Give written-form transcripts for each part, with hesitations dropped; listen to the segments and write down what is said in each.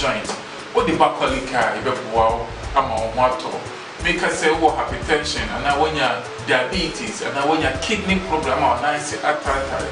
joint. Wode ba Qualicare a, yɛbɛboa wo ama wo ho atɔ wo. Meka sɛ wowɔ hypertension anaa woanya diabetes anaa woanya kidney problem ama wo nan ase ataatae,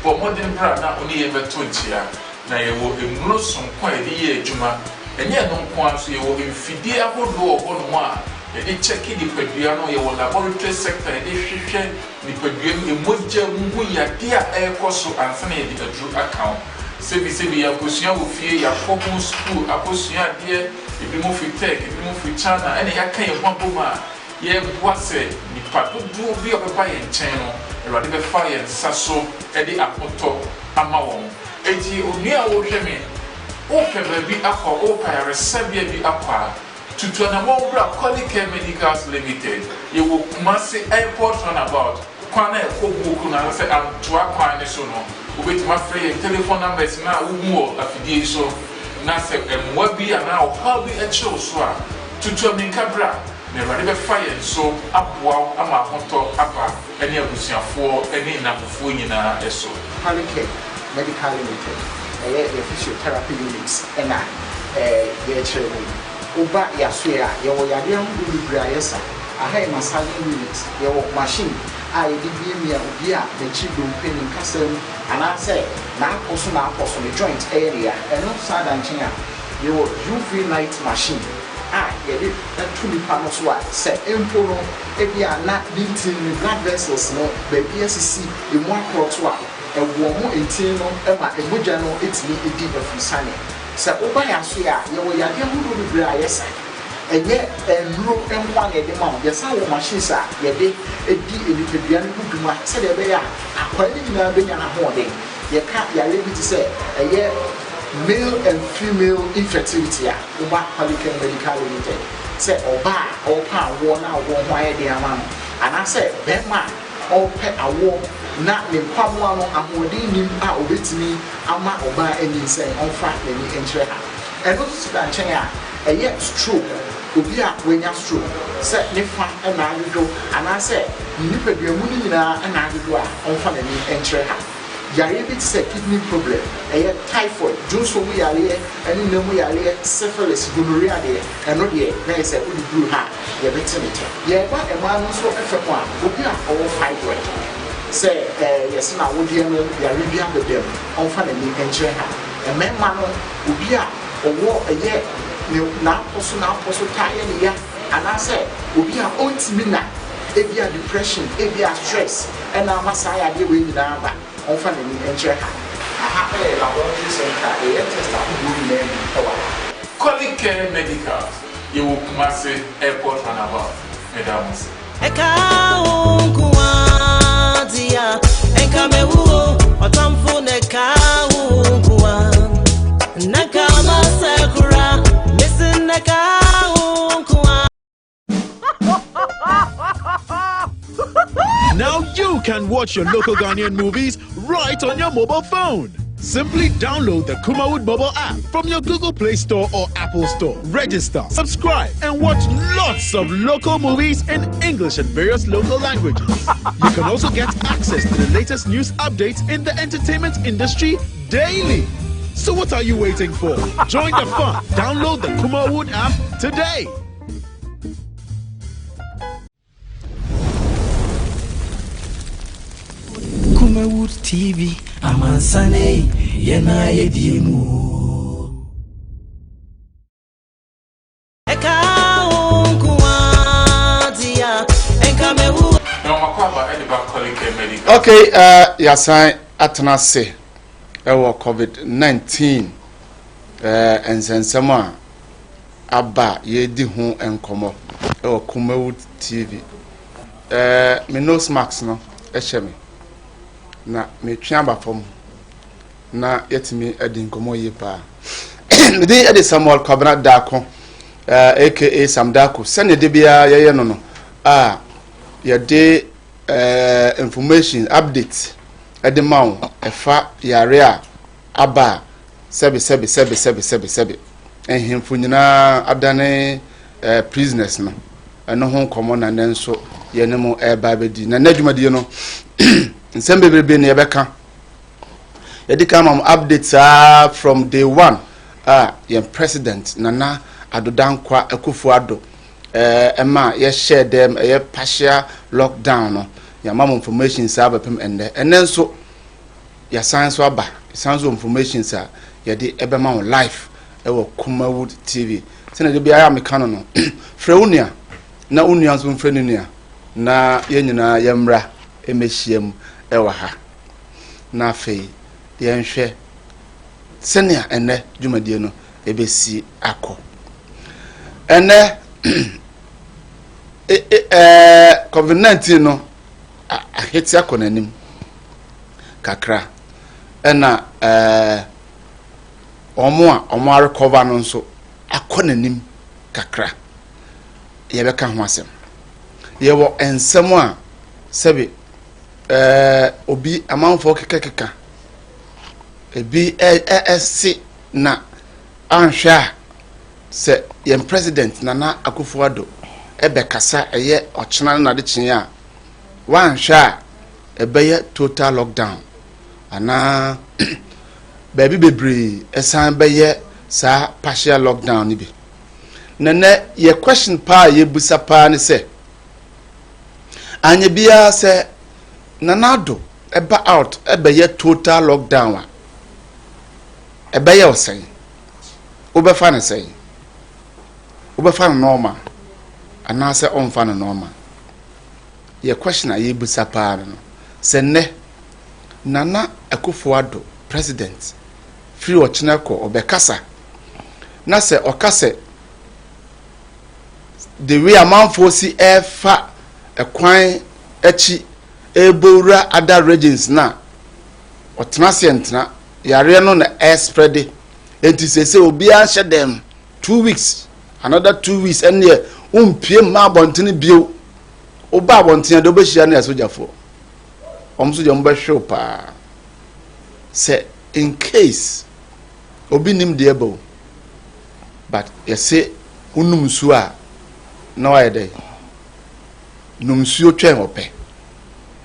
bɔ mmɔden bra na wo ne yɛn mmɛto nkyea. Na yɛwɔ nnuro sononko a yɛde yɛ adwuma. Ɛnyɛ ɛno nko ara nso, yɛwɔ mfidie ahodoɔ wɔ hɔnom a yɛde kyɛke nipadua no, yɛwɔ laboratory sector a yɛde hwehwɛ nipadua mu, mogya mu hu yadeɛ a ɛrekɔ so ansa na yɛde aduro aka wo. Sɛbisɛbi yɛakɔsua wɔ fie, yɛakɔ ho sukuu akɔsua adeɛ, ebinom firi Turk, ebinom firi China, ɛna yɛaka yɛn ho abom a yɛreboa sɛ nnipa dodoɔ bi a wɔbɛba yɛn nkyɛn no, Awurade bɛfa yɛn nsa so de ahotɔ ama wɔn. Enti onua a worehwɛ me, worepɛ baabi akɔ, worepɛ ayaresabea bi akɔ a, tutu anamɔn bra Qualicare Medicals Limited. Yɛwɔ Kumasi Airport Runabout, kwan a ɛkɔ Buokro no anaasɛ Antoa kwan no so no. Wobɛtumi afrɛ yɛn telephone numbers no a wohu wɔ afidie yi so, na sɛ mmoa bi anaa ɔhaw bi kyere wo so a, tutu ammirika bra, na Awurade bɛfa yɛn so aboa wo ama ahotɔ aba. ne abusuafoɔ ne nnamfofoɔ nyinaa so. Polycare Medical Limited, ɛyɛ yɛn physiotherapy unit na yɛrekyerɛ mu yi. Woba yɛasoɛ a, yɛwɔ yadeɛ ahodoɔ bebree a yɛsa. Aha yɛ massaging unit, yɛwɔ machine a yɛde miamia obi a n'akyiri dompe, ne nkasa mu anaasɛ n'apɔ so n'apɔ so, ne joint yɛ ne ya. Ɛno san da nkyɛn a, yɛwɔ UV light machine a yɛde to nipa no so a, sɛ mpo no ebia na ne ntini, ne blood vessels no baabi asisi, emu akorɔto a, ɛwɔ mo ntini no ma mogya no tumi di afurusane. Sɛ woba yɛn asoɛ a, yɛwɔ yadeɛ ahodoɔ bebree a yɛsa. Ɛnyɛ nnuro nko ara na yɛde ma wo, yɛsan wɔ machines a yɛde di nipadua no ho dwuma sɛdeɛ ɛbɛyɛ a akwaa no nyinaa bɛnya n'ahoɔden. Yɛka yareɛ bi te sɛ ɛyɛ male and female infertility a, woba Polycare Medical Limited sɛ ɔbaa a ɔrepɛ awoɔ na awoɔ ho ayɛ den ama no, anaasɛ barima a ɔrepɛ awoɔ na ne nkwamoa no ahoɔden nnim a ɔbɛtumi ama ɔbaa anyinsɛn, ɔmfa n'ani nkyerɛ ha. Ɛno nso da nkyɛn a, ɛyɛ stroke, obi a wanya stroke, sɛ ne fa na adwodwo anaasɛ ne nipadua mu no nyinaa na adwodwo a, ɔmfa n'ani nkyerɛ ha. Yareɛ bi te sɛ kidney problem, ɛyɛ typhoid, dwonsɔ mu yareɛ ne nna mu yareɛ, syphilis, gonorrhea deɛ, ɛno deɛ na yɛ sɛ wode duru ha a, yɛbɛte ne tɛ. Yɛreba mmaa no nso fam a, obi a ɔwɔ fibroid, sɛ yɛse n'awodeɛ no yareɛ bi abɛda mu, ɔmfa n'ani nkyerɛ ha. Mmarima no, obi a ɔwɔ ɛyɛ ne n'apɔ so n'apɔ so taa yɛ ne ya, anaasɛ obi a ɔntumi nna, ebia depression, ebia stress na ama saa yadeɛ wei nyinaa aba, ɔmfa n'ani nkyerɛ ha. Aha yɛ laboratory center a yɛyɛ test ahodoɔ nyinaa bi wɔ ha. Qualicare Medicals, yɛwɔ Kumasi Airport Runabout. Meda mo ase. Ɛka wo nko ara deɛ a, ɛnka mɛwu o, ɔtamfo na ɛka wo nko ara. Na nka masɛ koraa, mese na ɛka wo nko ara. Now you can watch your local Ghanaian movies right on your mobile phone. Simply download the Kumawood mobile app from your Google Play Store or Apple Store. Register, subscribe, and watch lots of local movies in English and various local languages. You can also get access to the latest news updates in the entertainment industry daily. So what are you waiting for? Join the fun. Download the Kumawood app today. Kumawood TV, amansane, yena yedimu. Ɛka wo nko ara deɛ a, ɛnka mɛwu. Na wɔn akwaaba de ba Qualicare Medical. Okay, yɛasan atena ase wɔ COVID-19 nsɛnsɛm a aba a yɛredi ho nkɔmmɔ wɔ Kumawood TV. Me nose mask no hyɛ me na metwe aba fam na yɛatumi adi nkɔmmɔ yie paa. Me din de Samuel Kwabena Daako aka Sam Daako. Sɛnea de biara yɛyɛ no no a yɛde information update de ma wo ɛfa yare a aba a sɛbe sɛbe sɛbe sɛbe sɛbe sɛbe nhemfo nyinaa adane eh, prisoners no ɛno ho nkɔmmɔ na nnɛ nso yɛne mo ɛreba abɛdi na nnɛ dwumadie no nsɛm bebrebe na yɛbɛka yɛde kan ma mo update saa from day one a yɛn President Nana Addo Dankwa Akufo Addo ɛma yɛhyɛɛ dɛm ɛyɛ partial lockdown no, yɛama mo information saa bɛpem ɛnnɛ. Ɛnnɛ nso yɛasan nso aba, yɛsan nso informations a yɛde ɛbɛma wo live ɛwɔ Kumawood TV. Sɛnea de biara meka no no, frɛ wo nua na wo nua nso mfrɛ ne nua na yɛn nyinaa yɛmmra mmɛhyia mu ɛwɔ ha. Na afei yɛnhwɛ sɛnea ɛnnɛ dwumadie no ɛbɛsi akɔ. Ɛnnɛ COVID-19 no ahete akɔ n'anim kakra, ɛna wɔn a wɔn arekɔva no nso akɔ n'anim kakra. Yɛbɛka ho asɛm. Yɛwɔ nsɛm a sɛbi obi amanfoɔ kekakeka ebi ɛse na anhwɛ a sɛ yɛn President Nana Akufo-Addo ɛbɛkasa ɛyɛ ɔkyena ne n'adekyee a, wanhwɛ a ɛbɛyɛ total lockdown anaa baabi bebree ɛsan bɛyɛ saa partial lockdown no bi. Na nɛ yɛ question paa a yɛbusa paa ne sɛ, anyɛ biara sɛ Nana Addo ɛba out ɛbɛyɛ total lockdown a, ɛbɛyɛ wo sɛn? Wobɛfa no sɛn? Wobɛfa no normal anaasɛ ɔmfa no normal? Yɛ question a yɛbusa paa no no, sɛ nnɛ Nana Akufo-Addo president firi ɔkyena kɔ ɔbɛkasa na sɛ ɔka sɛ the way amanfoɔ si ɛrefa ɛkwan akyi ɛrebɔwura other regions na ɔtena ase ntena yareɛ no na ɛrespread, nti sese obiara nhyɛ dɛm 2 weeks, another 2 weeks, ɛnneɛ wompie mma abɔntene bio. Woba abɔntene de wobɛhyia no yɛ sogyafoɔ, wɔn nso deɛ wɔbɛhwew paa. Sɛ in case obi nim deɛ ba o, but yɛse wonum nsuo a na wayɛ dɛ num nsuo twɛn ɔpɛ.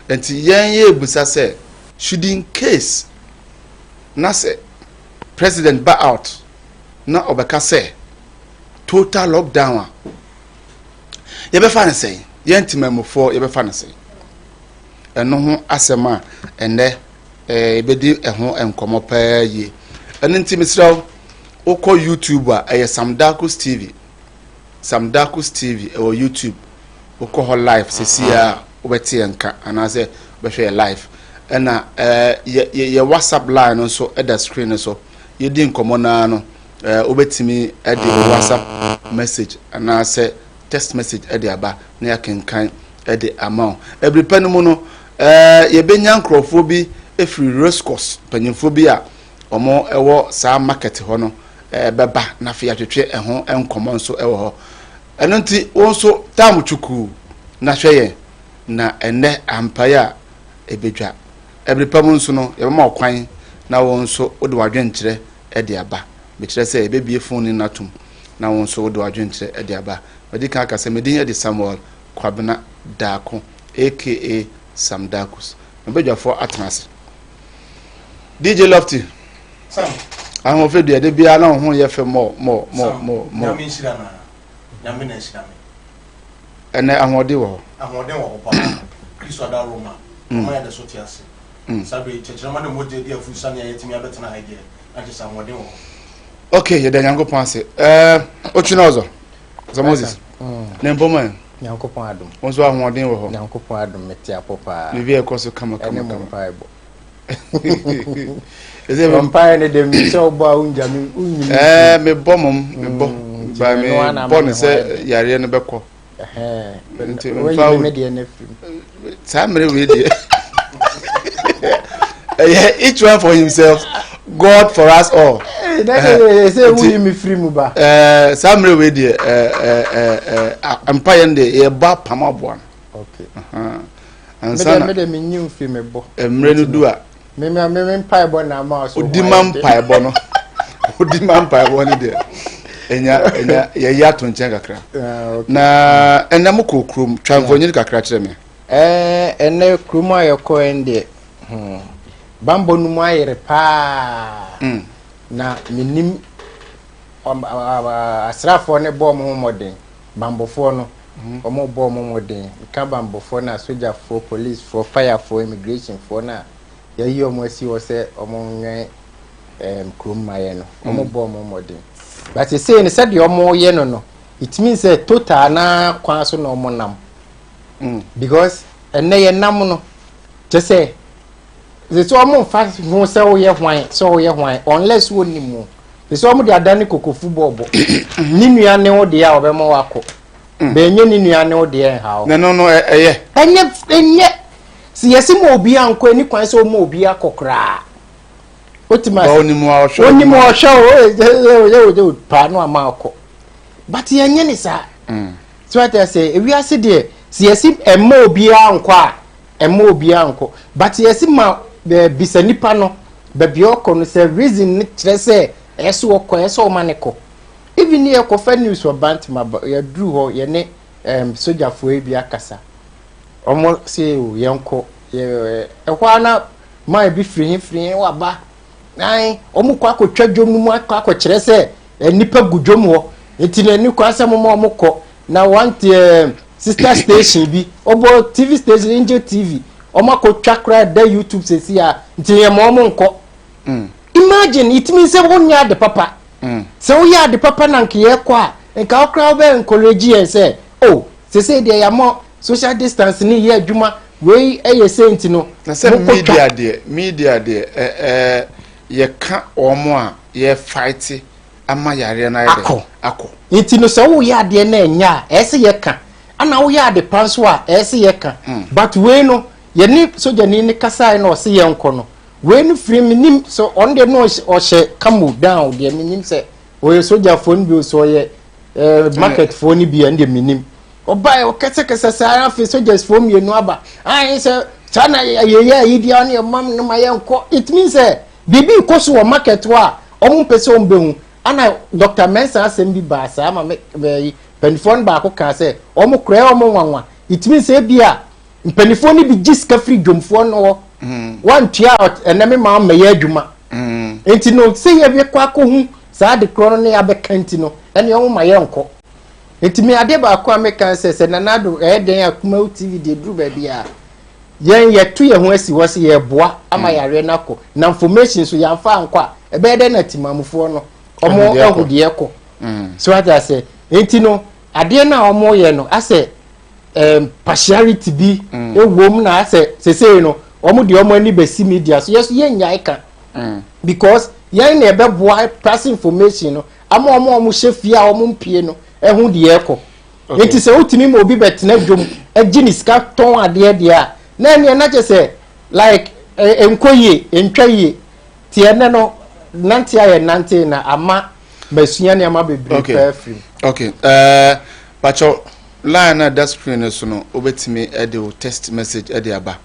Nti yɛn yɛ ebusa sɛ, should in case na sɛ president ba out na ɔbɛka sɛ total lockdown a, yɛbɛfa ne sɛn? Yɛn temamufoɔ yɛbɛfa ne sɛn? Ɛno ho asɛm a ɛnɛ yɛbɛdi ɛho nkɔmmɔ paa yie. Ɛno nti mesrɛ wo, wokɔ YouTube a, ɛyɛ Sam Darkus TV, Sam Darkus TV ɛwɔ YouTube. Wokɔ hɔ live sɛsi a, wobɛte yɛn nka anaasɛ wobɛhwɛ yɛ live. Ɛna yɛ WhatsApp line no nso ɛda screen no so. Yɛdi nkɔmmɔ naa no, wobɛtumi ɛde WhatsApp message anaasɛ text message ɛde aba na yɛakenkan ɛde ama wo. Ɛbiri pɛ no mu no, yɛbɛnya nkurɔfoɔ bi efiri racecourse, mpanyinfoɔ bi a wɔn ɛwɔ saa market hɔ no bɛba na afei yɛatwetwe ɛho nkɔmmɔ nso ɛwɔ hɔ. Ɛno nti wɔn nso tam twukuu na hwɛ yɛn na ɛnɛ ampaeɛ a ɛbɛdwa. Ɛbiri pa mu nso no, yɛbɛma ɔkwan na wɔn nso wode w'adwenkyerɛ ɛde aba. Mekyerɛ sɛ yɛbɛbie phone no atom na wɔn nso wode w'adwenkyerɛ ɛde aba. Madi kan aka sɛ medin de Samuel Kwabena Daako, aka Sam Darkus. Mabadwafoɔ atena ase. DJ Lofty. Sam. Ahoɔfɛ dua de biara na wo ho yɛ fɛ mɔ mɔ mɔ mɔ mɔ. Nyame nhyira na Nyame na nhyira me. Ɛnɛ ahoɔden wɔ hɔ. Ahoɔden wɔ hɔ paa. Kristo ada Roma. Ɔma yɛ de so te ase. Saa bere kyerɛkyerɛma ne mogya di afu sane a yɛtumi abɛtena ha deɛ na kyerɛ sɛ ahoɔden wɔ hɔ. Okay, yɛda Nyankopɔn ase. Ɛɛ otwi na ɔzɔ. Sɛ Moses. Ne mpɔmɔ ɛ. Nyankopɔn adom. Wɔn nso ahoɔden wɔ hɔ. Nyankopɔn adom, mete apɔ paa. Biribi a ɛkɔ so kama kama Ɛne mo kama. mpaebɔ. Ɛsɛ Mpaeɛ ne deɛ mi sɛ wobɔ a wongya me wonyi me. Mebɔ mom mebɔ. Nti Ba ɛno ara na mebɔ ama ne me ho sɛ ayɛ den. yareɛ no bɛkɔ. Ɛhɛn. Nti Wayi mfa me wo me deɛ no afiri mu. Saa mmerɛ wei deɛ ɛyɛ each one for himself, God for us all. Ee, na sɛ sɛ woyi me firi mu ba. Saa mmerɛ wei deɛ ɛɛ ɛɛ ɛɛ mpaeɛ no deɛ yɛbɔ apam aboa no. Okay. Ansa Me na deɛ menyi wo firi me bɔ. Mmerɛ no du a. Me mpaebɔ na ama so. Odi ma mpaebɔ no, odi ma mpaebɔ no deɛ ɛnya ɛnya yɛyi ato nkyɛn kakra. Ah, okay. Na ɛnɛ mo kɔ kurom, twa mfonyin kakra kyerɛ me. Ɛnɛ kurom a yɛkɔɛ no deɛ, bambɔ no mu ayere paa. Na menim Asraafoɔ no bɔ wɔn ho mmɔden, bambɔfoɔ no, wɔn bɔ wɔn mmɔden. Nka bambɔfoɔ no a, sogyafoɔ, policefoɔ, firefoɔ, immigrationfoɔ no a yɛayi wɔn asi hɔ sɛ wɔn nwɛn ɛɛm kurom ma yɛn no, wɔn bɔ wɔn mmɔden. But sesei no sɛdeɛ wɔn yɛ no no, it means sɛ total naa kwan so na wɔn nam. Because ɛnɛ yɛ nam no, kyɛ sɛ sɛ wɔn mfa ho sɛ woyɛ hwan sɛ woyɛ hwan unless wɔnim mu. Sɛ wɔn de adane kokofu bɔɔbɔ ne nua ne wo deɛ a ɔbɛma wakɔ mm. bɛnyɛ ne nua ne wo deɛ nha wo. Na no no ɛyɛ. Ɛnyɛ ɛnyɛ sɛ yɛsi ma obi ankɔ ani kwan sɛ ɔma obi akɔ koraa. Wotumi ase. Onim ɔhwɛ. Onim ɔhwɛ o yɛ yɛ yɛ paa no ama akɔ. But yɛnyɛ ne saa. Mm. So ate ase ewiase deɛ sɛ yɛsi ɛma obi ankɔ a ɛmma obiara nkɔ but yɛsi ma ɛɛ bisa nipa no baabi ɔkɔ no sɛ reason no kyerɛ sɛ ɛyɛ sɛ ɔkɔ ɛyɛ sɛ ɔma ne kɔ even ne yɛkɔfa news wɔ Bantama ba yɛduru hɔ yɛne ɛɛm sogyafoɔ yi bi akasa wɔn se o yɛnkɔ yɛ ɛhɔ ara na man bi firi he firi he waba nan wɔn kɔ akɔtwa dwom no mu akɔ akɔkyerɛ sɛ nnipa gu dwom hɔ nti na ɛni kwan sɛ mo ma wɔn kɔ na one eh, sister station bi ɔbɔ tv station angel tv wɔn akɔtwa koraa da youtube sɛsi a nti yɛn ma wɔn nkɔ mm. imagine it means sɛ wonyɛ ade papa mm. sɛ woyɛ ade papa na nka yɛkɔ a nka wokora wobɛ encourage yɛn sɛ oh sɛsɛ deɛ yɛamɔ social distance ne yɛ adwuma wei ɛyɛ sɛ nti no na sɛ media deɛ media deɛ ɛɛ yɛka wɔn a yɛ fight ama yareɛ no ayɛ dɛ akɔ. Akɔ. Nti no sɛ woyɛ adeɛ na ɛnyɛ a ɛyɛ sɛ yɛka ɛna woyɛ ade pa nso a ɛyɛ sɛ yɛka hmm. but wei no yɛne sogyani no kasaeɛ na ɔse yɛnkɔ no wei no firi menim sɛ ɔno deɛ na ɔhyɛ camo down deɛ menim sɛ ɔyɛ sogyafoɔ no bi o sɛ ɔyɛ eh, marketfoɔ no bi a ɛno deɛ menim ɔbaeɛ ɔkɛsɛkɛsɛ saa afei sogyasfoɔ mmienu aba ae sɛ saa na yɛyɛ ayi deɛ ɔne ɛmam no ma yɛnkɔ it means sɛ Biribi rekɔ so wɔ market hɔ a wɔn mpɛ sɛ wɔn bɛhu. Ana Doctor Mensah asɛm bi baa saa ma me bɛyi mpanimfoɔ no baako kaa sɛ wɔn koraa wɔn nwanwa. It means sɛ ebi a mpanimfoɔ no bi gye sika firi dwomfoɔ no hɔ. Mm. Wantua ɛnɛ me ma wɔmmɛyɛ adwuma. Mm. Nti no sɛ yɛbɛkɔ akɔhu saa ade korɔ no ne yɛabɛka nti no ɛne wɔn ma yɛnkɔ. Nti me adeɛ baako a meka sɛ sɛ Nana Addo ɛyɛ dɛn a Kumawu TV deɛ duru baabi a Yɛn yɛto yɛn ho asi hɔ sɛ yɛreboa ama mm. yareɛ no akɔ na information so yɛamfa ankɔ a ɛbɛyɛ dɛ na timamufoɔ no ɔmo ahu deɛ ɛkɔ mm. so ate asɛ nti no adeɛ no a ɔmo yɛ no asɛ um, partiality bi mm. ɛwom na asɛ sesei no ɔmo deɛ ɔmo ani bɛsi media so yɛso yɛnnyae ka mm. because yɛn na ɛbɛboa pass information no ama ɔmo a ɔmo hyɛ fie a ɔmo mpie no ɛho deɛ ɛkɔ Enti sɛ wotumi ma obi bɛtena dwom gye ne sika tɔn adeɛ deɛ a, na ɛneɛ na kyɛ sɛ like ɛnkɔ yie, ɛntwa yie. Nti ɛnɛ no, nante a yɛnante na ama masua nneɛma bebree okay. paa firi mu. Okay. Uh, Pacho, line na da screen no so no, wobɛtumi de wo text message de aba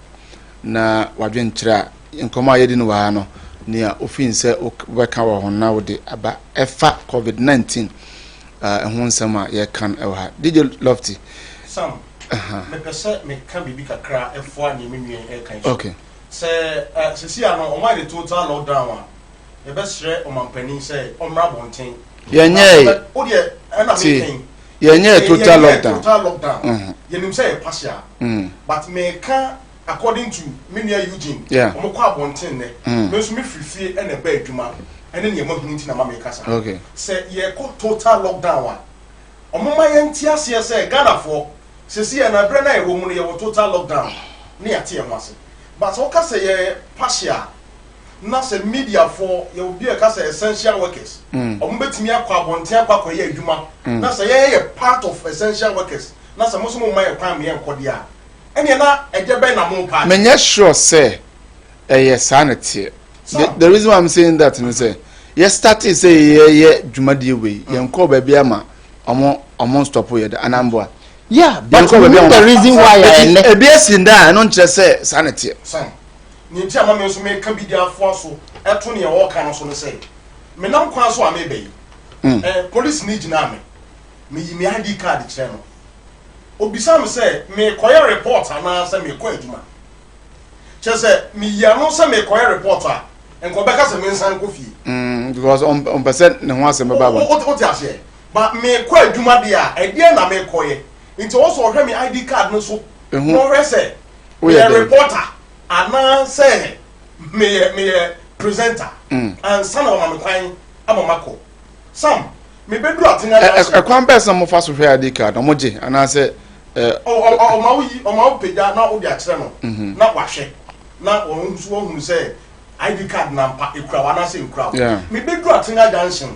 na wadwenkyerɛ a nkɔmmɔ a yɛdi no wɔ ha no, nea ofin sɛ wobɛka wɔ ho na wode aba ɛfa COVID-19 ɛho nsɛm a yɛka no wɔ ha. DJ Lofty. Sam, mepɛ sɛ meka biribi kakra ɛfoa nea me nua yi ɛka yi so. Okay. Sɛ ɛ sisi ano ɔmo ayɛ ne total lockdown a, yɛbɛsrɛ ɔmampanin sɛ ɔmmra abɔnten. Yɛnyɛɛ. O deɛ ɛna meka yi. Yɛnyɛɛ total lockdown. Total lockdown. Yɛnim sɛ yɛ partial. But meka according to me nua Eugene. Yeah. Ɔmo kɔ abɔnten nnɛ. Me nso me firi fie ɛna ɛba adwuma. Ɛne nea mahunu nti na ma meka saa. Okay. Sɛ yɛkɔ total lockdown a, ɔmo ma yɛnte aseɛ sɛ Ghanafoɔ, seesei yɛn aberɛ no a yɛwɔ mu no yɛwɔ total lockdown ne yɛate yɛn ho ase. But sɛ woka sɛ yɛ partial a, na sɛ mediafoɔ, yɛwɔ bi a yɛka sɛ essential workers, ɔmo bɛtumi akɔ abɔnten akɔ akɔyɛ adwuma, na sɛ yɛn yɛ part of essential workers, na sɛ mo nso mo mma yɛn kwan ma yɛnkɔ deɛ a, ɛneɛ na ɛdeɛ bɛn na mo repɛ akyerɛ? Menyɛ sure sɛ ɛyɛ saa na ɛteɛ. The, the reason why I'm saying that no sɛ yɛ startee sɛ yɛyɛ dwumadie wei mm. yɛn kɔɔ baabi ama ɔmo ɔmo stop yɛ da anamboa. Yeah, but you know the reason why ɛnɛ. Ebi esi nda a ɛno nkyerɛ sɛ saa na ɛteɛ. Sɛn ne nti ama mi nso meka bi de afoa so ɛto nea ɔka no so no sɛ menam kwan so a meba yi mm. eh, polisi ni gyina me meyi me ID card kyerɛ no obisa me sɛ mekɔyɛ report anaasɛ mekɔ adwuma. Kyerɛ sɛ, meyi ano sɛ merekɔyɛ report a, nka ɔbɛka sɛ mensan nkɔ fie. Mm, Because ɔmpɛ sɛ ne ho asɛm bɛba abɔnten. Wote aseɛ? Ba mekɔ adwuma deɛ a, ɛdeɛn na mekɔyɛ? Nti ɔwɔ sɛ ɔhwɛ me ID card no so na ɔhwɛ sɛ meyɛ reporter anaasɛ meyɛ meyɛ presenter mm. ansa na ɔma me kwan ama makɔ. Sam, mebɛduru Atenga Junction. Ɛkwan bɛɛ sɛ mofa so hwɛ ID card, ɔmo gye anaasɛ ɔma wo yi, ɔma wo pagya na wode akyerɛ no mhm. na wahwɛ na wɔn nso wɔhunu sɛ ID card na mpa ekura wo anaasɛ nkura wo. Mebɛduru Atenga Junction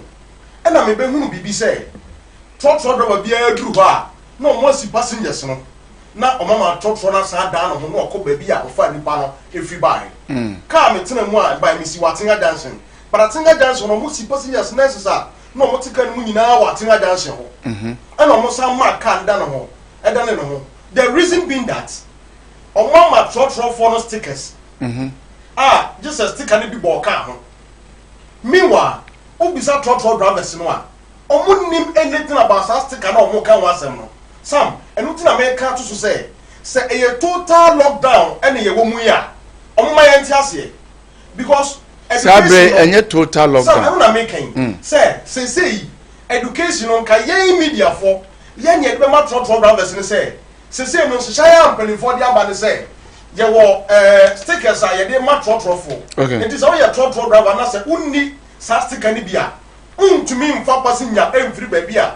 ɛna mebɛhunu biribi sɛ trɔtrɔ driver biara duru hɔ a na wɔn asi passengers no na wɔn ama trɔtrɔ no asan adan ne ho na ɔkɔ baabi a ɔfaa nipa no efiri baeɛ. Mm. Kaa metena mu a by mesi wɔ Atenga Junction but Atenga Junction no wɔn si passengers nurses a na wɔn te kaa no mu nyinaa wɔ Atenga Junction hɔ mm-hmm. ɛna wɔn san maa kaa no da ne ho ɛda ne ne ho the reason being that wɔn ama trɔtrɔfoɔ no stickers mm-hmm. a gye sɛ sticker no bi bɔ ɔkaa ho meanwhile wobisa trɔtrɔ drivers no a Ɔmo nnim anything about saa sticker no a ɔmo ka ho asɛm no. Sam, ɛno nti na meka ato so sɛ, sɛ ɛyɛ total lockdown ɛna yɛwɔ mu yi a, ɔmo ma yɛnte aseɛ. Because Saa education bere yi no, ɛnyɛ total Sam, lockdown. ɛno na meka yi, sɛ seesei education no nka yɛn mediafoɔ, yɛn na yɛde bɛma trɔtrɔ drivers no sɛ, seesei no nhyehyɛeɛ a mpanimfoɔ de aba ne sɛ, yɛwɔ eh, stickers a yɛde ma trɔtrɔfoɔ. Okay. Nti sɛ woyɛ trɔtrɔ driver na sɛ wonni saa sticker no bi a, Wontumi mfa passenger mfiri baabi a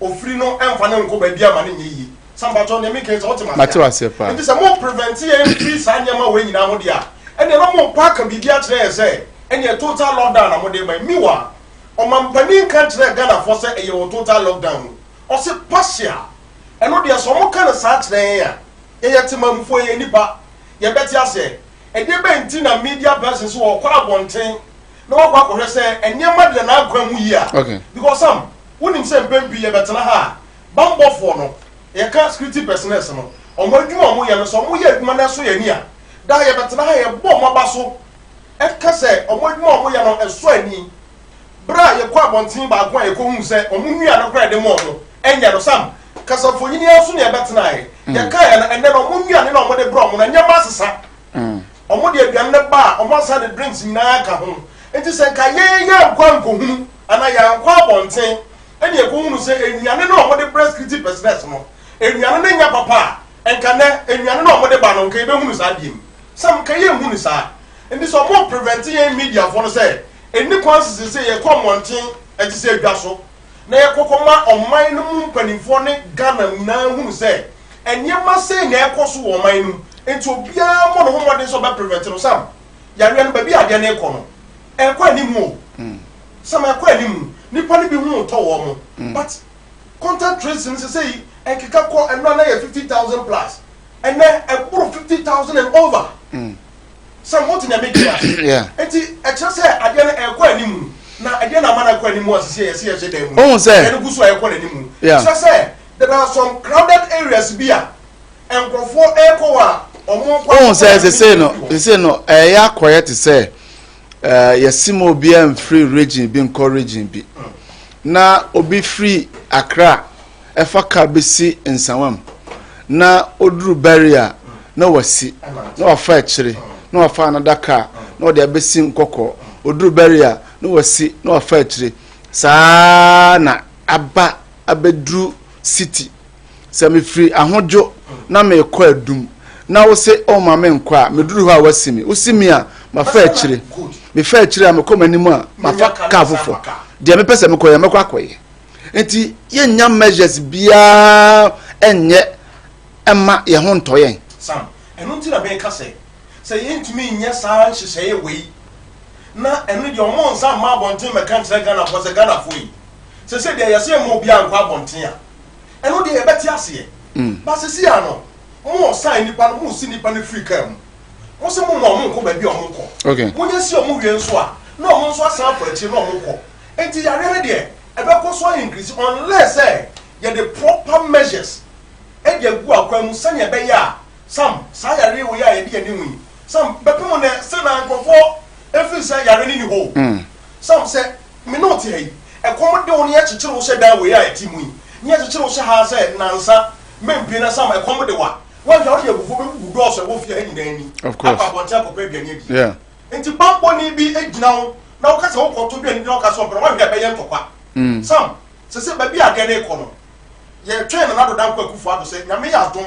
ofiri no mfa no nkɔ baabi a ma no nyɛ yie. Sɛ mpakyɛw nea meka yi sɛ wote Mate m'ase a. w'aseɛ paa. Nti sɛ mo prevent yɛn firi saa nneɛma wei nyinaa ho deɛ a, ɛneɛ na mo pa aka biribi akyerɛ yɛn sɛ ɛneɛ total lockdown na mode rema yi. Meanwhile, ɔmampanin nka nkyerɛɛ Ghanafoɔ sɛ ɛyɛ wɔ total lockdown mu. Ɔse partial. Ɛno deɛ sɛ wɔka no saa kyerɛ yɛn a, yɛyɛ temamufoɔ, yɛyɛ nnipa, yɛbɛte aseɛ. Ɛdeɛ bɛn nti na media persons wɔkɔ abɔnten na wakɔ akɔhwɛ sɛ nneɛma deda n'akwan mu yie a. Okay. Because Sam, wonim sɛ mpɛn pii yɛbɛtena ha a, bammɔfoɔ no, yɛka security personnels no, wɔn adwuma a wɔyɛ no, sɛ wɔyɛ adwuma no ɛsɔ yɛn ani a, daa yɛbɛtena ha yɛbɔ wɔn aba so ka sɛ wɔn adwuma a wɔyɛ no ɛsɔ ani. Berɛ a yɛkɔ abɔnten baako a yɛkɔhuu sɛ wɔn nnuane koraa yɛde ma wɔn ɛnyɛ no, Sam, kasamfonin ara so na yɛbɛtenaeɛ. Yɛkaeɛ no, ɛnnɛ no wɔn nnuane no a wɔde brɛ wɔn no, nneɛma asesa. Wɔn de aduane no ba a, wɔn asan de drinks nyinaa ka ho. Nti sɛ nka yɛn yɛankɔ ankɔhunu anaa yɛankɔ abɔnten ɛne yɛkɔhunu sɛ nnuane no a wɔde brɛ security personnels no, nnuane no nyɛ papa a, nka nɛ nnuane no a wɔde ba no nka yɛbɛhunu saa biom. Sɛ nka yɛnhu no saa. Nti sɛ wɔn prevent yɛn mediafoɔ no sɛ ɛnni kwan sɛ seesei yɛkɔ mmɔnten ɛte sɛ adwa so na yɛkɔ kɔma ɔman no mu mpanimfoɔ ne Ghana nyinaa hunu sɛ nneɛma sei na ɛrekɔ so wɔ ɔman no mu nti obiara mmɔ ne ho mmɔden sɛ ɔbɛ prevent no. Sam, yareɛ no baabi a adeɛ no rekɔ no ɛrekɔ anim o. Sam, ɛrekɔ anim. Nnipa no bi ho retɔ wɔn but contact tracing no sesei ɛkeka kɔ ɛno a na yɛ 50,000 plus ɛnɛ ɛboro 50,000 and over. Sam, wote nea meka yi ase? Nti ɛkyerɛ sɛ adeɛ no ɛrekɔ anim na ɛdeɛ na ama no akɔ anim a sisi yɛsi yɛhyɛ dan mu. Ohun sɛ adeɛ no gu so a ɛrekɔ n'anim. Kyerɛ sɛ there are some crowded areas bi a nkurɔfoɔ ɛrekɔ hɔ a wɔn nkɔ. Ohun sɛ sese no sese no ɛyɛ akɔyɛ te sɛ ɛɛ yɛsi ma obiara nfiri region bi nkɔ region bi na obi firi Accra. ɛfa car bɛsi Nsawam na ɔduru barrier na wasi na wafa akyire na wafa another car na ɔde abɛsi Nkɔkɔɔ, ɔduru barrier na wasi na wafa akyire saa na aba abɛduru city. Sɛ mefiri Ahodwo na merekɔ Adum na wo se ɔma me nkɔ a, meduru hɔ a wasi me, wosi me a mafa akyire, mefa akyire a mekɔ m'anim a mafa car foforɔ, deɛ mepɛ sɛ mekɔyɛ mɛkɔ akɔyɛ. Nti yɛnnya measures biara nyɛ mma yɛn ho ntɔ yɛn. Sam, ɛno nti na meka sɛ, sɛ yɛntumi nyɛ saa nhyehyɛeɛ wei na ɛno deɛ wɔn nsa mma abɔnten mmɛka nkyerɛ Ghanafoɔ sɛ Ghanafoɔ yi, sɛsɛ deɛ yɛsɛ yɛmma obiara nkɔ abɔnten a, ɛno deɛ yɛbɛte aseɛ. But sɛsi ara no, mo san nnipa no, mo si nnipa no firi kaa mu, mo se mo mma wɔn nkɔ baabi a wɔn kɔ, mo nya si wɔn wie nso a, na wɔn nso asan afa akyire na wɔn kɔ. Nti yareɛ no deɛ ɛbɛkɔ so a increase unless sɛ yɛde proper measures de agu akwan mu sɛnea ɛbɛyɛ a Sam saa yareɛ wei a yɛde yɛn ani hu yi Sam bɛpem nnɛ sɛ na nkurɔfoɔ ɛfiri sɛ yareɛ no nni hɔ o Sam sɛ me ne wo te ha yi ɛkɔm de wo ne yɛkyekyere wo hyɛ dan wei a yɛte mu yi ne yɛkyekyere wo hyɛ ha sɛ nnansa mempue na Sam ɛkɔm de wo a woanhwɛ a wode abufuo bɛgugu dɔɔso ɛwɔ fie ha nyinaa ani akɔ abɔnten akɔpɛ aduane adi. Enti bammɔni bi gyina wo. na woka sɛ wokɔtɔ duane bi na woka sɛ ɔmpɛ no, woanhwɛ a ɛbɛyɛ ntɔkwa. Sam, sese baabi a adeɛ no rekɔ no, yɛtwɛn Nana Addo Dankwa Akufo Addo sɛ Nyame yɛ adom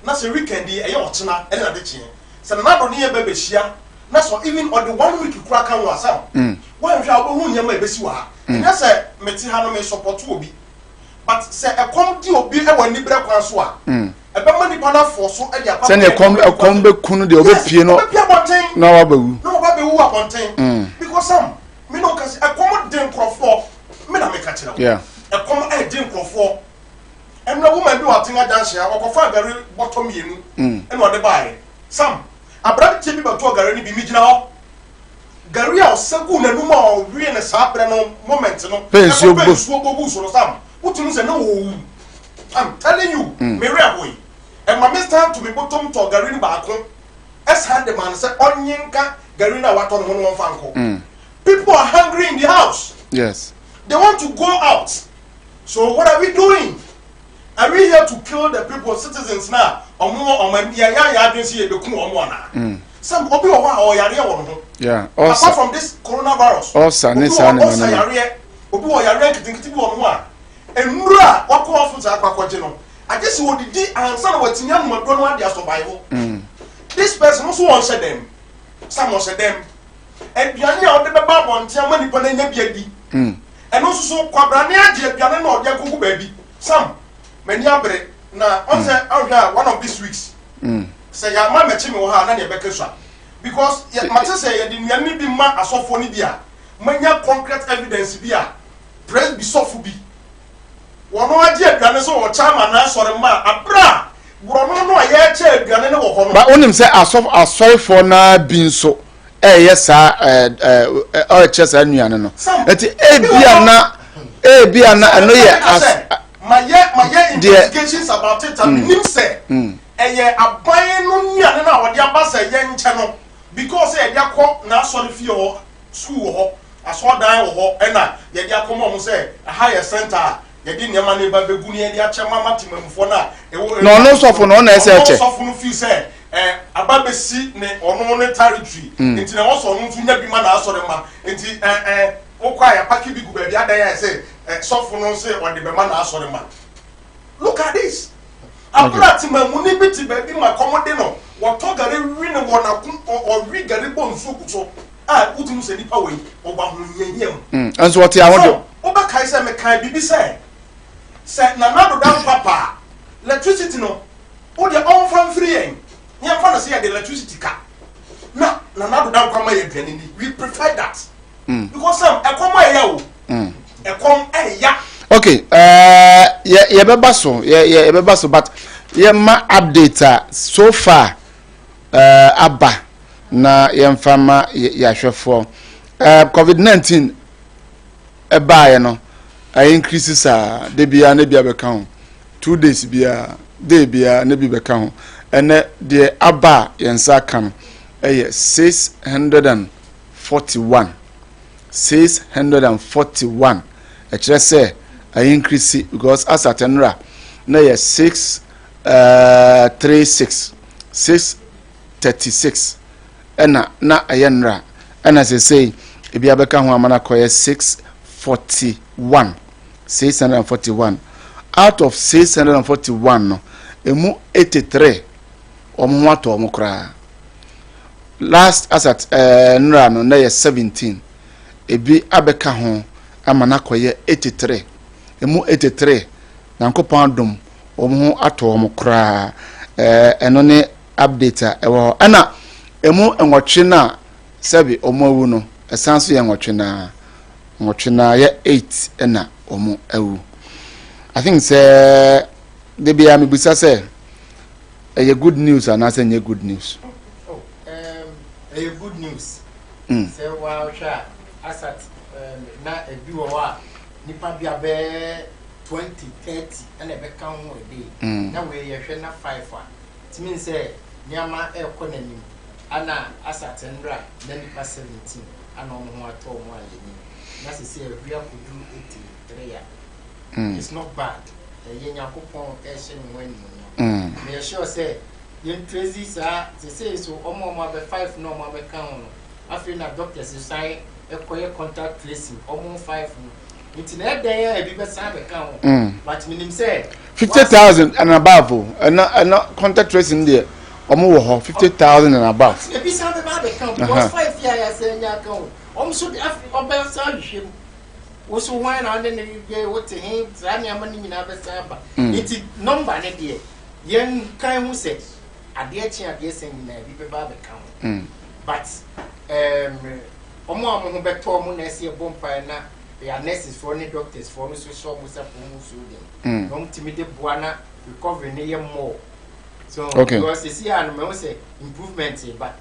na sɛ weekend yi, ɛyɛ ɔkyena ne n'adekyeɛ, sɛ Nana Addo ne yɛn ba bɛhyia na sɛ even ɔde one week koraa ka ho a, Sam, woanhwɛ a wobɛhu nneɛma a ɛbɛsi wɔ ha. Ɛnyɛ sɛ mete ha no me support obi, but sɛ ɛkɔm de obi wɔ aniberɛ kwan so a, ɛbɛma nipa no afɔ so de akɔ Sɛnea ɛkɔm ɛkɔm bɛku no deɛ, ɔbɛpie no. Yes, ɔbɛpie abɔnten. Na wabɛwu. Na waba bɛwu abɔnten. Because Sam, me na ɔka sɛ ɛkɔm de nkurɔfoɔ, me na meka kyerɛ wo. Ɛkɔm ɛde nkurɔfoɔ. Ɛnna woman bi wɔ Atenga Junction a ɔkɔfa gari bɔtɔ mmienu ɛna ɔde baeɛ. Sam, aberanteɛ bi bɛtɔɔ gari no bi, megyina hɔ. Gari a ɔsɛ guu n'anum a ɔwee no saa berɛ no moment no, Pɛ nsuo ɛkɔpɛ bo. Nsuo bɔ guu so no, Sam, wotumi sɛ na ɔrewu. I'm telling you, me werɛ hoe. Ɛma me san to me bɔtɔm tɔɔ gari no baako ɛsan de maa no sɛ ɔnye nka gari no a watɔ no ho no wɔmfa nkɔ. People are hungry in the house. They want to go out. So what are we doing? Are we here to kill the people, citizens na ɔmo ɔmo yɛ yɛ ayɛ adwene sɛ yɛbɛku ɔmo anaa? Sam, obi wɔ hɔ a ɔyareɛ wɔ ne ho. Ulcer. Apart from this coronavirus. Ulcer ne obi saa wɔ nneɛma ulcer no. Yareɛ. Obi wɔ yareɛ nketenkete bi wɔ ne ho a nnuro a wakɔ hospital akɔ akɔgye no, agye sɛ odidi ansa na watumi anom aduro no ade asɔbaewo. This person nso wɔnhyɛ dɛm. Sam, ɔhyɛ dɛm. Aduane a ɔde bɛba abɔnten ama nipa no anya bi adi. Ɛno nso so kwabrane agye aduane na ɔde akɔgu baabi. Sam, m'ani abere na ɔn sɛ ahwɛ a one of these weeks sɛ yɛama mɛkye me wɔ ha a na neɛ ɛbɛka sua because yɛ mate sɛ yɛde nnuane no bi ma asɔfoɔ no bi a manya concrete evidence bi a presby sɔfo bi wɔn agye aduane sɛ ɔkyɛ ama n'asɔre ma abere a borɔno no a yɛrekyɛ aduane no wɔ hɔ no. Ba wonim sɛ asɔfo asɔrefoɔ naa bi nso ɛyɛ saa ɛɛ ɛɛ ɔrekyɛ saa nnuane no. Sam, Eti obi wɔ ebia na ebia na ɛno yɛ as mayɛ investigations about it a menim sɛ ɛyɛ aban no nnuane no a wɔde aba sɛ yɛnkyɛ no because sɛ yɛde akɔ n'asɔre fie hɔ, school wɔ hɔ, asɔredan wɔ hɔ, ɛna yɛde akɔma ɔmo sɛ ɛha yɛ center a yɛde nneɛma no ba bɛgu ne yɛde akyɛ mama temamufoɔ no a ɛwɔ Na ɔno sɔfo no, ɔno na ɛsɛ ɛkyɛ. Ɔno sɔfo no feel sɛ aba bɛsi ne ɔno ne territory nti na ɛwɔ sɛ ɔno nso nya bi ma n'asɔre ma nti ɛ ɛ wokɔ a yɛapake bi gu baabi adan a ɛsɛ sɔfo no sɛ ɔde bɛma n'asɔre ma. Look at this, abura temamuni bi te baabi ma kɔm de no, wɔtɔ gari wi ne wɔ n'ako ɔwi gari bɔ nsuo gu so a wotumi sɛ nipa wei ɔwɔ ahohiahia mu. Nso ɔte ahodo. So wobɛkae sɛ mekae biribi sɛ Nana Addo Dankwa pa a electricity no wodeɛ ɔmfa mfiri yɛn, yɛmfa no sɛ yɛde electricity ka na Nana Addo Dankwa ma yɛ aduane ni, we prefer that because Sam, ɛkɔm ɛyɛ o, ɛkɔm ɛya. Okay, yɛ yɛbɛba so, yɛ yɛ yɛbɛba so, but yɛma update a so far aba na yɛmfa ma yɛ yɛahwɛfoɔ. COVID-19 ɛbaeɛ no, ɛyɛ increase saa de biara ne bi abɛka ho, 2 days biara, day biara ne bi bɛka ho. Ɛnɛ deɛ aba a yɛn nsa aka no ɛyɛ 641, 641. Ɛkyerɛ sɛ ɛyɛ increase because as at nnora na yɛ six three six, 636 ɛna na ɛyɛ nnora, ɛna sesei ebi abɛka ho ama no akɔyɛ 641, 641. Out of 641 no, emu 83 wɔn ho atɔ wɔn koraa. Last as at nnora no na yɛ 17, ebi abɛka ho ama no akɔyɛ 83. Emu 83, Nyankopɔn adom, wɔn ho atɔ wɔn koraa. Ɛno ne update a ɛwɔ hɔ. Ɛna emu 8 no a sɛbi wɔn awu no, ɛsan so yɛ 8 naa, 8 naa yɛ 8 ɛna wɔn awu. I think sɛ de bia mebisa sɛ ɛyɛ good news anaasɛ nyɛ good news? Oh, ɛyɛ good news. Sɛ wahwɛ a, as at na ebi wɔ hɔ a nipa bi abɛɛ 20, 30 ɛna ɛbɛka ho a day. Na wei yɛhwɛ na five a tumi sɛ nneɛma ɛrekɔ n'anim. Ana as at nnora na nipa 17 ana wɔn ho atɔ wɔn a yɛnim na sisi ahuri akɔduru 83 a it's not bad. Ɛyɛ Nyankopɔn ɛhyɛ ne ho animuonyam. Na yɛ sure sɛ yɛn trace saa sese so ɔmo a ɔmo abɛ five na ɔmo abɛka ho no, afei na doctors san ɛkɔyɛ contact tracing ɔmo 5 no nti na ɛdɛn a ebi bɛsan bɛka ho, but menim sɛ 50,000 and above o. Ɛna contact tracing deɛ, ɔmo wɔ hɔ 50,000 and above. Ebi san bɛba abɛka ho because 5 yɛ a yɛsɛ nya aka ho, ɔmo nso de afi ɔbɛsan ahwehwɛ mu woso hwan na ɔne ne yɛ wote he, saa nneɛma no nyinaa bɛsan aba. Nti number ne deɛ, yɛn kan ho sɛ adeɛ kye adeɛ sɛ nyinaa ebi bɛba abɛka ho, but ɔmo a ɔmo ho bɛtɔ ɔmo na ɛsɛ ɛbɔ mpaeɛ na yɛ nurses foɔ ne doctors foɔ no so hyɛ ɔmo sɛ fo so den na ɔmo tumi de boa na recovery ne yɛ more so because esi a no mɛ sɛ improvement ba,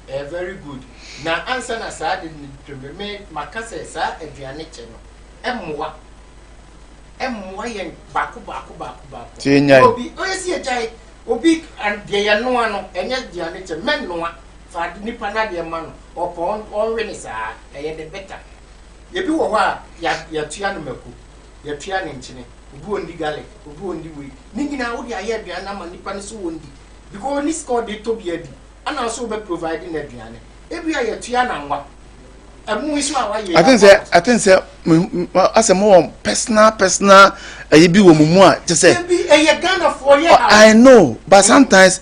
ɛyɛ very good. Na ansa na saa de ne twɛmɛ me maka sɛ saa aduane kyɛ no ɛmmoa yɛn baako baako baako baako. Tie nyae. Obi oye si agyae obi deɛ yɛ noa no, ɛnyɛ aduane kyɛ mɛnoa fa nipa na deɛ ma no ɔpɔ ɔnwe ne saa, ɛyɛ the better. Ebi wɔ hɔ a yɛtua no mako, yɛtua ne nkyene, obi wɔ ndi garlic, obi wɔ ndi wei ne nyinaa wode ayɛ aduane ama nipa no so wɔ ndi because oni sika ɔde tɔ bi adi ana nso wobɛ provide no aduane. Ebi a yɛtua na nwa ɛmu nso a wayɛ. I think sɛ asɛ mo wɔ personal ɛyi bi wɔ mo mu a kyɛ sɛ Ebi ɛyɛ Ghanafoɔ yɛ. I know, but sometimes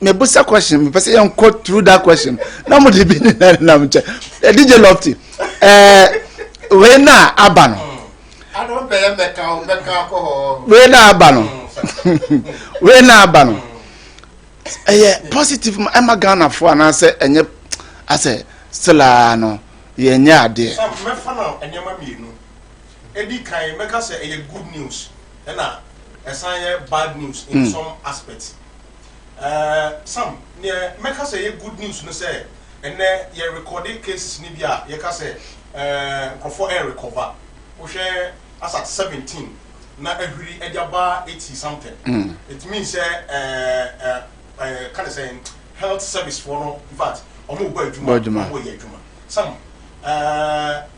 mebusa question, mepɛ sɛ yɛnkɔ through that question na mo de bi ne na nam nkyɛn. DJ Lofty, wei na aba no. Adɔn bɛyɛ mɛka mɛka akɔ hɔ. Wei na aba no, ɛyɛ positive ma ɛma Ghanafoɔ anaasɛ ɛnyɛ asɛ still a no yɛnyɛ adeɛ? Sam, mɛfa no nneɛma mmienu. Edi kan, mɛka sɛ ɛyɛ good news ɛna ɛsan yɛ bad news in some aspects. Sam, neɛ mɛka sɛ ɛyɛ good news no sɛ ɛnɛ yɛ recording cases ni bi a yɛka sɛ nkurɔfoɔ ɛyɛ recover. Wohwɛ as at 17 na ahwiri ɛde aba 80 something. It means sɛ ɛɛ ɛɛ kind of saying health service foɔ no, in fact, ɔmo bɔ adwuma. Bɔ adwuma. Ɔmo yɛ adwuma. Sam,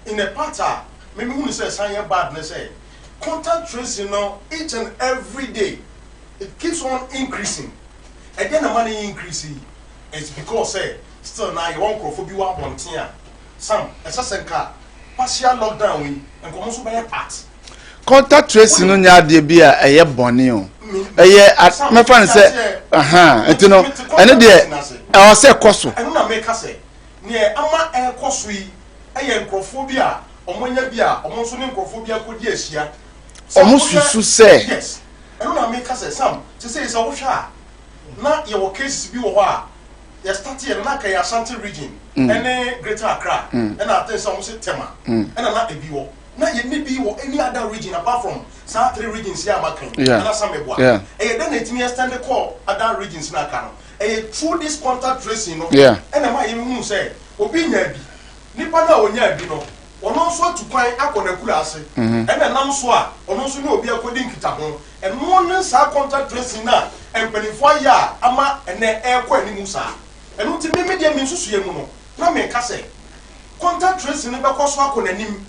in a part a mímí hu ni sɛ san yɛ bad ne sɛ contact tracing no, each and every day it keeps on increasing. Ɛdeɛ na ma ne increase yi, it's because sɛ still na yɛwɔ nkurɔfoɔ bi wɔ abɔnten a, Sam, ɛsɛ sɛ nka partial lockdown yi nkɔmɔ nso bɛyɛ part. Contact tracing no nyɛ adeɛ bi a ɛyɛ bɔne o. Ɛyɛ mɛfa no sɛ ahan nti no, ɛno deɛ ɛwɔ sɛ kɔ so. Ɛno na meka sɛ neɛ ama ɛrekɔ so yi ɛyɛ nkurɔfoɔ bi a ɔmo anya bi a ɔmo nso ne nkurɔfoɔ bi akɔdi ahyia. Sam, Ɔmo susu sɛ Yes, ɛno na meka sɛ, Sam, sɛ wohwɛ a na yɛwɔ cases bi wɔ hɔ a yɛ start yɛ no na aka yɛ Ashanti Region ɛne Greater Accra ɛna ate sɛ ɔmo sɛ Tema ɛna na ebi wɔ na yɛni bi wɔ any other region apart from saa three regions yɛ a maka yi. Ɛna Sam ɛboa ɛyɛ dɛ na etimi extend kɔ other regions na aka no, ɛyɛ through this contact tracing no ɛna ma yɛn hu sɛ obi nya bi, nipa na onya bi no, ɔno nso atu kwan akɔ n'akura ase ɛna nam so a ɔno nso ne obi akɔdi nkitaho. Ɛno ne saa contact tracing na mpanimfoɔ ayɛ a ama ɛnɛ ɛrekɔ anim saa. Ɛno nti mímí deɛ mi nsusu yɛ mu no na mi nka sɛ contact tracing no bɛkɔ so akɔ n'anim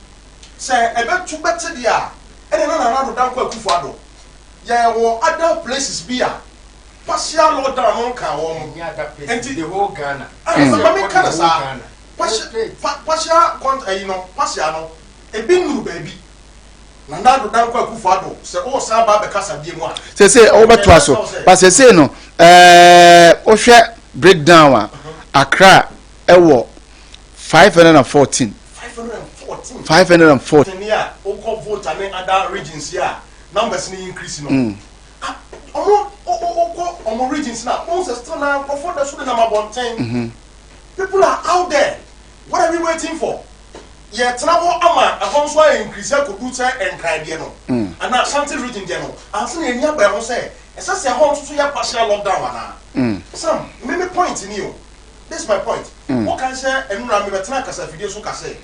sɛ ɛbɛtu bɛte deɛ a ɛna na Nana Addo Dankwa Akufo Addo yɛwɔ other places bi a partial lockdown no nka wɔn. Ɛnyɛ other places, the whole Ghana. Ɛna sɛ maame ka na The whole saa Ghana. partial cont ɛyi no, partial no ebi nuru baabi. Nana Addo Dankwa Akufo Addo sɛ ɔɔsan ba abɛkasa bie mu a Sese ɔwɔbɛtoa so, but sese no wohwɛ breakdown a, Accra ɛwɔ 514. 514. 514. Ni a wokɔ Volta ne other regions yi a numbers ni increase no. Ah, ɔmo wokɔ ɔmo regions na wɔn sɛ still na nkurɔfoɔ da so de nam abɔnten. People are out there. What are we waiting for? Yɛtena hɔ ama ɛhɔ nso ayɛ increase akɔdu sɛ Nkran deɛ no anaa Ashanti Region deɛ no ansa na yɛni aba ɛho sɛ ɛsɛ sɛ ɛhɔ nso so yɛ partial lockdown anaa? Sam, me point ni o, this is my point. Wɔka sɛ nnura mebɛtena kasafidie so ka sɛ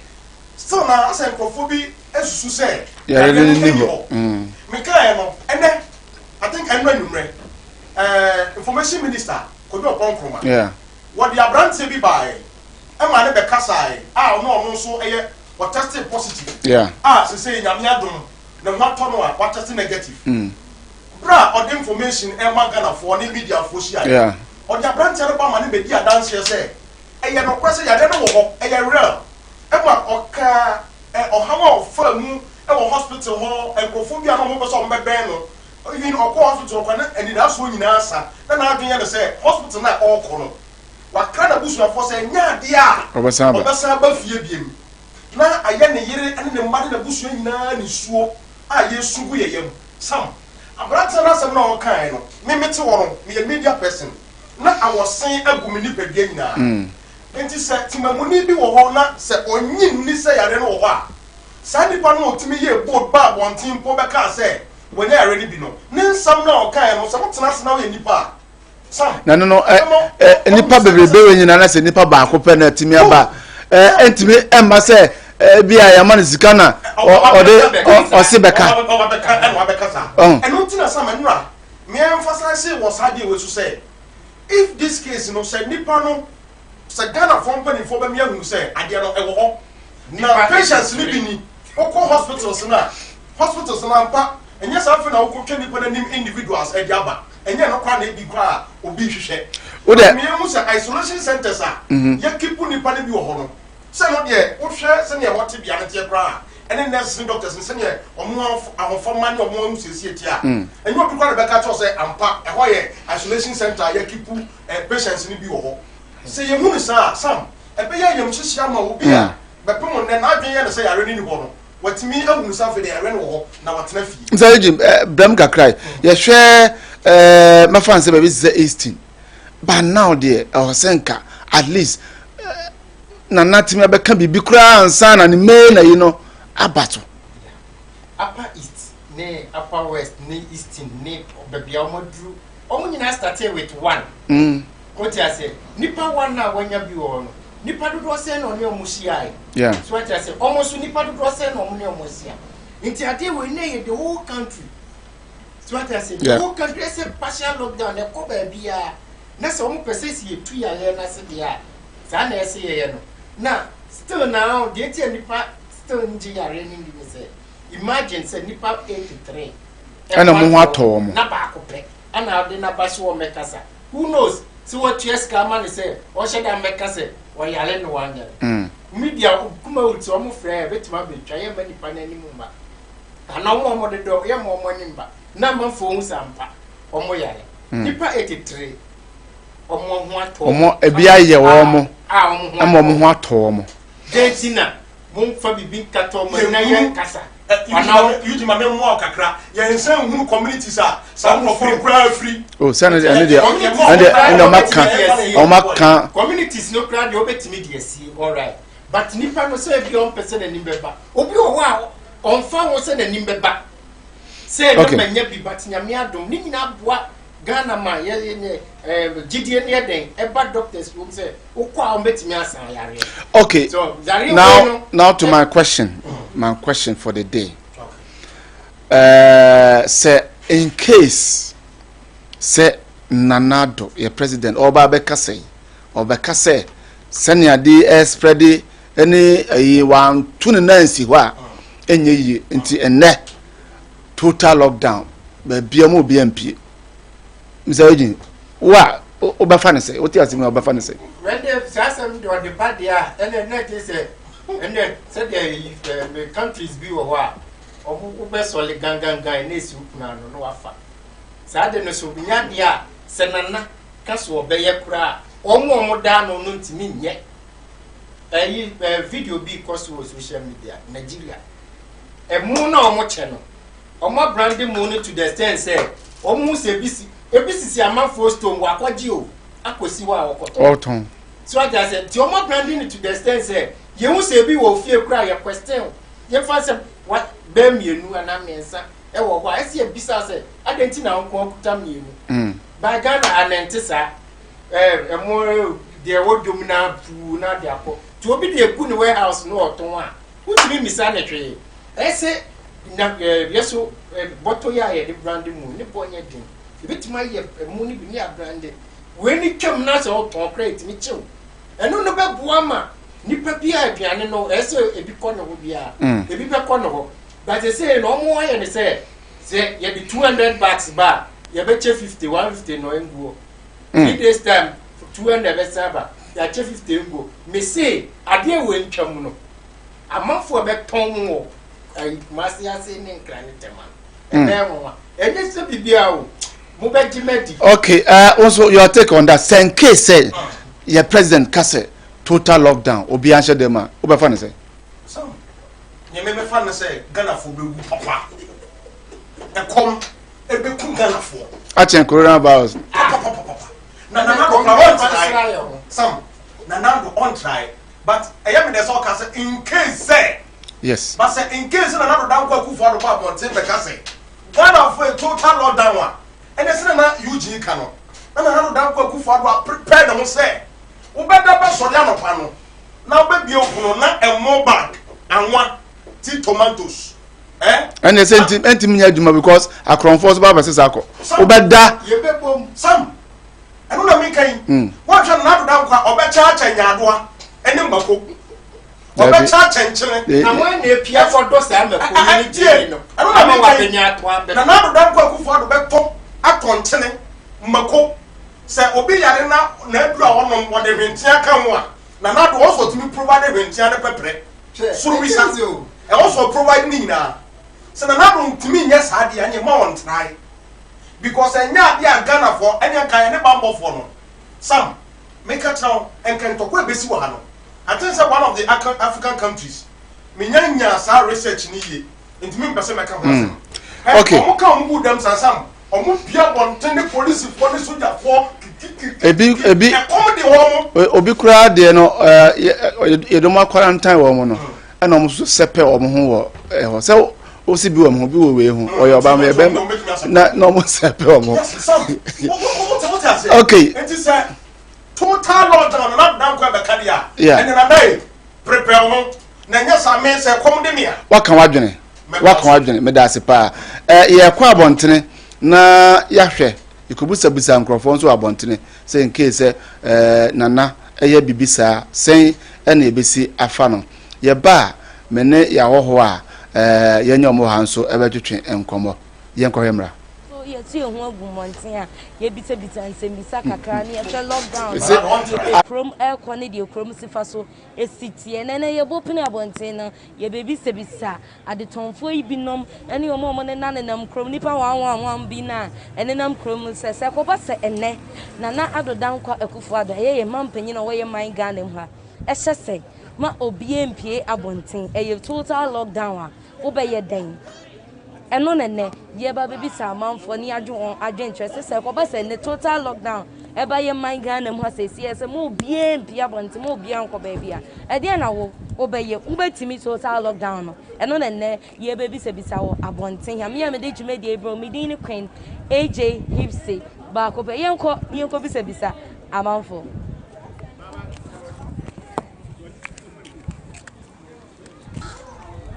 still na asɛ nkurɔfoɔ bi esusu sɛ Yɛre no yareɛ nni ɛnni hɔ. Mekaeɛ no ɛnɛ, I think ɛnura nwummerɛ, Information Minister Kojo Oppong Nkrumah wɔde aberanteɛ bi baeɛ ɛma ne bɛkasaeɛ a ɔno nso ɛyɛ wɔtest positive a sese Nyame adom ne ho atɔ no a watest negative. Bere a ɔde information ɛma Ghanafoɔ ne mediafoɔ hyia, ɔde aberanteɛ no ba ma ne bɛdi adanseɛ sɛ ɛyɛ nokorɛ sɛ yadeɛ no wɔ hɔ, ɛyɛ real. Ɛma ɔkaa ɔhaw a ɔfaa mu wɔ hospital hɔ, nkurɔfoɔ bi a na wɔpɛ sɛ wɔbɛbɛn no, even ɔkɔɔ hospital hɔ koraa na anidasoɔ nyinaa asa, na n'adwene yɛ no sɛ hospital no a ɔrekɔ no, wakra n'abusuafoɔ sɛ ɛnyɛ adeɛ a Ɔbɛsan aba. ɔbɛsan aba fie biom. Na ayɛ ne yere ne ne mma ne n'abusua nyinaa nisuo a yɛresu gu yɛn yam. Sam, aberanteɛ no asɛm no a ɔkaeɛ no, me mete hɔ no, meyɛ media person, na awɔsen agu me nipadua nyinaa. Enti sɛ temamuni bi wɔ hɔ na sɛ ɔnnye nni sɛ yareɛ no wɔ hɔ a, saa nipa no a ɔtumi yɛɛ bold baa abɔnten mpo bɛkaa sɛ wanya yareɛ no bi no, ne nsɛm no a ɔkaeɛ no, sɛ wotena ase na woyɛ nipa a, Sam, Na no no ɛ ɛbɛma ɛ nipa woahu sɛ bebrebe wɔ nyinaa na sɛ nipa baako pɛ na ɛtumi aba ɛ ɛntumi ɛmma sɛ ɛbi a yɛama no sika na ɔde ɔse bɛka. Ɔba bɛka ɛna wabɛka saa. Ɔn. Ɛno nti na Sam ɛnora me emphasize wɔ saa adeɛ wei so sɛ if this case no sɛ nipa no sɛ Ghanafoɔ mpanimfoɔ bɛmi ahunu sɛ adeɛ no ɛwɔ hɔ na patients no bi ni wokɔ hospitals no a hospitals no ampa ɛnyɛ saa afei na wokɔtwa nipa no anim individuals ɛde aba ɛnyɛ no koraa na ebi koraa a obi hwehwɛ. Wo dɛ. Mmea mu sɛ isolation centers a yɛ keep nipa no bi wɔ hɔ no sɛ no deɛ wohwɛ sɛnea ɛhɔ tebea no teɛ koraa a ɛne nurses ne doctors no sɛnea wɔn ahofama ne wɔn ahosiesie teɛ a ɛnyɛ obi koraa na bɛka kyerɛ wo sɛ ampa ɛhɔ yɛ isolation center a yɛ keep patients no bi wɔ hɔ. Sɛ yɛhu no saa a, Sam, ɛbɛyɛ ayamhyehye ama obi a bɛpem nnɛ n'adwene yɛ no sɛ yare no nni hɔ no, watumi ahunu sɛ afei deɛ yare no wɔ hɔ na watena fie. Nsa Eugene, brɛm kakra yi, yɛhwɛ eh, mɛfa no sɛ baabi te sɛ Easton, but now deɛ ɛwɔ sɛ nka at least eh, Nana tumi abɛka biribi koraa ansa na ne main ayi no aba so. Upper East ne Upper West ne Easton ne baabi a wɔaduru, wɔn nyinaa startee with one. Wote aseɛ? Nipa one a wanya bi wɔ hɔ no, nipa dodoɔ sɛn na ɔne wɔn hyiaeɛ? Yeah. So wate aseɛ? Wɔn nso nipa dodoɔ sɛn na wɔn ne wɔn ahyia? Nti adeɛ wei na ɛyɛ the whole country. So wate aseɛ? The whole country ɛsɛ partial lockdown ɛkɔ baabiara. Na sɛ wɔn pɛ sɛ si yɛtu yareɛ no ase deɛ a, saa na ɛsɛ yɛyɛ no. Na still now deɛ nti a nipa still ngye yareɛ no ndi ne sɛ, imagine sɛ nipa 83 Ɛna wɔn ho atɔ wɔn. Na baako pɛ ɛna ɔde n'aba so wɔn mɛkasa. Who knows sɛ watua sika ama no sɛ ɔnhyɛ da mmɛka sɛ ɔyare na wanyare. Mm. Media Kumawood sɛ wɔn frɛ a ɛbɛtumi abɛtwa yɛmma nipa no anim mma. Anaa wɔn a wɔde dɔ yɛmma wɔn anim ba na amanfoɔ hu sɛ ampa wɔn yare. Mm. Nipa 83 wɔn ho atɔ wɔn. Ebi ayɛ wɔn ama wɔn ho atɔ wɔn. Dɛn nti na Momfa biribi nkata wɔn ani na yɛnkasa. Anaa Eugene ma memmoa wo kakra. Yɛn nsa nhunu communities a saa nkurɔfoɔ no koraa firi. Oh, sɛ ɛno deɛ ɛno deɛ ɛno deɛ ɛno deɛ ɔma ka ɔma ka. Communities no koraa deɛ wobɛtumi de asie alright but nipa no sɛ ebi ɔmpɛ sɛ n'anim bɛba obi wɔ hɔ a ɔmfa ho sɛ n'anim bɛba sɛ ɛna manya bi but Nyame adom ne nyinaa boa Ghana ma yɛ yɛ ɛɛ gyidie no yɛ dɛn ɛba doctors wom sɛ wokɔ a wɔbɛtumi asan yareɛ. Okay. So yareɛ now wei no. Now to my question, my question for the day. Sɛ in case sɛ Nana Addo yɛ president ɔba abɛka sɛ ɔbɛka sɛ sɛnea de ɛspread ɛne ɛyi wanto ne nan si hɔ a ɛnyɛ yie nti ɛnɛ total lockdown baabia mu obi ampie. Mr. Eugene, wo a wobɛfa ne sɛ wote asɛm a wobɛfa ne sɛ. Wɛnde saa asɛm deɛ ɔde ba deɛ a ɛnɛ na gye sɛ ɛnɛ sɛdeɛ ɛɛ countries bi wɔ hɔ a ɔmo wobɛsɔle gangangan na esi wo pono ano na wafa saa de no so nya deɛ a sɛ nana ka so ɔbɛyɛ koraa ɔmo a ɔmo da ano no ntumi nyɛ ɛyi ɛɛ video bi kɔ so wɔ social media Nigeria ɛmo na ɔmo kyɛ no. Wɔn abrande mu no to the extent sɛ wɔn hu sɛ ebi si ebi sisi amanfoɔ store mu wakɔgye o akɔsi hɔ a wɔkɔtɔ. Ɔtɔn. So ate ase nti wɔn abrande no to the extent sɛ yɛn hu sɛ ebi wɔ ofie koraa yɛ question yɛn fa sɛ wa bɛɛ mmienu anaa mmiɛnsa ɛwɔ hɔ a ɛsɛ yɛ bisa sɛ adan ti na nko akuta mmienu. Mm. By Ghana anɛnte saa ɛɛ ɛmo deɛ ɛwɔ dwom na puu na de akɔ nti obi de egu ne warehouse no ɔtɔn a wotumi mmisa ne hwee. Ɛsɛ na yɛ so bɔtɔ yi a yɛde brande mu ne bɔ nyɛ den. Yɛbɛtumi ayɛ ɛmo no bi ne abrande. Wei ne twam na sɛ ɔtɔn koraa ɛtumi kyew. Ɛno no bɛboa ma nipa bi a aduane no ɛsɛ ebi kɔ ne hɔ biara. Mm. Ebi bɛkɔ ne hɔ. But sɛ na ɔmo ayɛ ne sɛ sɛ yɛde 200 bags ba a yɛbɛkyɛ 50 150 no nguo. 3 days time 200 bɛsan aba yɛakyɛ 50 nguo. Mese adeɛ wɔ ntwam no. Amanfoɔ a ɛbɛtɔn mu wɔ ayi Kumasi ase ne Nkran ne Tema no, ɛbɛyɛ nwanwa. Ɛnyɛ sɛ biribiara o, mobɛgye me adi. Okay, uh, also your take on that. Sɛ in case sɛ yɛ president ka sɛ total lockdown, obiara nhyɛ dɛm a, wobɛfa no sɛ? Sam, nea mebɛfa no sɛ Ghanafoɔ bɛwu papa. Ɛkɔm ɛbɛku Ghanafoɔ. Akyɛn coronavirus. Papapapapa. Na Nana Addo koraa ɔntrae. Sam, Nana Addo ɔntrae. But ɛyɛ me dɛ sɛ ɔka sɛ in case sɛ. Yes. But sɛ in case Nana Addo Dankwa Akufo Addo kɔ abɔnten bɛka sɛ Ghanafoɔ yɛ total lockdown a, ɛnɛ sɛ na Eugene ka no, na Nana Addo Dankwa Akufo Addo a prepare ne ho sɛ wobɛda bɛsɔre anɔpa no na wobɛbie wo pono na ɛmo bag, anwa, ti tomatoes, eh? Ɛnɛ sɛ nti ɛntumi nyɛ adwuma because akorɔmfoɔ so ba abɛsesa akɔ. Wobɛda. Yɛbɛbom. Sam, ɛno na meka yi. Hmm. Woanhwɛ Nana Addo Dankwa ɔbɛkyɛ akyɛ nyaadoa ɛne mako. Ɔbɛkyɛ akyɛ nkyene. Na wɔn na epia kɔdɔ saa mako yi ne gyeni no. Ɛno na Ama meka yi. wabɛnya ato abɛtɔ. Nana Addo Dankwa Akufo Addo bɛtɔ atɔ nkyene, mako. Sɛ obi yare na n'aduru a ɔnom wɔde hwentea ka ho a, Nana Addo ɔwɔ sɛ ɔtumi provide hwentea ne pɛprɛ. Soro wisa. Ɛwɔ sɛ ɔprovide ne nyinaa. Sɛ Nana Addo ntumi nyɛ saa deɛ a, ɛneɛ mma ɔntrae. Because ɛnyɛ adeɛ a Ghanafoɔ, ɛneɛ nka yɛne bammɔfoɔ no, Sam, meka kyerɛ wo, nka ntɔkwa a ɛbɛsi wɔ ha no, I think sɛ one of the African countries, menya nyaa saa research no yie, nti mempɛ sɛ mɛka ho asɛm. Ɛ, Okay. wɔn ka wɔn gu dɛm saa, Sam, wɔn pue abɔnten ne polisifoɔ ne sogyafoɔ kikikikiki, Ebi, ebi, ɛkɔm de wɔn. obi koraa deɛ no, ɛɛ, yɛ, ɛ, yɛde wɔn akwarantan wɔn no, ɛna wɔn nso sɛpɛ wɔn ho wɔ ɛhɔ sɛ wosi bi wɔ ho bi wɔ wei ho ɔyɛ ɔbaa mi ɛbɛn na na wɔn sɛpɛ wɔn ho. Okay. Nti sɛ total lockdown na dan kɔ ɛbɛka deɛ a ɛnna nana yi prepare ho na nyɛ saa mɛ sɛ kɔm de mi a. Waka wadwene waka wadwene meda ase paa ɛ yɛkɔ abɔntene na yɛahwɛ yɛkɔbisabisa nkurɔfoɔ nso wɔ abɔntene sɛ nkee sɛ ɛɛ nana ɛyɛ biribi saa sɛn ɛna ɛbɛsi afa no yɛba a me ne yɛn ahɔhoɔ a ɛɛ yɛnyɛ wɔn wɔ ha nso ɛbɛtwetwe nkɔmmɔ yɛnkɔhwɛ mmra. So yɛtu yɛn ho agu mmɔnten a yɛbisabisa nsɛmmisa kakra ne yɛhwɛ lockdown no deɛ kurom ɛrekɔ ne deɛ kurom si fa so si teɛ. Na ɛnɛ yɛbɔ pini abɔnten no yɛbɛbisabisa adetɔnfoɔ yi binom ne wɔn a wɔnenanenam kurom, nnipa wanwanwan bi no a ɛnenam kurom sɛ, sɛ ɛkɔba sɛ ɛnnɛ Nana Addo Dankwa Akufo Addo ɛyɛ yɛn manpanyin a ɔwɔ yɛn man Ghana mu ha ɛhyɛ sɛ ma obiara mpue abɔnten, ɛyɛ total lockdown a, wobɛyɛ dɛn? Ɛno na ɛnnɛ yɛreba abɛbisa amanfoɔ ne yɛadwe wɔn adwenkyerɛ sɛ sɛ ɛkɔba sɛ ɛnnɛ total lockdown ɛba yɛn man Ghana mu ha seesei sɛ ma obiara mpue abɔnten, ma obiara nkɔ baabi a, ɛdeɛn na wo wobɛyɛ? Wobɛtumi total lockdown no? Ɛno na ɛnnɛ yɛrebɛbisabisa wɔ abɔnten ha. Me a mede dwumadie yi brɛ wo, me din ne Queen AJ Hipsy baako pɛ. Yɛnkɔ na yɛnkɔbisabisa amanfoɔ.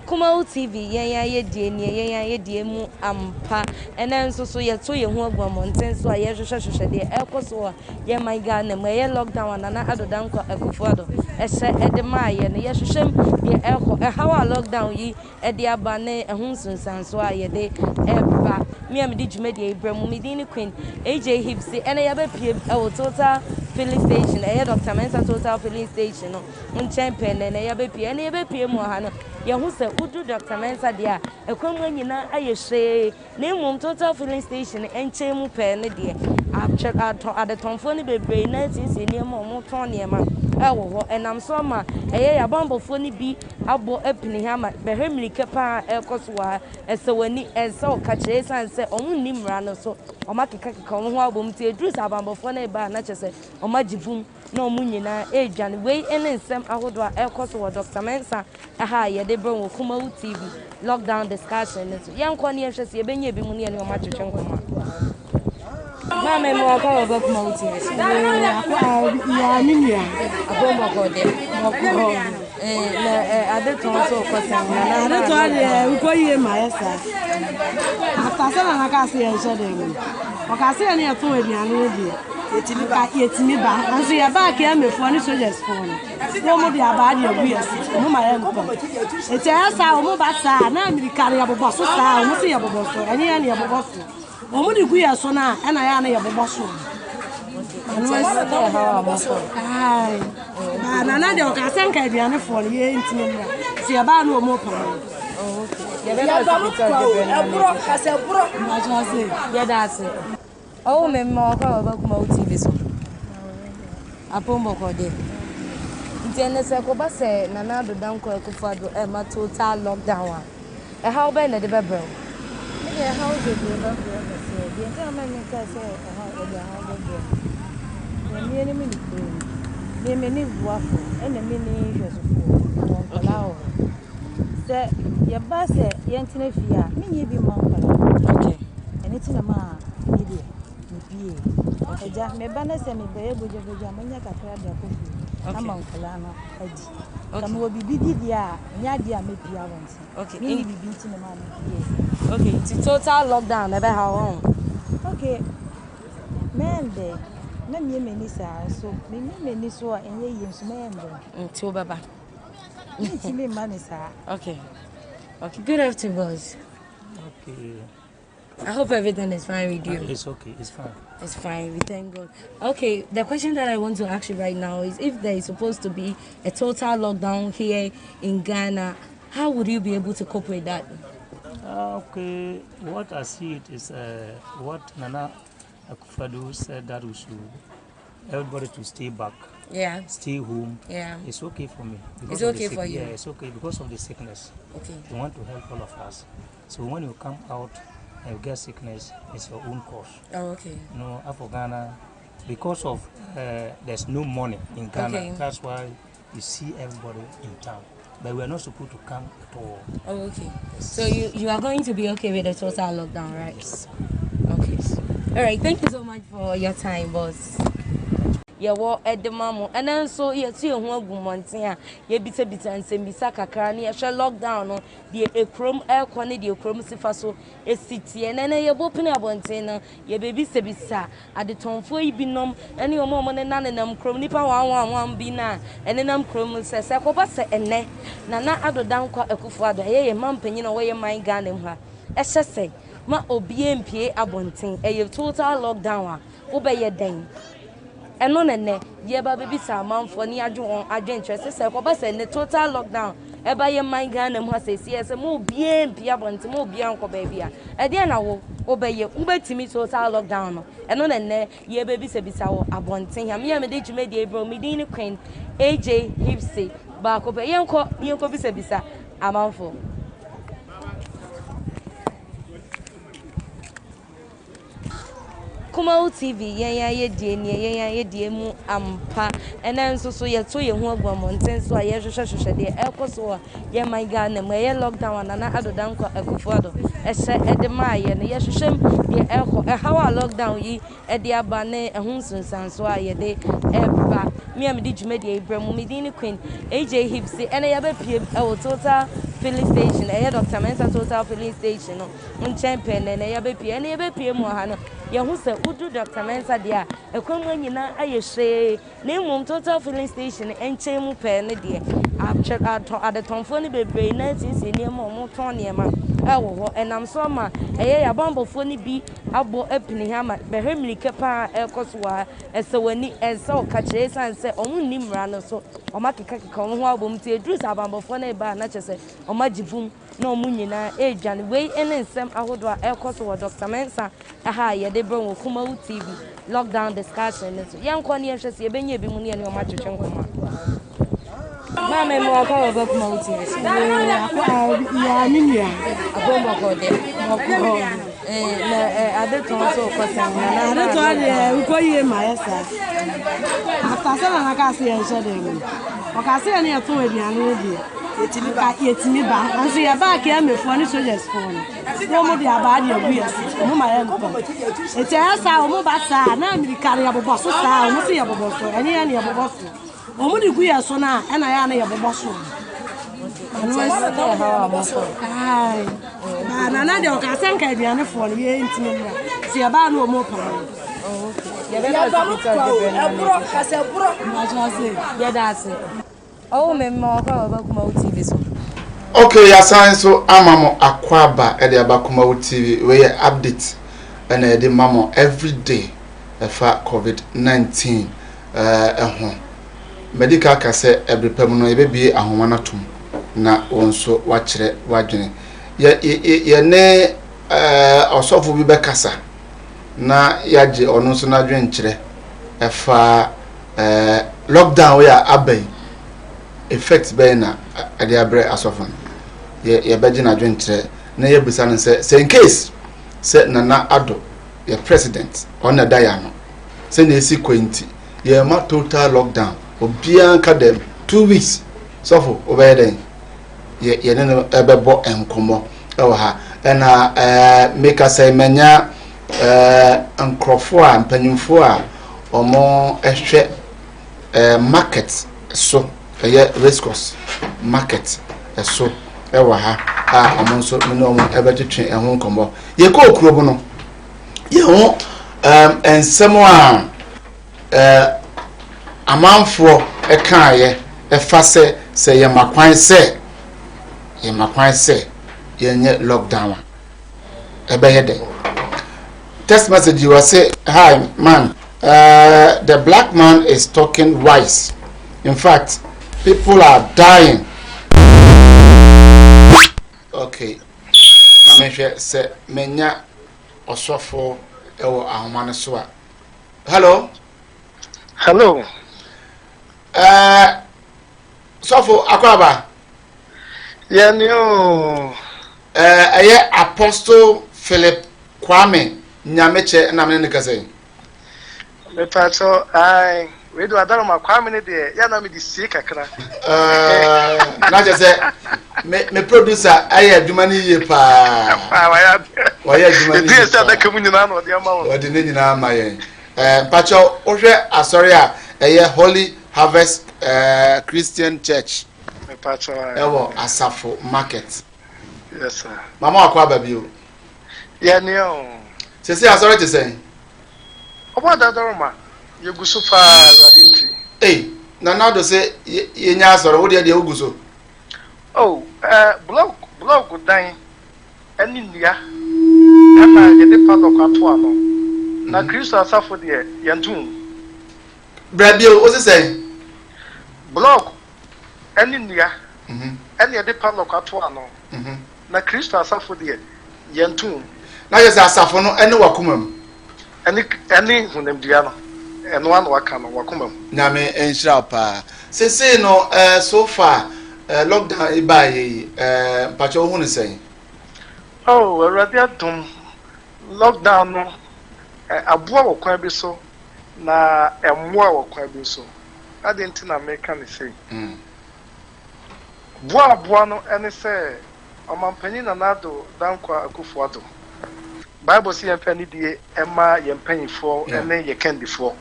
Kumawu TV yɛn ayɛdie nie yɛn ayɛdie mu ampa ɛnɛ nso so yɛto yɛn ho agu mmɔnten so a yɛhwehwɛhwehwɛ deɛ ɛrekɔ so wɔ yɛn man Ghana mu ɛyɛ lockdown a Nana Addo Dankwa Akufo-Addo ɛhyɛ ɛde maa yɛ no yɛhwehwɛ mu deɛ ɛrekɔ ɛhaw a lockdown yi ɛde aba ne ɛho nsunsuansoɔ a yɛde ɛreba me a mede dwumadie yi brɛ mu me din ne Queen AJ Hipsy ɛnɛ yɛabɛpiem ɛwɔ Total Filling Station ɛyɛ Dr. Mensah Total Filling Station no nkyɛn pɛɛ na ɛnɛ yɛabɛpue. Ɛnɛ yɛbɛpue mu wɔ ha no, yɛhu sɛ wodu Dɔkta Mensah deɛ a, ɛkwan mu nyinaa ayɛ hwee. Na mmom Total Filling Station nkyɛn mu pɛɛ no deɛ, atwɛ atɔ adetɔnfoɔ no bebree na asiesie nneɛma a wɔtɔn nneɛma wɔ hɔ. Ɛnam so ama ɛyɛ yɛn abanbɔfoɔ no bi abɔ apini ha ma bɛhwɛ mmirika pa ara a ɛrekɔ so wɔ ha. Ɛsɛ w'ani, ɛnsɛ wo kakyerɛ ɛsiane sɛ wɔnni mmara no so. Wɔakekakeka wɔn ho abom nti ɛduru sɛ abanbɔfoɔ no reba a na kyerɛ sɛ wɔagye bum. na wɔn nyinaa redwane. Wei ne nsɛm ahodoɔ a ɛrekɔ so wɔ Dɔkta Mensah ha a yɛde brɛ wo wɔ Kumawu TV Lockdown Discussion no so. Yɛnkɔ ne yɛnhwɛ sɛ yɛbɛnya ebinom ne yɛne wɔn atwetwe nkɔmmɔ a. Maame mu akɔ wɔ bɛ Kumawu TV so. Ya me nua. Akɔ bɔkɔ deɛ. Bɔkɔ. Na ade tɔn so kɔ sɛn na na. Ade tɔn deɛ nkɔ yie ma yɛ saa. After sɛ nana kaa sɛ yɛnhyɛ dɛm no. Ɔkaa sɛ yɛne yɛtɔn aduane no deɛ. Anka yɛtumi ba, nanso yɛbaa KMAfoɔ ne sogyasfoɔ no, na wɔn de abaa de agu yɛn so, wɔn ma yɛntɔn. Eti ɛyɛ saa, wɔn ba saa, na mmirika no yɛbobɔ so saa, wɔn se yɛbobɔ so, ɛnyɛ yɛn na yɛbobɔ so. Wɔn de gu yɛn so no a, ɛna yɛ a na yɛbobɔ so. Ɛno asi. Ae. Ba nana deɛ ɔkaa sɛ nka aduanefoɔ no yɛntumi mmra. Nso yɛbaa no wɔn pam no. Oh, okay. Yɛbɛba hospital de brɛ no. Ɛborɔ kasa ɛborɔ. Yɛda ase. Ɔwo me mma ɔkɔ a wɔba Kumawu TV so. Apon bɔkɔ deɛ. Nti ɛnɛ sɛ ɛkɔba sɛ Nana Addo Dankwa Akufo-Addo ɛma total lockdown a, ɛhaw bɛn na ɛde bɛbrɛ wo? Me deɛ ɛhaw bebree bɛbrɛ me sɛ deɛ nti a mɛmi kaa sɛ ɛhaw ɛde ɛhaw bɛbrɛ me. Nyame anim ne kuro mu. Me me ne boafo ɛna me ne nhwɛsofoɔ wɔ nkwadaa wɔ hɔ. Sɛ yɛba sɛ yɛntena fie a, menyɛ bi mma nkwadaa no. Okay. Ɛno nti na maa me deɛ mepie. Agya, meba na sɛ mebɛyɛ bogyabogya a, mɛnya kakra de akɔ fie ama nkwadaa no adi. Sɛ mewɔ biribi di deɛ a, ɛnyɛ adeɛ a mɛpie abɔnten. Okay. Menni biribi nti na maa mepie. Okay, nti total lockdown na ɛbɛha wo ho? Okay, mɛyɛ no dɛn? Mɛmie m'ani saa nso memie m'ani so a ɛnyɛ yie nso mɛyɛ no dɛn? Nti wobɛba? Mentumi mma ne saa. Okay. Okay. Good afternoon, boss. Okay. I hope everything is fine with you. It's okay. It's fine. It's fine. We thank God. Okay, the question that I want to ask you right now is if there is supposed to be a total lockdown here in Ghana, how would you be able to cope with that? Okay, what I see it is what Nana Akufo-Addo said that we should everybody to stay back. Yeah. Stay home. Yeah. It's okay for me. It's of the okay sick- for you. Yeah, it's okay because of the sickness. Okay. We want to help all of us. So when you come out and you get sickness, it's your own cause. Oh, okay. You know, for Ghana, because of there's no money in Ghana, Okay. that's why you see everybody in town. But we are not supposed to come at all. Oh, okay. So you are going to be okay with the total lockdown, right? Yes. Okay. All right. Thank you so much for your time, boss. Yɛwɔ ɛde ma mo ɛnɛ nso yɛtu yɛn ho agu mmɔnten a yɛbisabisa nsɛmbisa kakra ne yɛhwɛ lockdown no deɛ ekurom ɛrekɔ ne deɛ ekurom si fa so esi teɛ. Na ɛnɛ yɛbɔ pini abɔnten no, yɛbɛbisabisa adetɔnfoɔ yi binom ɛne wɔn a wɔn nenam kurom, nipa wanwanwan bi na ɛnenam kurom sɛ kɔba sɛ ɛnɛ Nana Addo Dankwa Akufo-Addo, ɛyɛ yɛn mampanyin a ɔwɔ yɛn man Ghana mu ha, ɛhyɛ sɛ ma obiara mpie abɔnten, ɛyɛ total lockdown a, wobɛyɛ dɛn? Ɛno na nnɛ yɛba bɛbisa amanfoɔ ne yɛadwe wɔn adwenkyerɛ sɛ kɔba sɛ nnɛ total lockdown ɛba yɛ man Ghana mu ha sɛsi sɛ ma obiara mpie abɔnten, ma obiara nkɔ baabi a, ɛdeɛn na wo wobɛyɛ? Wobɛtumi total lockdown no? Ɛno na nnɛ yɛbɛbisabisa wɔ abɔnten ha. Me a mede dwumadie brɛ, me din ne Queen AJ Hipsy baako pɛ. Yɛnkɔ yɛnkɔ bisabisa amanfoɔ. Kumawu TV, yɛn ayɛ die nie, yɛn ayɛ die mu ampa. Ɛnɛ nso so yɛto yɛn ho agu mmɔnten so a yɛhwehwɛhwehwɛ deɛ ɛrekɔ so wɔ yɛn man Ghana mu. Ɛyɛ lockdown a Nana Addo Dankwa Akufo-Addo ɛhyɛ ɛde maa yɛ no, yɛhwehwɛ mu deɛ ɛrekɔ, ɛhaw a lockdown yi ɛde aba ne ɛho nsunsuansoɔ a yɛde ɛreba. Me a mede dwumadie yi brɛ mu, me din ne Queen AJ Hipsy. Ɛnɛ yɛbɛpie ɛwɔ Total Filling Station, ɛyɛ Dr. Mensah Total Filling Station no nkyɛn pɛɛ na ɛnɛ yɛbɛpie. Ɛnɛ yɛbɛpie mu wɔ ha no, yɛho sɛ wodu Dr. Mensah deɛ a, ɛkwan mu nyinaa ayɛ hwee, na mmom Total Filling Station nkyɛn mu pɛɛ no deɛ, adetɔnfoɔ no bebree na asiesie nneɛma a wɔtɔn nneɛma ɛwɔ hɔ. Ɛnam so ama ɛyɛ yɛ abanbɔfoɔ no bi abɔ apini ha ama bɛhwɛ mmirika paa ɛrekɔ so wɔ ha. Ɛsɛ w'ani, ɛnsɛ wo ka kyerɛ, ɛsiane sɛ wɔn nni mmara no so, wɔn akekakeka wɔn ho abom nti ɛduru sɛ abanbɔfoɔ no reba a, na kyerɛ sɛ wɔn agye bum na wɔn nyinaa redwane. Wei ne nsɛm ahodoɔ a ɛrekɔ so wɔ Dr. Mensah ha a yɛde brɛ wɔ Kumawu TV lockdown discussion no so. Yɛnkɔ ne yɛnhwɛ sɛ yɛbɛnya ebi mu ne yɛne wɔn atwetwe nkɔmmɔ. Maame mu akɔ wɔ bɛ Kumawu TV so. Ya me nua. Abɔmbɔkɔ deɛ. Bɔkɔ. Na ade tɔn so kɔ sɛn? Ade tɔn deɛ nkɔ yie ma yɛ saa. After sɛ Nana kaa sɛ yɛnhyɛ dɛm no, ɔkaa sɛ yɛne yɛtɔn aduane no deɛ, anka yɛtumi ba. Nanso yɛbaa KMAfoɔ ne sogyasfoɔ no, na wɔn de abaa de agu yɛ so, wɔn ma yɛntɔn. Nti ɛyɛ saa, wɔn ba saa, na mmirika no yɛbobɔ so saa, wɔn se yɛbobɔ so, ɛnyɛ yɛn na yɛbobɔ so. Wɔn de gu yɛ so no a, ɛna yɛ a na yɛbobɔ so. Ɛno asi. Ae. Ba Nana deɛ ɔkaa sɛ nka aduanefoɔ no yɛ ntumi mmra. Sɛ yɛbaa no wɔn pam no. Yɛbɛba Ɛborɔ kasa ɛborɔ. Yɛda ase. Ɔwo me mma ɔkɔ a wɔba Kumawu TV so. Okay, yɛasan nso ama mo akwaaba ɛde aba Kumawu TV. Wei yɛ update ɛna yɛde ma mo everyday ɛfa COVID-19 ɛho. Madi ka aka sɛ ɛbere pa mu no yɛbɛbie ahoma no atom. na wo nso woakyerɛ w'adwene. Yɛ, yɛ, yɛne ɛɛ ɔsɔfo bi bɛkasa na yɛagye ɔno nso n'adwenkyerɛ ɛfa ɛɛ lockdown yi a aba yi effect bɛyɛ na ɛde abrɛ asɔfo no. Yɛ, yɛbɛgye n'adwenkyerɛ na yɛabisa no sɛ, sɛ in case sɛ Nana Addo yɛ president, ɔno na ɛda yɛn ano, sɛnea esi kɔ yi nti, yɛrema total lockdown, obiara nka dɛm, 2 weeks, sɔfo wobɛyɛ dɛn? Yɛ yɛne no ɛbɛbɔ nkɔmmɔ ɛwɔ ha. Ɛna meka sɛ manya nkurɔfoɔ a mpanyinfoɔ a wɔn ɛhwɛ market so, ɛyɛ race course market ɛso ɛwɔ ha a wɔn nso me ne wɔn ɛbɛtwetwe ɛho nkɔmmɔ. Yɛkɔɔ kurom no, yɛn ho nsɛm a amanfoɔ ɛkaeɛ ɛfa sɛ sɛ yɛma kwan sɛ yɛnyɛ lockdown a, ɛbɛyɛ dɛ. Text message yi wɔ sɛ, "Hi man, the black man is talking wise. In fact, people are dying." Okay, na mehwɛ sɛ menya ɔsɔfo ɛwɔ ahoma no so a. Hello. Hello. Sɔfo, akɔaba. Yɛne o. Ɛyɛ Apostle Philip Kwame Nyamekyɛ na mene ne kasa yi. Mepatɔ ai wei de adaroma Kwame ne deɛ yɛ na mede sie kakra. Na kyerɛ sɛ me producer ayɛ adwuma no yie paa. Wayɛ adwuma no yie paa. Ɛdi adaka mu nyinaa na ɔde ama wɔn. Ɔde ne nyinaa ama yɛn. Mpakyɛw, wohwɛ asɔre a ɛyɛ Holy Harvest Christian Church Mepatɔ. ɛwɔ Asafo Market. Yes sir. Mama wakɔ aba bio. Yɛne o. Sɛsɛ asɔre te sɛn? Ɔbɔ adadaroma yɛgu so paa, Awurade nti. Ei, Nana Addo sɛ yɛnya asɔre, wo deɛ wogu so. Oh, block dan ɛne nnua ɛna yɛde padlock ato ano. Na Kristo asafo deɛ, yɛnto mu. Brɛ bio, wo se sɛn? Block ɛne nnua ɛne yɛde padlock ato ano. Na Kristo asafo deɛ, yɛnto mu. Na kyerɛ sɛ asafo no ɛne wakoma mu. Ɛne honamdua no, ɛno ano aka no wakoma mu. Nyame nhyira wo paa. Sesei no, so far, lockdown yi baayɛ yi, mpakyɛ, wohu no sɛn? Oh, Awurade adom, lockdown no aboa wɔ kwan bi so na ɛmmoa wɔ kwan bi so. Ade nti na meka ne sei, boa aboa no ne sɛ ɔmampanyin Nana Addo Dankwa Akufo Addo, Bible sɛ yɛmfa anidie ɛma yɛn mpanyinfoɔ ne yɛn kandifoɔ.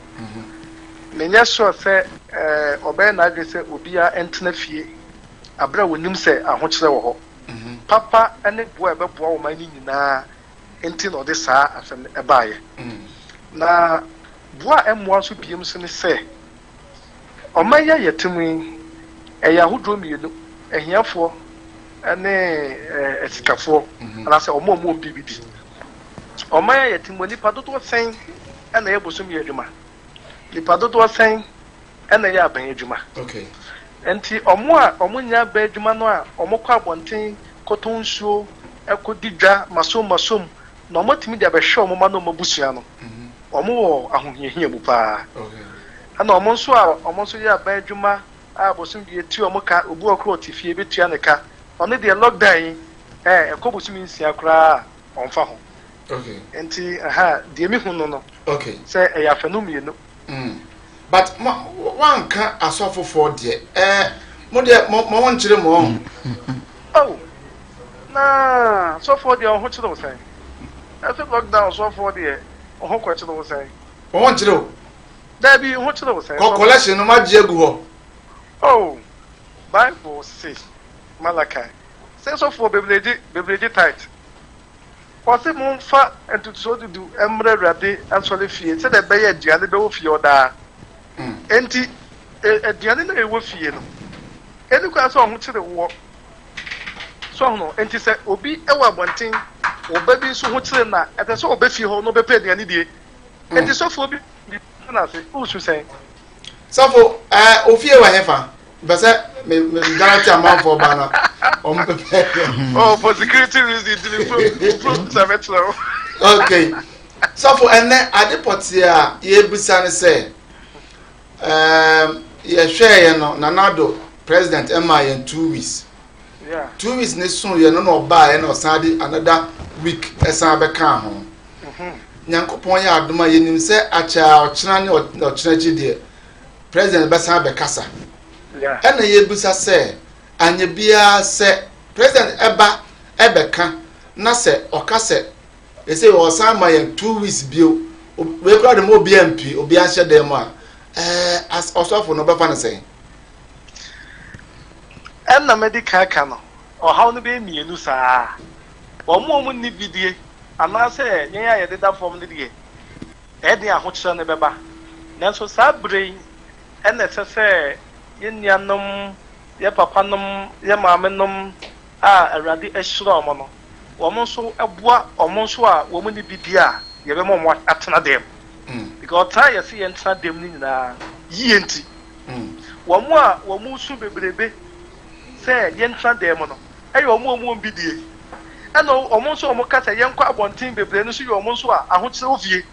Menyɛ sure sɛ ɔbɛyɛ n'adwene sɛ obiara ntena fie abere a wɔnim sɛ ahokyerɛ wɔ hɔ. Papa ne boa a ɛbɛboa wɔn man no nyinaa nti na ɔde saa asɛm no ɛbaeɛ. Na boa a ɛmmoa nso biem nso ne sɛ ɔman yi a yɛte mu yi, ɛyɛ ahodoɔ mmienu: ahiafoɔ ne asikafoɔ, anaasɛ ɔmo a ɔmo wɔ biribi di. Ɔman a yɛte mu, nipa dodoɔ sɛn ɛna ɛyɛ bosom yɛ adwuma? Nipa dodoɔ sɛn ɛna ɛyɛ aban adwuma? Nti ɔmo a ɔmo nyɛ aban adwuma no a ɔmo kɔ abɔnten kɔtɔn nsuo, ɛkɔdi dwa masom masom na ɔmo atumi de abɛhwɛ ɔmo ma na ɔmo abusua no, ɔmo wɔ ahohiahia mu paa. Ɛna ɔmo nso a ɔmo nso yɛ aban adwuma a bosom deɛ etua ɔmo ka, obi wɔ koro ɔte fie ebetua ne ka, ɔno deɛ lockdown yi ɛkɔ bosom 6 koraa a ɔnfa ho. Nti aha deɛ mi hu no sɛ ɛyɛ afɛnu mmienu. But mo wanka asɔfofoɔ deɛ, mo deɛ mo ho nkyerɛ mo ɔho. Oh, na sɔfoɔ deɛ, ɔho kyerɛ wo sɛn? Ɛsɛ lockdown, sɔfoɔ deɛ, ɔho kɔ kyerɛ wo sɛn? Ɔho nkyerɛ o. Daabi, ho kyerɛ wo sɛn? Kɔ collection no ma gye agu hɔ. Oh, Bible se Malachi sɛ sɔfoɔ bebree gye tithe. Wɔse momfa ntotosoɔ dudu mmerɛ Awurade asɔre fie sɛdeɛ ɛbɛyɛ aduane bɛwɔ fie ɔdaa. Enti aduane no a ɛwɔ fie no ɛni kwan sɛ ɔho kyere woɔ so ɔhono. Enti sɛ obi wɔ abɔnten, ɔba bi nso ho kyere na ɛsɛ sɛ ɔbɛ fie hɔ na ɔbɛpɛ aduane die. Enti sɔfoɔ bi na ase wosu sɛn? Sɔfo, ofie wɔ hefa? Mpɛ sɛ me me guarantee amanfoɔ ba na wɔn pɛpɛ. Oh, for security reasons, mi furo furo sɛ mɛkyerɛ wo. Okay, sɔfo ɛnɛ ade pɔtee a yɛbisa ne sɛ ɛɛm yɛhwɛɛ yɛn no Nana Addo president ɛmaa yɛn 2 weeks. 2 weeks ne so yɛ no na ɔbaa yɛ na ɔsan de another week ɛsan bɛka ho. Nyankopɔn yɛ adom a yɛnim sɛ akyɛ a ɔkyena ne ɔkyena akyi deɛ president bɛsan bɛkasa. Ɛna yɛbisa sɛ anyɛ biara sɛ president ɛba ɛbɛka na sɛ ɔka sɛ ɛsɛ ɔsan ma yɛn 2 weeks bio, wei koraa de ma obiara mpie, obiara nhyɛ dan mu a, ɛɛ ɔsɔfo no ɔbɛfa no sɛn? Ɛna mɛdi kan ka no, ɔhaw no bɛyɛ mmienu saa. Wɔn a wɔn nni bidie anaasɛ yɛn a yɛdeda fam no deɛ, ɛyɛ den ahokyerɛ no bɛba. Nanso saa bere yi ɛna ɛsɛ sɛ yɛn nuanom, yɛ papanom, yɛ maamenom a Awurade ahyira wɔn no, wɔn nso boa wɔn nso a wɔn nni bidie a yɛbɛma wɔn atena dɛm. Because ɔtena yɛsɛ yɛn tena dɛm no nyinaa yie nti. Wɔn a wɔn su bebrebe sɛ yɛntena dɛm no ɛyɛ wɔn a wɔn bidie. Ɛna wɔn nso a wɔn ka sɛ yɛnkɔ abɔnten bebree no nso yɛ wɔn nso a ahokyerɛ wɔ fie.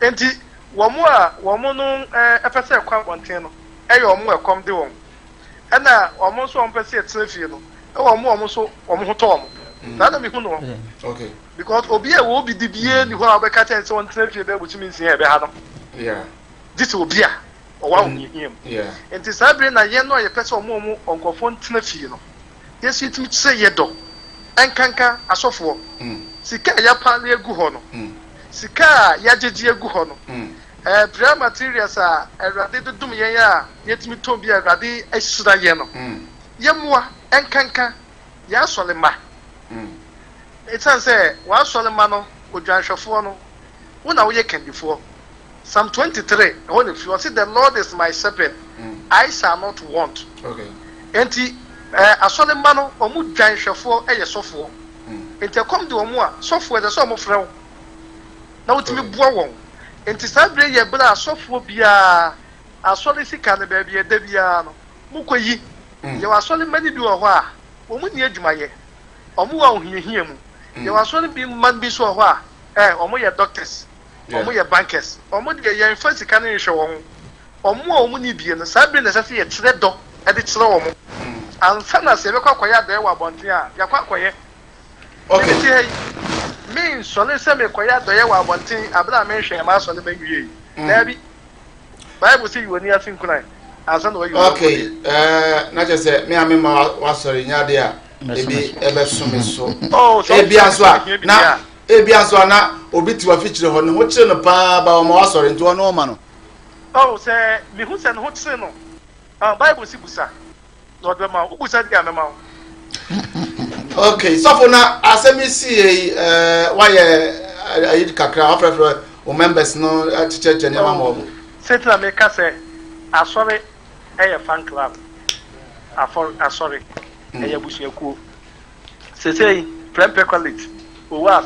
Nti wɔn a wɔn no ɛpɛ sɛ ɛkɔ abɔnten no ɛyɛ wɔn a ɛkɔm de wɔn. Ɛna wɔn nso a wɔn pɛ sɛ yɛtena fie no ɛwɔ wɔn a wɔn nso wɔn ho tɔ wɔn. Saa na mihu no. Because obi a ɛwɔ obi di bie ni hɔ a ɔbɛka kyɛn sɛ ɔntena fie bɛɛ bosome 6 ɛbɛha no. Gye sɛ obi a ɔwɔ ahohiahia mu. Nti saa bere na yɛn no a yɛpɛ sɛ ɔmo ɔmo nkurɔfoɔ ntena fie no, yɛsi yɛtumi kyerɛ yɛ dɔ nkanka asɔfoɔ. Sika a yɛapaale agu hɔ no, sika a yɛagyegye agu hɔ no, prayer materials a Awurade de dom yɛn a yɛtumi tɔn bi a Awurade ahyira yɛn no, yɛmmoa nkanka yɛn asɔre mma. Ɛsiane sɛ w'asɔre mma no, odwanhwɛfoɔ no, wo na woyɛ kandifoɔ. Psalm 23, ɛhɔ na fi, ɔse, "The Lord is my shepherd, I shall not want." Enti asɔre mma no, ɔmo dwanhwɛfoɔ yɛ sɔfoɔ. Nti ɛkɔm de wɔn a, sɔfoɔ ɛsɛ sɛ ɔmo frɛ wo na wotumi boa wɔn. Nti saa bere yɛ bere a sɔfoɔ biara asɔre sika no baabi ɛda biara no mokɔ yi. Yɛwɔ asɔre mma no bi wɔ hɔ a wɔn nni adwumayɛ, wɔn wɔ ahohiahia mu. Yɛwɔ asɔre bi mma bi nso wɔ hɔ a wɔn yɛ doctors, wɔn yɛ bankers, wɔn deɛ yɛnfa sika no nhwɛ wɔn ho. Wɔn a wɔn ni bie no, saa bere na ɛsɛ sɛ yɛkyerɛ dɔ de kyerɛ wɔn ansa na sɛ yɛbɛkɔ akɔyɛ adɔeɛ wɔ abɔnten a yɛakɔ akɔyɛ. Mete ha yi, mensɔre sɛ mekɔyɛ adɔeɛ wɔ abɔnten abere a menhwɛ m'asɔre ma nwie yi. Daabi. Bible sɛ yi w'ani ase nkuran ansa na wayi wo Okay, na kyerɛ sɛ me a mema wasɔre nya adeɛ a ebi ɛbɛso me so. Oh, sɛ Ebia nso a wohia bi na deɛ a. ebia nso a na obi te wafikyire hɔ ne ho kyere no paa ba ɔma wasɔre nti ɔno ɔma no. Oh, sɛ mehu sɛ ne ho kyere no. Ah, Bible si busa na ɔde bɛma wo. Wobusa deɛ a mɛma wo. Okay, sɔfo, na asɛm yi si yɛ yi, wayɛ ayi kakra wafrɛfrɛ wo members no akyekyɛkyɛ nneɛma ma wɔn? Sɛti na meka sɛ asɔre ɛyɛ fan club. Afɔre asɔre ɛyɛ abusuakuo. Sesei Prempeh College, OWAS,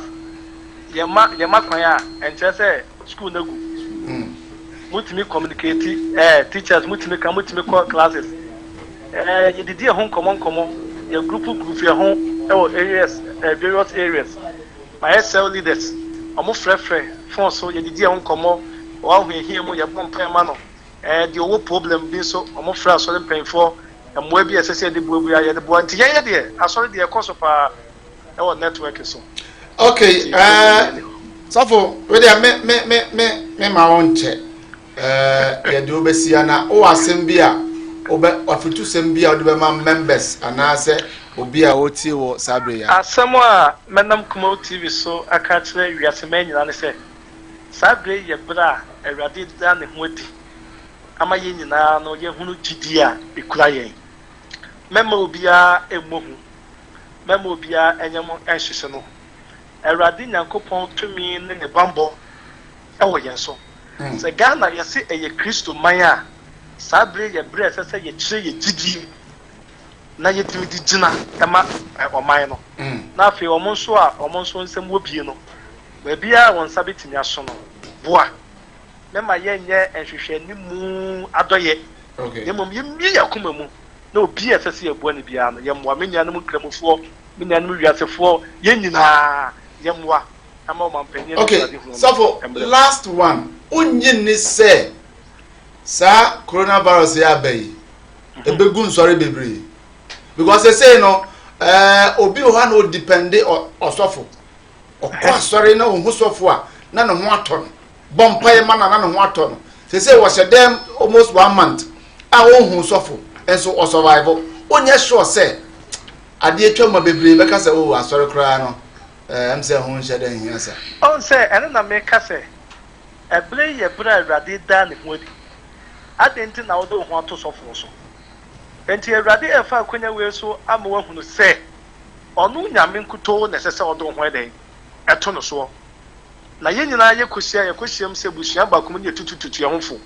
yɛma kwan a ɛnkyerɛ sɛ school no agu. Mutumi communicate, teachers mutumi ka, mutumi kɔ classes. Yɛdidi ɛho nkɔmɔ nkɔmɔ, yɛ group group yɛ ho ɛwɔ areas, various areas. Mayɛ cell leaders, ɔmo frɛfrɛ phone so, yɛdidi ɛho nkɔmɔ, ɔwɔ ahohiahia mu yɛbɔ mpaeɛ ma no. Deɛ ɔwɔ problem bi nso, ɔmo frɛ asɔre mpanyinfoɔ, mmoa bi a ɛsɛ sɛ yɛde boa bi a yɛde boa. Nti yɛn yɛ deɛ asɔre deɛ ɛkɔ so paa ɛwɔ network so. Okay, sɔfo, wei deɛ me ma wo nkyɛ, yɛde wo bɛsi ana wowɔ asɛm bi a wobɛ afutusɛm bi a wode bɛma members anaasɛ obi a wɔtie wɔ saa bere yi a? Asɛm a mɛnam Kumawu TV so aka akyerɛ wiase man nyinaa ne sɛ, saa bere yi yɛ bere a Awurade da ne ho adi ama yɛn nyinaa no yɛhunu gyidie a ɛkura yɛn. Mɛmma obiara mmɔ hu, mɛmma obiara nyɛ mo nhyehye no. Awurade Nyankopɔn tumi ne ne bammɔ wɔ yɛn so. Sɛ Ghana yɛse ɛyɛ Kristo man a, saa bere yɛ bere a ɛsɛ sɛ yɛkyerɛ yɛ gyidie na yɛtumi de gyina ma ɔman no. Na afei wɔn nso a wɔn nso nsɛm wɔ bie no, baabiara a wɔn nsa bɛtumi aso no, boa. Mɛma yɛnyɛ nhwehwɛnimu adɔyɛ, na mmom yɛmmue yɛn akoma mu. Na obi a ɛsɛ sɛ yɛboa no biara no, yɛmmoa. Me nuanom Nkramofoɔ, me nuanom wiasefoɔ, yɛn nyinaa yɛmmoa mma ɔmanpanin Okay, anisoadehunu no sɔfo, mmra mu. last one, wonnye nni sɛ saa coronavirus yi aba yi, ebegu nsɔre bebree? Because sesei no, eh, obi wɔ hɔ a na odipɛnde ɔsɔfo. Ɔkɔ asɔre na ohu sɔfo a, na ne ho atɔ no. Bɔ mpaeɛ ma no a, na ne ho atɔ no. Sesei wɔhyɛ dɛm almost one month a ɔnhu sɔfo, nso ɔsurvive. Wonyɛ sure sɛ adeɛ twa mu a bebree bɛka sɛ, oh, asɔre koraa no, eh, ɛm sɛ ho nhyɛ dɛ nhia sa. Ɔn sɛ, ɛno na meka sɛ, ɛberɛ yi yɛ berɛ a Awurade daa ne ho adi. Adɛn nti na wode wo ho ato sɔfoɔ so? Enti Awurade refa akwanya wei so ama woahunu sɛ Ɔno Nyame nkutoo na ɛsɛ sɛ wode wo ho dɛn? To no soɔ. Na yɛn nyinaa yɛkɔhyia, yɛkɔhyiam sɛ abusua baako mu ne yɛtutututu yɛn ho fo.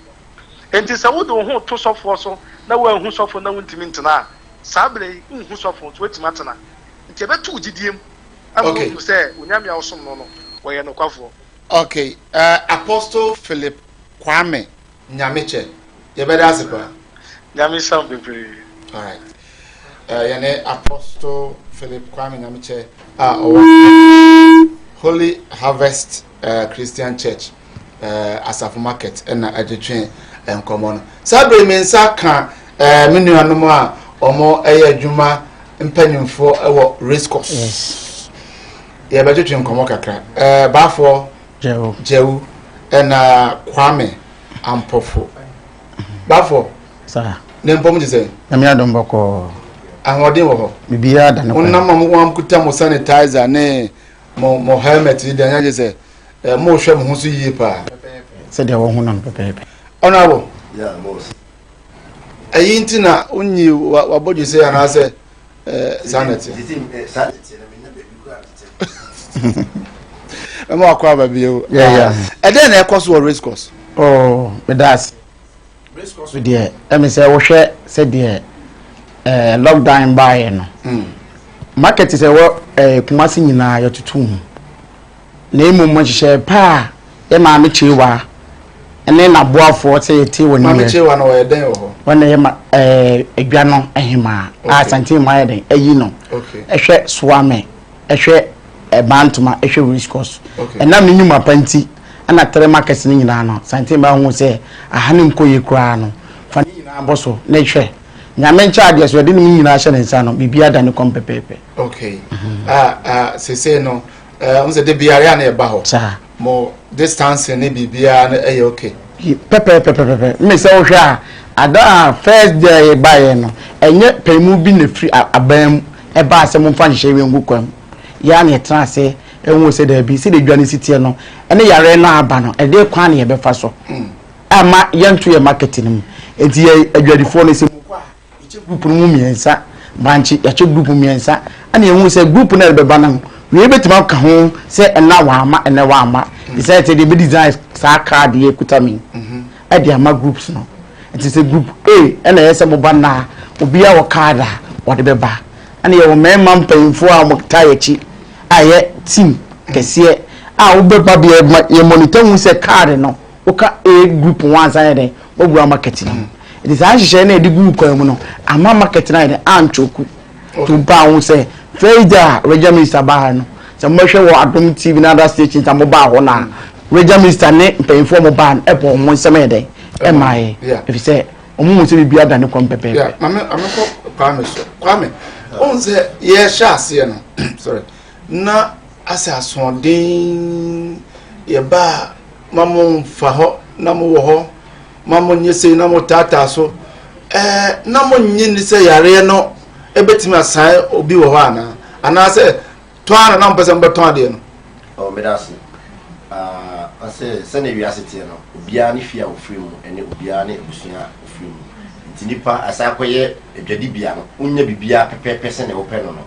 Enti sɛ wode wo ho reto sɔfoɔ so na woanhu sɔfoɔ na wontumi ntena a, saa berɛ yi wonhu sɔfoɔ nso woatumi atena. Enti ɛbɛto wo gyidie mu ama Okay. woahunu sɛ wo Nyame a wosom no no, ɔyɛ nokwafoɔ. Okay, uh, Apostle Philip Kwame Nyamekyɛ, yɛbɛda ase paa. Nyame nhyira wo bebree. Alright. Uh, yɛne Apostle Philip Kwame Nyamekyɛ a ɔwɔ Holy Harvest uh, Christian Church uh, Asafo Market ɛna ɛtwetwe nkɔmmɔ no. Saa bere mi nsa ka uh, me nuanom a wɔn ɛyɛ adwuma mpanyinfoɔ ɛwɔ race course. Yes. Yɛbɛtwetwe nkɔmmɔ kakra. Uh, baafoɔ Gyɛwu ɛna Kwame Ampɔfo. Bafo. Saa. Ne mpɔm te sɛ. Nyame adom bɔkɔɔ. Ahoɔden wɔ hɔ. Biribiara da ne kwan. Wonam a mo kuta mo sanitizer ne mo mo helmet yi deɛ anyɛ sɛ eh, mo hwɛ mo ho so yie paa. Sɛdeɛ wɔho no no pɛpɛɛpɛ. Honorable. Yeah, boss. Ɛyi nti na wonyi wabɔdwe sɛ anaasɛ eh, saa na ɛteɛ. Ɛma wakɔ aba bio. Ɛdɛn na ɛkɔ so wɔ race course? Oh, meda ase. Race course deɛ ɛmi sɛ wohwɛ sɛdeɛ ɛɛ lockdown baayɛ no. Hmm. Market sɛ wɔ ɛɛ Kumasi nyinaa yɛtutu mu. Na mmom nhyehyɛe pa a yɛ Maame Kyewa ne n'aboafoɔ sɛ yɛte wɔ ne Maame Kyewa no ɔyɛ dɛn wɔ hɔ? Wɔn na yɛ ma ɛɛ adwa no hemaa a Asante mu ayɛ dɛn ayi no. Ɛhwɛ Soame, ɛhwɛ Bantama, ɛhwɛ Race Course. Ɛnam ne nnwuma pa nti ɛna tere market no nyinaa no Asante mu ahu sɛ aha no nkɔ yie koraa no fa ne nyinaa bɔ so na hwɛ. Nyame nkyɛ adeɛ so yɛde ne mu nyinaa hyɛ ne nsa no biribiara da ne kɔn pɛpɛɛpɛ. Okay. Ah, ah, sese no Eh, n sɛ de biara yɛ a na ɛba hɔ. Saa. Mo distancing ne biribiara no ɛyɛ okay. Pɛpɛɛpɛpɛpɛ. Mme sɛ wohwɛ a, ada a first day a yɛbaeɛ no, ɛnyɛ panimu bi na firi aban mu ɛbaa sɛ momfa nhyehyɛeɛ wei ngu kwan mu. Yɛn ara na yɛtena ase ɛhuu sɛ daabi, sɛdeɛ dwa no si teɛ no, ɛne yareɛ no a aba no, ɛdeɛ kwan na yɛbɛfa so ama yɛnto yɛn market no mu. Enti yɛn adwadifoɔ no, sɛ mokɔ a, Yɛkyɛ group no mu mmiɛnsa bankye yɛakyɛ group mmiɛnsa ɛna yɛhu sɛ group no a ɛbɛba no wei bɛtumi aka ho sɛ ɛna wama ɛnɛ wama te sɛ sɛ deɛ bɛ design saa card yɛ kuta mi ɛde ama groups no nti sɛ group A ɛna ɛyɛ sɛ moba nna obiara wɔ card a wɔde bɛba ɛna yɛwɔ mmarima mpanyinfoɔ a wɔn taa akyi a ɛyɛ team kɛseɛ a wobɛba deɛ yɛ monitor hu sɛ card no woka A group ho ansa yɛ dɛn wawura market no mu nti saa nhyehyɛe no a yɛde guu kwan mu no ama market no ayɛ dɛn antwoku to baa ho sɛ first day a regional minister baa ha no sɛ mobɛhwɛ wɔ Adom TV na other stations a mobaa hɔ no a regional minister ne mpanyinfoɔ a wɔbaa no ɛbɔ wɔn nsɛm yɛ dɛn ɛmaa yɛ ɛfiri sɛ wɔn mu sɛ biribi ada ne kɔn pɛpɛɛpɛ. Maame maame kɔ Kwame so Kwame ohun sɛ yɛhyɛ aseɛ no sorry na asɛ asoɔden yɛbaa ma mo nfa hɔ na mo wɔ hɔ ma mo nyɛ sei na mo taataa so ɛɛ na mo nye ni sɛ yareɛ no ebetumi asan obi wɔ hɔ anaa anaasɛ tɔn ara na mo pɛ sɛ mo bɛtɔn adeɛ no. Ɔ meda ase ɔsɛ sɛnea wiase teɛ no obiara ne fie a ofiri mu ne obiara ne abusua a ofiri mu nti nipa asan akɔyɛ adwadibea no wonya biribiara pɛpɛɛpɛ sɛnea wopɛ no no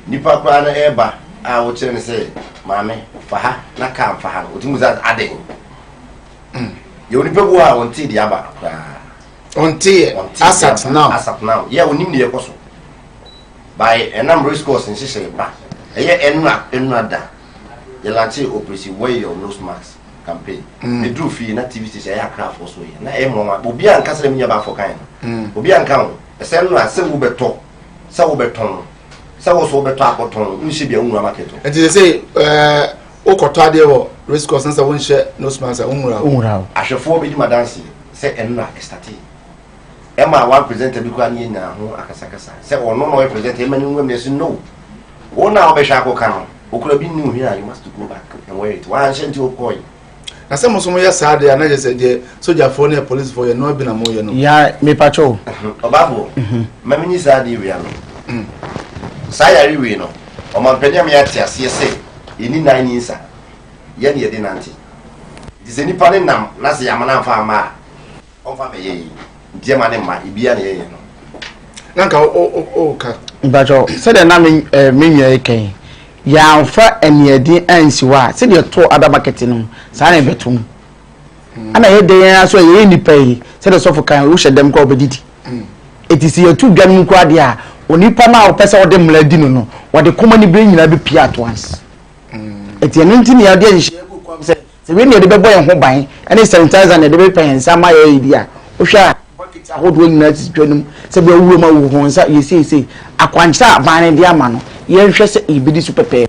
Nipa koraa no ɛreba a wokyerɛ no sɛ maame fa ha na kaa mfa ha no ɔtumi sɛ adɛn yɛwɔ nipa bi a ɔntee deɛ aba koraa ɔnteeɛ asat now asat now yɛ onim deɛ ɛkɔ so by ɛnam race course nhyehyɛ ba ɛyɛ ɛnura ɛnura da yɛ lanche operation wear your nose mask campaign meduru fie na tv station ɛyɛ akrafoɔ so yɛ na ɛyɛ mmoa obi a nka sɛ na menya baafo kan no obi a nka ho. Ɛsɛ no a sɛ wobɛtɔ, sɛ wobɛtɔn, sɛ wo so wobɛtɔ akɔtɔn, wonhyɛ bi a wonwura market hɔ. Nti sɛ sɛ ɛɛ wokɔtɔ adeɛ wɔ race course na sɛ wonhyɛ nose mask a wonwura hɔ. Wonwura hɔ. Ahwɛfoɔ bɛdi m'adanseɛ sɛ ɛno na ɛstartee. Ɛma one presenter bi koraa ne yɛnyaa ho akasakasa sɛ ɔno na ɔyɛ presenter ɛma no nwura mu na yɛse no. Wo na wobɛhwɛ akɔka no, okura bi nni wo hwene a you must go back and wear it. Wanhyɛ nti wokɔe. Na sɛ mo nso moyɛ saa deɛ a na kyerɛ sɛ deɛ sogyafoɔ ne apolisifoɔ yɛ noa bi na moyɛ no. Ya mepakyɛ o. Ɔbaafoɔ, ma menyi saa adeɛ wei ano. Saa yare wei no, ɔmampanin ama yɛate aseɛ sɛ yɛnni nan nni nsa, yɛn na yɛde nante. Nti sɛ nipa no nam na sɛ yɛamana amfa amma a, Ɔmfa mɛyɛ yi nti ɛma ne mma ebia na yɛyɛ no. Na nka o ka. Mpakyɛw, sɛdeɛ na me eh, me nua yi kan, yɛamfa aniɛden ansi hɔ a, sɛdeɛ ɛtoo ada market no mu, saa na ɛbɛto mu. Ɛna yɛ dɛn ara so a yɛyɛ nnipa yi, sɛdeɛ sɔfo kan, wohyɛ dɛm koraa wobɛdidi. Eti sɛ yɛto dwa no mu koraa deɛ a, onipa no a wopɛ sɛ wode mmara di no no, wɔde kɔma ne berɛ nyinaa bɛpia at once. Eti ɛno nti na yɛde nhyehyɛeɛ gu kwan mu sɛ Sɛ wei na yɛde bɛbɔ yɛn ho ban ne sanitizer na yɛde bɛpepa yɛn nsa ama yɛayɛ bi a, wohwɛ a bucket ahodoɔ nyinaa sisi dwa no mu sɛ bia wowura mu a wohohoro wo nsa yɛ seisei. Akwankyerɛ a aban no de ama no, yɛnhwɛ sɛ yɛbɛdi so pɛpɛɛpɛ.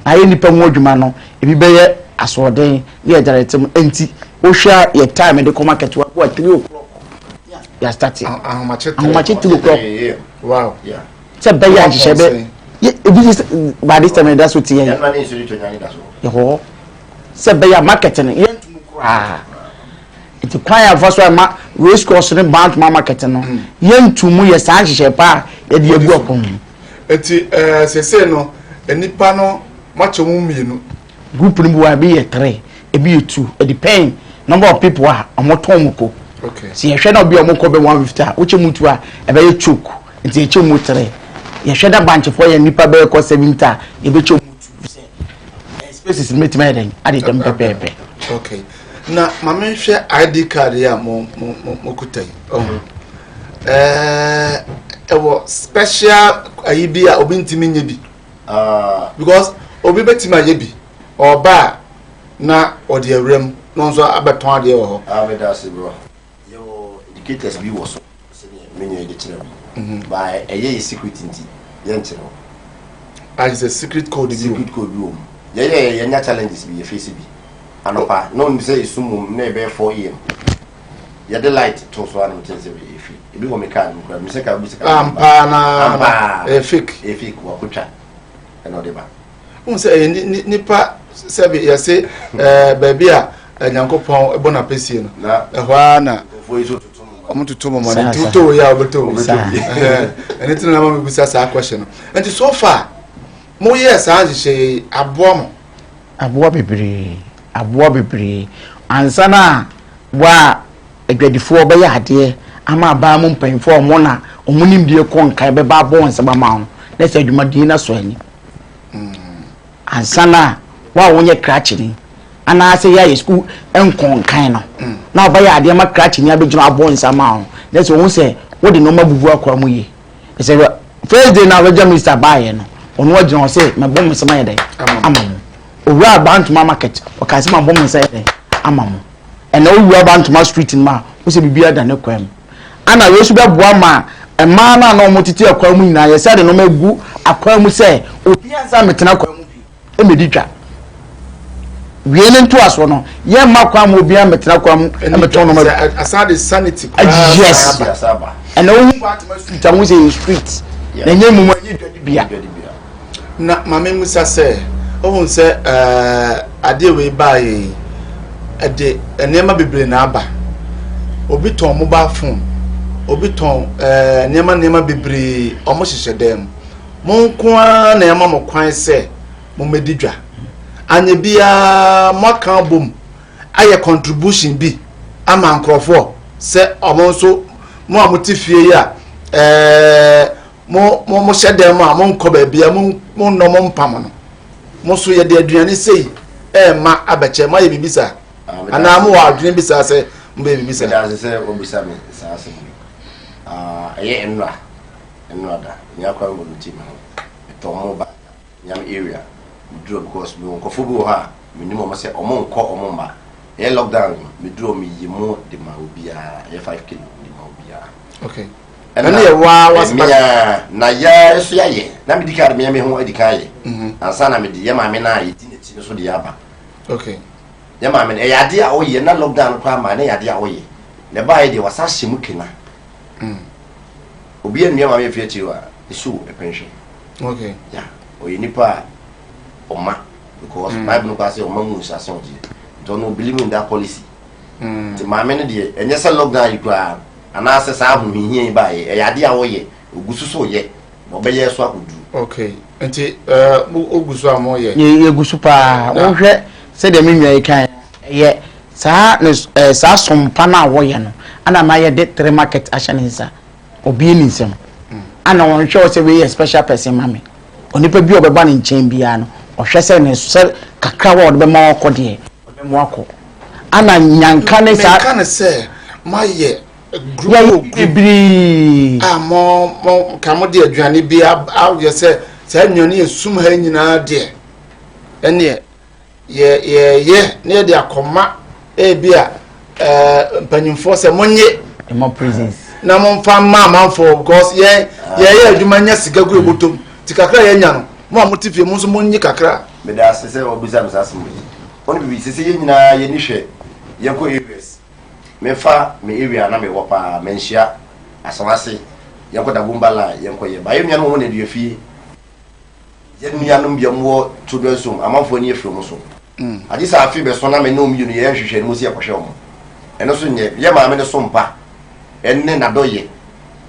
Na ayɛ nnipa ho adwuma no, ebi bɛyɛ asoɔden ne yɛgyarete mu. Enti wohwɛ a yɛ time de kɔ market wɔ a 3 o'clock yɛastate. Ahomakye 3 o'clock. Wow. Sɛ bɛyɛ a nhyehyɛ bɛ ebi by this time ɛda so teɛ yɛ hɔ. Sɛ ɛbɛyɛ a market no yɛnto mu koraa. Nti kwan a yɛfa so a ɛma race course ne Bantama market no mm. yɛnto mu yɛ saa nhyehyɛ pa a yɛde agu ɔpon mu. Nti ɛɛ eh, sese no nnipa no moakyɛ mu mmienu. Group no bi wɔ ebi yɛ three ebi yɛ two it depend number of people a wɔn tɔn mu ko. Okay. Sɛ yɛhwɛ na obi a wɔn kɔ bɛ 150 a wokyɛ mu two a ɛbɛyɛ choke nti yɛkyɛ mu three yɛhwɛ na bankyefoɔ yɛ nnipa bɛyɛ kɔ 70 a yɛbɛkyɛ mu two sɛ spaces no mɛtumi ayɛ dɛn ade dɛm pɛpɛɛpɛ. Okay na maame nhwɛ id card yi a mo mo mo mo kuta yi ɔho ɛɛ ɛwɔ special ayi bi a obi ntumi nye bi ah. because obi bɛtumi ayɛ bi ɔba a na ɔde awura mu na ɔnso abɛtɔn adeɛ wɔ hɔ. Ah, meda ase bro. Yɛwɔ indicators bi wɔ so sɛdeɛ me nua yi de kyerɛ me mhm. ba ɛyɛ yɛ secret nti yɛnkyerɛ wo. Ah, it's a secret code bi secret code bi wɔ mu. Yɛyɛ yɛnya challenges bi yɛface bi anɔpa na ɔnim sɛ ɛsum mu na ɛbɛyɛ 4 am yɛde light to so a na mete sɛ ɛyɛ fake ebi wɔ me car no mu koraa mesɛ car bi sɛ car ampa na ampa ɛyɛ fake ɛyɛ fake wakotwa ɛna ɔde ba Wohu sɛ ɛyɛ nipa sɛbi yɛse ɛɛ baabi a Nyankopɔn bɔ n'apɛsie no ɛhɔ ara na wɔn toto mɔmɔ no nti wotɔ wei a wobɛtɔ wei ɛne ti na ma mebisa saa question no nti so far moyɛɛ saa nhyehyɛeɛ yi aboa mo? Aboa bebree aboa bebree ansa na wa adwadifoɔ bɛyɛ adeɛ ama aban mu mpanyinfoɔ a wɔn na wɔn nimdeɛ kɔ nkan bɛba abɔ wɔn nsam ama wɔn na sɛ adwumaden no asɔ ani. Ansa na wo a wonyɛ krakyeni anaasɛ yɛ a yɛ sukuu nkɔ nkan no na wobɛyɛ adeɛ ma krakyeni abɛgyina abɔ nsa ma wo na sɛ ohun sɛ wode nneɛma bubu akwa mu yie sɛ first day na wobɛgya minista baayɛ no ɔno agyina hɔ sɛ mɛbɔ mo nsa mayɛ dɛn ama mo owura Bantoma market ɔkaa sɛ mabɔ mo nsa yɛ dɛn ama mo ɛna owura Bantoma street no ma wo sɛ biribi ada ne kwan mu Ana wei nso bɛboa ma mmaa no a na wɔtete akwan mu nyinaa yɛsɛ de nneɛma agu akwan mu sɛ obiara nsa mmetena kwan mu bi mmɛdi dwa. Wie ne ntoasoɔ no, yɛmma kwan ma obiara mmetena kwan mu mmɛtɔn nneɛma bi. Asan de sanity koraa Yes. Ɛna wohu Fatima street a wohu sɛ yɛ street na ɛnyɛ mmom ɛnyɛ dwadibea. Na ma memmisa sɛ, wohu sɛ ɛɛ adeɛ wei baeɛ yi, ɛde nneɛma bebree na aba. Obi tɔn mobile phone, obi tɔn ɛɛ nneɛma nneɛma bebree, wɔhyehyɛ dan mu. Mo nko ara na ɛma mo kwan sɛ mommɛdi dwa. Anyɛ biara moaka abom ayɛ contribution bi ama nkurɔfoɔ sɛ wɔn nso mo a mote fie yi a ɛɛ Mo, mo, mohyɛ dan mu a monkɔ baabiara, mo, monnɔ mo mpam no. Mo nso yɛde aduane sei ɛrema abɛkyɛ, moayɛ biribi saa? Ah, Anaa mowɔ adwene bi saa sɛ mobɛyɛ biribi saa? Meda ase sɛ wabisa me saa asɛm yi. Ah, ɛyɛ nnora, nnora da, nea akora mbɔ me ti me ho. Metɔ mo ba Nyame area, meduru hɔ because mewɔ nkurɔfoɔ bi wɔ hɔ a menim wɔn sɛ wɔn nkɔ wɔn mma. Ɛyɛ lockdown yi, meduru hɔ meyi mo de ma obiara, ɛyɛ 5 kilo de ma obiara. Okay. Ɛno yɛ waa was mea na yɛ nso yɛayɛ na medi kan de mea me ho adi kan ayɛ mhm. ansa na mede yɛ maame no a yɛdi n'akyi no so de aba. Okay. Yɛ maame no ɛyɛ adeɛ a ɔyɛ na lockdown no koraa maa na ɛyɛ adeɛ a ɔyɛ na ɛbaayɛ deɛ wasa ahyɛ mu kena. Mm. Obi anua maame afi akyiri a ɛsu ɛpɛnhwɛ. Okay. Ya ɔyɛ nipa a ɔma because mm. Bible no koraa sɛ ɔma mu nhyɛ ɔgyeɛ nti ɔno believe in that policy. Mm. Nti maame no deɛ ɛnyɛ sɛ lockdown yi koraa anaasɛ saa ahohiahia yi baeɛ ɛyɛ adeɛ a wɔyɛ ogu so so yɛ na ɔbɛyɛ so akɔduru. Okay nti ɛɛ mo ogu so a mo yɛ. Yɛ gu so paa wohwɛ sɛdeɛ me nua yi kan ɛyɛ saa ne ɛɛ saa sompa no a wɔyɛ no ɛna ma yɛde three market ahyɛ ne nsa obie ne nsam ana wɔnhwɛ wɔ sɛ wei yɛ special person ma me onipa bi a ɔbɛba ne nkyɛn biara no ɔhwɛ sɛ ne sɛ kakra wɔ ɔde bɛma wakɔ deɛ ɔbɛma wakɔ ana nyanka ne saa. Meka ne sɛ moayɛ group yɛyɛ group bebree a mo mo ka mo de aduane bi ayɛ sɛ saa nnuane yɛ sum ha nyinaa deɛ ɛneɛ yɛ yɛyɛ na yɛde akɔma ebi a ɛɛ mpanyinfoɔ sɛ monye ɛma prisons na momfa mma amanfoɔ because yɛn yɛyɛ adwuma nya sika gu ebotom ti kakra yɛnya no mo a mote fie mo nso monye kakra. Meda ase sɛ wabisa me saa asɛm yi. Wo ne biribi, sese yɛn nyinaa yɛn ani hwɛ, yɛnkɔ areas. Memfa me area a na mewɔ paa, Manhyia, Asawase, yɛnkɔ Dagomba line, yɛnkɔ yɛ. Ba yɛn nuanom wɔn na Aduafie, yɛn nuanom bi a wɔwɔ children's home, amanfoɔ ani afiri wɔn so. Agye sɛ afe bɛso na me ne wɔn mmienu yɛyɛ nhwehwɛnimu sɛ yɛkɔhwɛ wɔn. Ɛno nso nyɛ, yɛn maame no so mpa, ɛne n'adɔyɛ.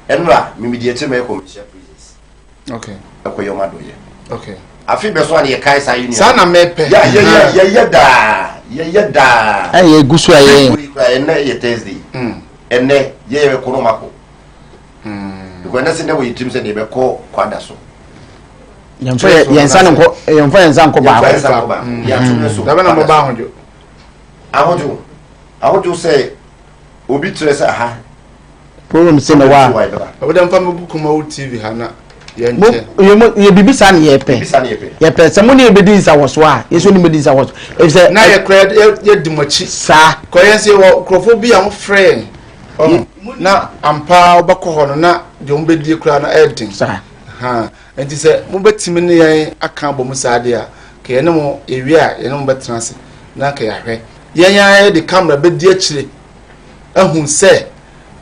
Ɛnora, me medi akyire ma yɛkɔ Manhyia prisons. Okay. Ɛkɔ yɛ ɔmo adɔyɛ. Okay. Afe bɛ so a ne yɛ kae saa yɛ nua. Saa na mɛpɛ. Yɛ yɛ yɛ yɛ yɛ daa yɛ yɛ daa. Ɛyɛ egu so a yɛ. Wei kura ɛnɛ yɛ Thursday. Mm. Ɛnɛ yɛ yɛ kɔ no ɔmo akɔ. Mm. Because ɛnɛ sɛ nɛ wɔ yɛ tirim sɛ ne yɛ bɛ kɔ kwada so. Yɛnfa yɛ yɛn nsa nkɔ yɛnfa yɛn nsa nkɔ baako. Yɛnfa yɛn nsa nkɔ baako. Yɛ ato ne so. Dabɛ na mo ba ahodwo. Ahodwo ahodwo sɛ obi kyerɛ sɛ aha Problem sɛ na wa. Ɛwɔ nfa mi gu Kumawu TV ha na yɛn kyɛ. Mo yɛ bibi saa na yɛ pɛ. Yɛ pɛ sɛ mo ne yɛ bɛ di nsawɔso a yɛ so ne bɛ di nsawɔso. Efisɛ. Na yɛ kura yɛ yɛ di mo akyi. Saa. Kɔ yɛn sɛ wɔ nkurɔfoɔ bi a mo frɛ yɛn. Ɔho na ampa wobɛkɔ hɔ no na deɛ wɔn bɛdie koraa no ɛyɛ den. Saa. Ha nti sɛ mo bɛtumi ne yɛn aka abɔ mu saa deɛ a ka yɛne mo yɛwie a yɛne mo bɛtena ase na ka yɛahwɛ. Yɛn ara yɛde camera bɛdi akyire ahu sɛ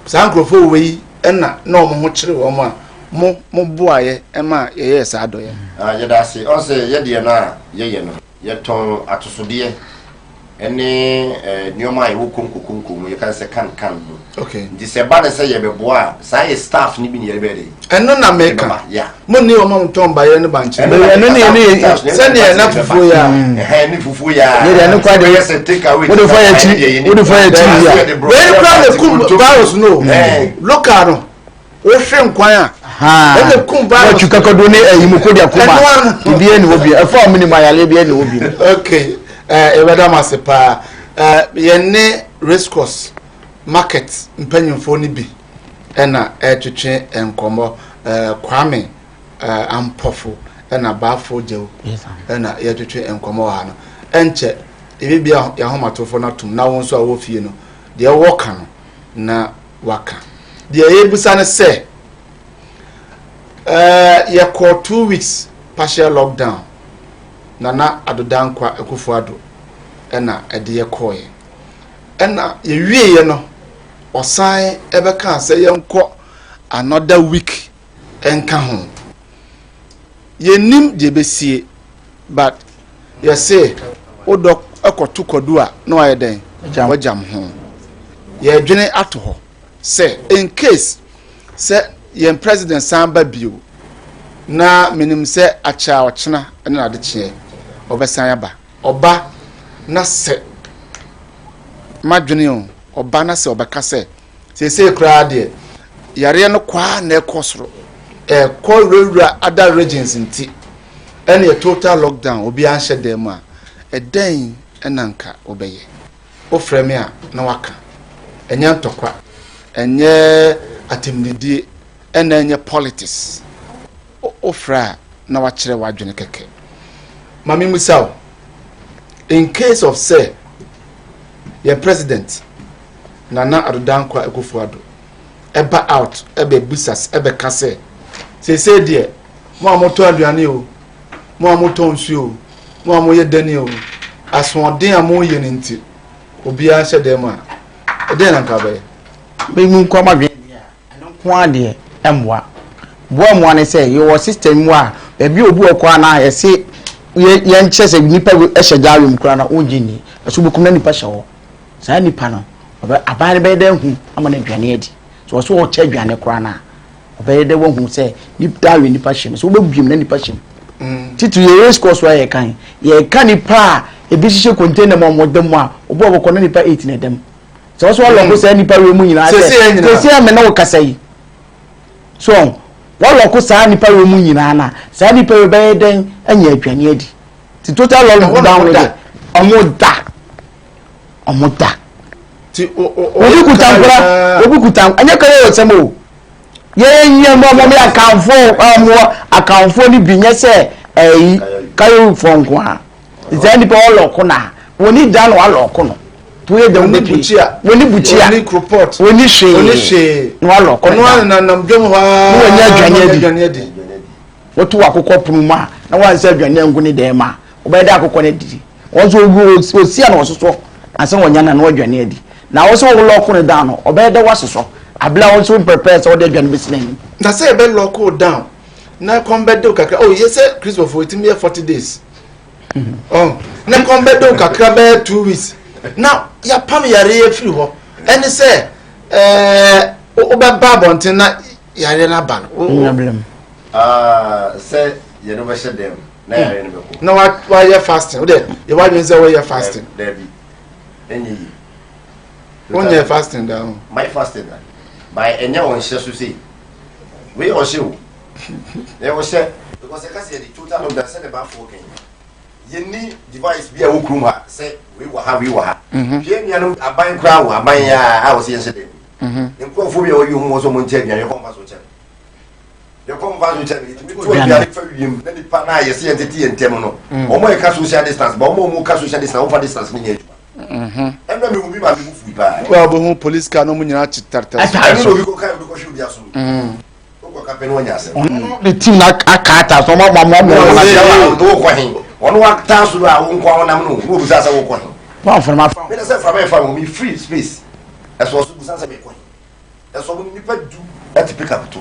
saa nkurɔfoɔ wei na na wɔn ho kyere wɔn a mo mo boaeɛ ma yɛyɛɛ saa adɔeɛ no. Ah, yɛda ase. Ɔn sɛ yɛ deɛ no a yɛyɛ no, yɛtɔn atosodeɛ ne eh, nneɛma a ɛwɔ konko konko mu, yɛka no sɛ kan kan mu. Okay. Nti sɛ ɛba no sɛ yɛbɛboa a, saa yɛ staff no bi ne yɛde bɛyɛ dɛ. Ɛno na meka. Yɛbɛba, yeah. Mo nni wɔn a wɔtɔn bayerɛ ne bankye. Ɛno na Ɛno ne meka, ɛne saa staff no, Sɛdeɛ na fufuo yɛ a. Ɛhɛn, ne fufuo yɛ a. Yɛ deɛ ɛno koraa deɛ, Sɛ bɛyɛ sɛ take away. wode fa yɛ akyi, wode fa yɛ akyi wie a. Wei koraa na kum virus no o. Local no, wohwe nkwan a, ɛna kum virus. Wɔtwi kakado ne ayi mu kodi akoma. Ɛno ano. Ebi ɛni hɔ bi. Ɛfɔ a wɔn mu ayale bi ɛni hɔ bi. Okay, eh, yɛbɛda mo ase paa. Eh, yɛne Race Course Market mpanyimfoɔ no bi ɛna ɛretwetwe nkɔmmɔ. Eh, Kwame eh, Ampɔfo ɛna Baafo Gyew ɛna yɛretwetwe nkɔmmɔ wɔ ha no. Ɛnkyɛ, yɛbɛbia yɛn ahomatorofoɔ no atom na wo nso a wɔ fie no, deɛ wɔka no na waka. Deɛ yɛbisa no sɛ, ɛɛ yɛkɔɔ 2 weeks partial lockdown, Nana Addo Dankwa Akufo Addo ɛna ɛde yɛkɔɔyɛ. Ɛna yɛwieɛ no, ɔsan ɛbɛkaa sɛ yɛnkɔ another week ɛnka ho. Yɛnnim deɛ ɛbɛsie but yɛse wodɔ ɛkɔto kwadu a na wayɛ dɛn wagyam ho. Yɛdwene ato hɔ sɛ in case sɛ yɛn president san ba bio na menim sɛ akyɛ a ɔkyena ne n'adekyeɛ ɔbɛsan aba. Ɔba na sɛ madwene o, ɔba na sɛ ɔbɛka sɛ seesei koraa deɛ yareɛ no kwaa na ɛkɔ soro, ɛkɔ wurawura other regions nti ɛne total lockdown obiara nhyɛ dan mu a, ɛdɛn ɛna nka wobɛyɛ? Wofrɛ me a na waka. Ɛnyɛ ntɔkwa, ɛnyɛ atɛmdidie, ɛna ɛnyɛ politics. Wofrɛ a na wakyerɛ w'adwene kɛkɛ. Ma memmisa wo, in case of sɛ yɛn president Nana Addo Dankwa Akufo Addo ɛba out ɛbɛbisa ɛbɛka sɛ seesei deɛ mo a motɔn aduane o, mo a motɔn nsuo o, mo a moyɛ dani o, asoɔden a moyɛ no nti obiara nhyɛ dan mu a, ɛdeɛn na nka wobɛyɛ? Me mu nkoa m'adwene deɛ a, ɛno nko ara deɛ ɛmmoa. Boa mmoa ne sɛ yɛwɔ system mu a baabi a obi wɔ koraa na yɛse yɛnkyerɛ sɛ nipa hyɛ gyawe mu koraa na wongye nni. Ɛso wobɛkum na nipa hyɛ hɔ. Saa nipa no, ɔbɛ aban no bɛyɛ dɛ ahu ama no aduane adi. So ɔso ɔkyɛ aduane koraa no a, ɔbɛyɛ dɛ wahu sɛ nipa awe nipa hyɛ mu. So wobɛbiem na nipa hyɛ mu. Mm. Titiri yɛ race course a yɛka yi, yɛka nipa a ebi hyehyɛ container mu a wɔda mu a, obi a wɔkɔ na nipa 8 na ɛda mu. Sɛ wɔso wɔlɔko mm. saa nipa wei mu nyinaa sɛ sɛsɛ ɛmɛ na wɔkasa yi. So wɔlɔko saa nipa wei mu nyinaa na saa nipa wei bɛyɛ dɛn anya aduane adi. Ti total lockdown no deɛ ɔmo da. Ɔmo da. Obi kuta nkora, obi kuta ɛnyɛ kɛyɛ wɔ sɛm o. Yɛn yɛn mo mo yɛ akanfo ɔmo akanfo ni bi nyɛ sɛ ɛyi kayofoɔ nko a. Sɛ nipa ɔlɔko na wɔni da na walɔko no. To yɛ dɛm bɛ pii. Wɔni bukyia. Wɔni kropɔt. Wɔni hwee. Na walɔko no. Ɔno ananam dwom hɔ aa. Na wɔnyɛ aduane adi. Wɔto akokɔ pono mu a na wɔansa aduane angu ne dan mu a wɔbɛyɛ dɛ akokɔ no adidi. Wɔn nso ogu osi a na wɔsosɔ ansa na wɔnya na na wɔadwane adi. Na wɔn nso wɔn lɔɔko no down no ɔbɛyɛ dɛ wɔasosɔ abere a wɔn nso prepare sɛ wɔde aduane bɛsi n'anim. Na sɛ yɛbɛ lɔɔko wo down na kɔm bɛde wo kakra oh yɛ sɛ Kristofo ɛtumi yɛ 40 days oh na kɔm bɛde wo kakra bɛyɛ 2 weeks na yɛapam yareɛ afiri hɔ ɛne sɛ ɛɛ wobɛba abɔnten na yareɛ no aba no. Ah, sɛ yɛde bɛhyɛ dɛm na yareɛ no bɛkɔ. Na wayɛ fasting wode yɛ wadwene sɛ woyɛ fasting. Dabi ɛnyɛ yie. Wonyɛ fasting da ho. My fasting da by ɛnyɛ wɔn hyɛ so sei wei ɔhyɛ o ɛyɛ ɔhyɛ because ɛka sɛ yɛde total lockdown sɛ ne ba afɔ kɛn yɛni device bi a ɛwɔ kurom ha sɛ wei wɔ ha wei wɔ ha hwɛ nuanom aban koraa wɔ aban yɛ a a wɔsɛ yɛnhyɛ dɛm nkurɔfoɔ bi a wɔyi wɔn sɛ wɔn nkyɛn aduane kɔn fa so kyɛn. Yɛkɔ mfa so kyɛ no yɛtumi tu aduane fa wiem na nipa no a yɛsɛ yɛn tete yɛn ntɛm no mm. wɔn a yɛka social distance ba wɔn a wɔn ka social distance wɔn fa distance no nyɛ adwuma mm-hmm. ɛnna mi hu bi ma mi bu fui paa. Wọ́n a bɛ hu police car n'ɔmu nyinaa kyi taritari. Ɛnu na obi kɔ ka obi kɔ hwɛ obi aso. Mm. O kɔ kapɛ ni wɔn nyɛ asɛm. Ɔno de team na aka ata so ɔmo ɔmo ɔmo ɔmo na se. O kɔ hin ɔno wa taa so do a o nkɔ ɔnam no o busa sɛ o kɔ hin. Wɔn afɔnma fa. Mi na sɛ fama yɛ fa mi free space ɛsɔ ɔso busa sɛ mi kɔ hin. Ɛsɔ mo nipa du ɛte pick up to.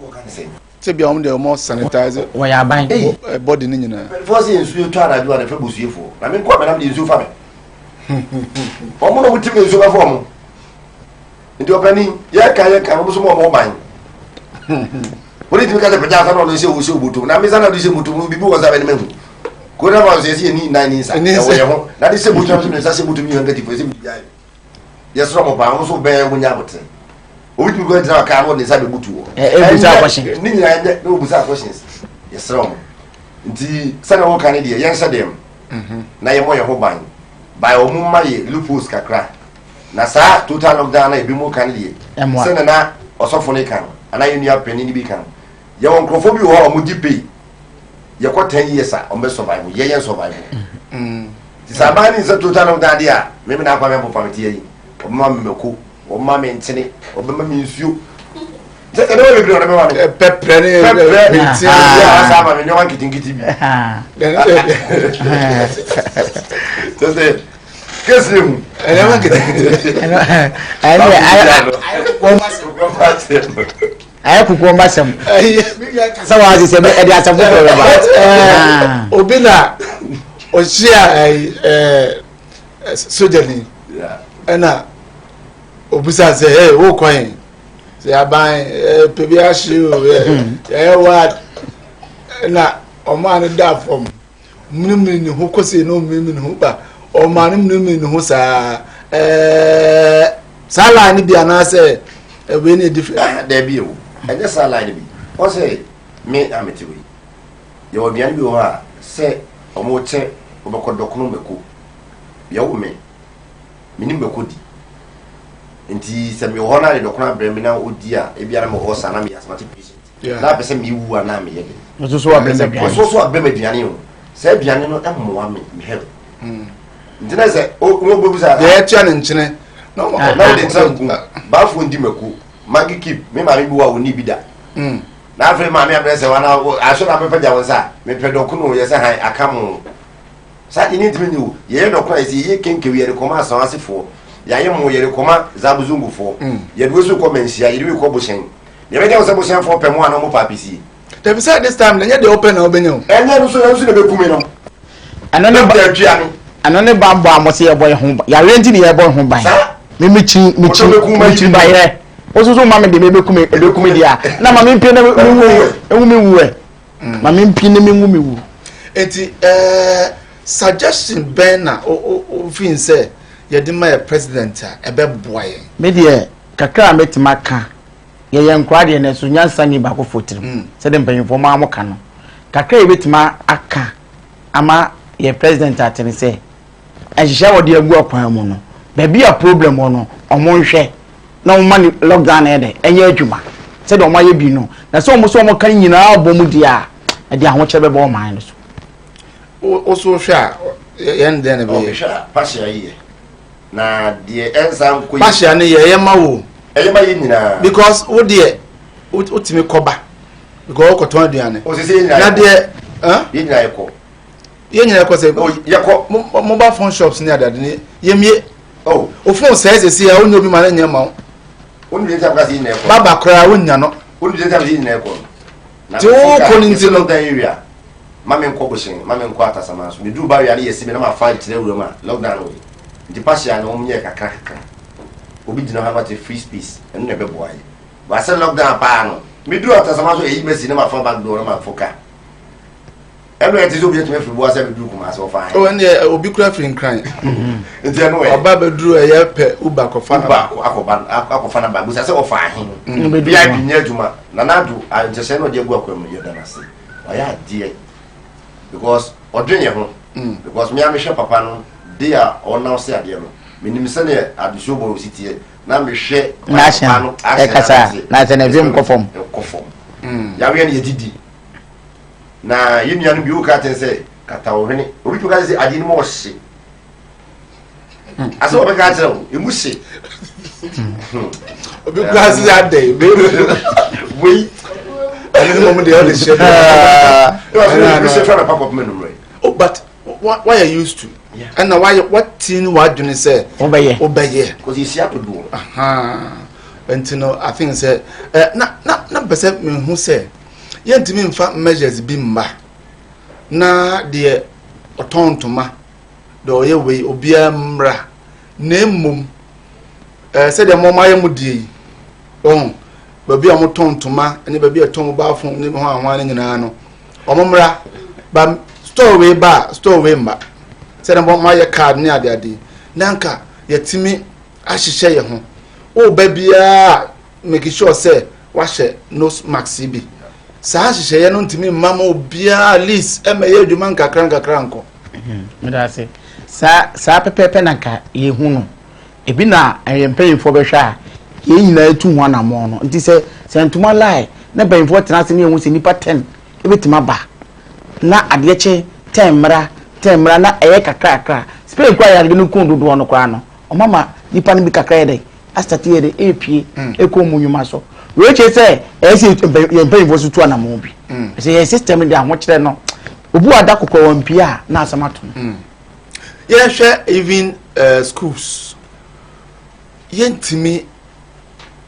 Wokɔ ka ne sɛn? Sɛ bia wɔn deɛ wɔn sanitize. Wɔyɛ aban. Eh, body ne nyinaa. Mpanyinfoɔ sɛ nsuo tɔ anadwo a na ɛfɛ busuefoɔ. Na me nko a menam deɛ nsuo fa me. Wɔn na wɔn ti mi nsuo bɛfɔ wɔn. Nti ɔpanin yɛka yɛka wɔn nso mo wɔn ban. Wɔn ti mi ka sɛ pɛgya asa na ɔno nhyɛ ɔhyɛ obotom na mesa na ɔde hyɛ botom no bibi wɔ nsa bɛ ne ma hu. Corona virus yɛsi yɛ ni nan ni nsa ɛwɔ yɛ ho na de hyɛ botom na nsa hyɛ botom yi handkerchief ɛsɛ bibi ayɛ. Yɛsrɛ mo paa, mo nso bɛn mo nya abotere. Obi tumi kɔ gyina kaa na ɔde ne nsa bɛbutu hɔ. Ɛbusa questions. Ne nyinaa nyɛ na ɔbusa questions. Yɛsrɛ mo. Nti sɛdeɛ wɔka no deɛ yɛnhyɛ dɛm mhm. na yɛmmɔ yɛn ho ban. By wɔn mma yɛ loopholes kakra. Na saa total lockdown na ebi mu ka no deɛ. Sɛdeɛ na ɔsɔfo no ka no anaa yɛn nua panin no bi ka no. Yɛwɔ nkurɔfoɔ bi wɔ hɔ a wɔgye pay. Yɛkɔ ten years a wɔn bɛ survive. Yɛyɛ survive. Mm. Nti sɛ aban no nsɛ total lockdown deɛ a, me me na akwa me mpopa me ti ayi. Ɔbɛma me mako, ɔbɛma me nkyene, ɔbɛma me nsuo. Sɛ sɛ nneɛma bebree ɔde bɛma me. Pɛprɛ ne pɛprɛ ne nkyene. Asa ama me nneɛma nketenkete bi. Sɛ sɛ kesi ehu. Nneɛma nketenkete. Ɛne ayɛ kukuo mba sɛm sɛ wɔn ase sɛ ɛde asɛm foforɔ bɛba. Obi na ɔhyia ɛɛ sogyani ɛna obisa sɛ ee wokɔ yɛn sɛ aban ɛɛ pɛ bi ahye o ɛɛ yɛyɛ wa ɛna ɔmaa no da fam munimuni ne ho kɔsi na ɔmunimuni ne ho ba ɔmaa no munimuni ne ho saa ɛɛ saa line no bi anaasɛ ɛwei ne different. Dɛbi o ɛnyɛ saa line no bi ɔsɛ me amete wei. Yɛwɔ aduane bi wɔ hɔ a sɛ wɔkyɛ wobɛkɔ dɔkono mako. Yɛwo me, menim mako di. Nti sɛ mewɔ hɔ na de dɔkono abrɛ me na ɔdi a, ebia na mewɔ hɔ saa na meyɛ asthmatic patient. Na apɛ sɛ mewu a na meyɛ den. Nso so abrɛ me aduane. Nso so abrɛ me aduane o. Saa aduane no mmoa me, me health. Mm. Nti na sɛ wɔbɛbu sa. Deɛ ɛtua ne nkyene. Na wode nkyene nko. Baafoɔ ndi mako. Maggi keep me maame bi wɔ a ɔnni bi da. Na afei maame abrɛ sɛ wana aso na abɛpɛ gya wo nsa a mepɛ dɔkono yɛ sɛ han aka mo. Saa deɛ ne ntumi nyɛ o. Yɛyɛ dɔkono a yɛsɛ yɛyɛ kenkew yɛde kɔma asawasefoɔ. Yɛayɛ mo yɛde kɔma zabuzungufoɔ. Yɛde wei so kɔ manhyia yɛde wei kɔ bohyɛn. Deɛ bɛgya wo sɛ bohyɛnfoɔ pɛ mo a na wɔn pɛ apesie. Dabi sɛ this time na nyɛ deɛ wopɛ na wobɛnya o. Ɛnyɛ no so na nso na ɛbɛku me no. Ɛno ne ba ɛno ne bammɔ a mo se yɛbɔ yɛn ho ban yareɛ nti ne yɛbɔ yɛn ho ban me mekyi mekyi mekyi bayerɛ wo soso ma me de mebɛku me ɛbɛku me deɛ a na ma mempie na menwu ɛwu me wu ɛ ma mempie na menwu me wu. Eti ɛɛ suggestion bɛn na o o o fi sɛ yɛde ma yɛ president a ɛbɛboa yɛn. Me deɛ kakra a mɛtumi aka yɛyɛ nkoraa deɛ nanso nyansa nni baakofoɔ tirim mm. sɛdeɛ mpanyinfoɔ maa mo ka no kakra yɛbɛtumi aka ama yɛ president ate ne sɛ nhyehyɛ a wɔde agu akwan mu no baabi a problem wɔ no ɔmo nhwɛ na wɔn ma ne lockdown yɛ dɛ ɛnyɛ adwuma sɛdeɛ wɔn ayɛ bi no na sɛ wɔn sɛ wɔn ka nyinaa bɔ mu deɛ a ɛde ahokyerɛ bɛbɔ ɔman no so. o so hwɛ a yɛn dɛn na bɛyɛ. ɔhwɛ a pahyɛ ayɛ na deɛ ɛnsa nkɔ yi. Pahyia no yɛ ɛyɛ ma wo. Ɛyɛ ma yɛ nyinaa. Because wo deɛ wotumi kɔba because wokɔtɔn aduane. O sisi yɛ nyinaa Na deɛ yɛ nyinaa yɛ kɔ. Yɛ nyinaa kɔ sɛ. O yɛ kɔ. Mobile phone shops ne adade ne yɛ mie. Oh. O phone sɛɛ sɛsi a wonya obi ma ne nyɛ ma wo. Wọ́n ní sẹ́ yɛ nyinaa kɔ. Baba koraa wonya no. Wọ́n ní sẹ́ yɛ nyinaa kɔ. Ti wo kɔ ne nti no. Ma me nkɔ bohyɛn, ma me nkɔ atasama so. Meduru barrier no yɛsi me na mafa nkyerɛ wuram a lockdown wɔ yi. Nti pahyia no wɔn yɛ kakra kakra. Obi gyina hɔ a na ɔte free space ɛno na ɛbɛboa yɛ. But sɛ lockdown paa no, meduru atasama so ɛyi masi na mafa back door na mafo ka. Ɛno ɛte sɛ obi atumi afiri boa sɛ meduru Kumasi ɔfa he. Oh, ɛndeɛ obi kura firi Nkran. Nti ɛno ɛ. Ɔba bɛduru ɛyɛ pɛ Uber kɔfa na ba. Uber akɔba akɔfa na ba. Busa sɛ ɔfa he. VIP nyɛ adwuma. Nana Addo nhyehyɛe na ɔde agu akwan mu no yɛda no ase. Wayɛ adeɛ because ɔdwen yɛn ho mm. because me a mehwɛ papa no de a ɔnam se adeɛ no menim sɛdeɛ adesuo bɔ osi teɛ na mehwɛ papa no ɛkasa na sɛ na ɛfim kɔ fam kɔ fam mm. yareɛ no yɛdidi na yɛn nuanom bi woka kyɛn sɛ kata wo hwene obi tumi ka sɛ adeɛ no mu ɔhye asɛ wɔbɛka akyerɛ wo ɛmu hye obi kura sisi adɛ wei ɛne ne mɔmu deɛ ɔde hyɛ hyɛ fɛ na papa pɛmɛ numere oh but why are used to ɛna wayɛ wati ne wadwene sɛ wobɛyɛ wobɛyɛ kò sì si adodoɔ nti no i think sɛ ɛ na na na mpɛ sɛ mehu sɛ yɛntumi nfa measures bi mma na deɛ ɔtɔn ntoma deɛ ɔyɛ wei obiara mmra na mmom ɛɛ eh, sɛdeɛ mo ayɛ mo deɛ yi wɔn baabi a wɔtɔn ntoma ne baabi a wɔtɔn mobile phone ne ho ahoa no nyinaa no wɔn mmra ba store wei ba a store wei mma sɛdeɛ mo ayɛ card ne adeade na nka yɛtumi ahyehyɛ yɛn ho woba biara make sure sɛ wahyɛ nose mask bi saa nhyehyɛeɛ no ntumi mma ma obiara at least ɛmɛyɛ adwuma nkakra nkakra nkɔ. Meda ase. Saa saa pɛpɛɛpɛ na nka yɛhu no. Ebi na ɛyɛ mpanyinfoɔ bɛhwɛ a yɛn nyinaa tu ho anammɔn no. Nti sɛ sɛ ntoma line na mpanyinfoɔ tena ase na yɛhu sɛ nnipa ten ebɛtumi aba na adeɛ kye ten mmra ten mmra na ɛyɛ kakrakra. Spain koraa yareɛ no kun dodoɔ no koraa no wɔn ama nnipa no bi kakra yɛ dɛ asate yɛ dɛ ɛrepue ɛkɔ wɔn nnwuma so. Wei kyerɛ sɛ ɛyɛ sɛ yɛn mpanyinfoɔ so tu anammɔn bi. Sɛ yɛn system de ahokyerɛ no obi wɔ ada kɔkɔɔ wɔn pie a na asɛm ato no. Mm. Yɛhwɛ even uh, schools yɛntumi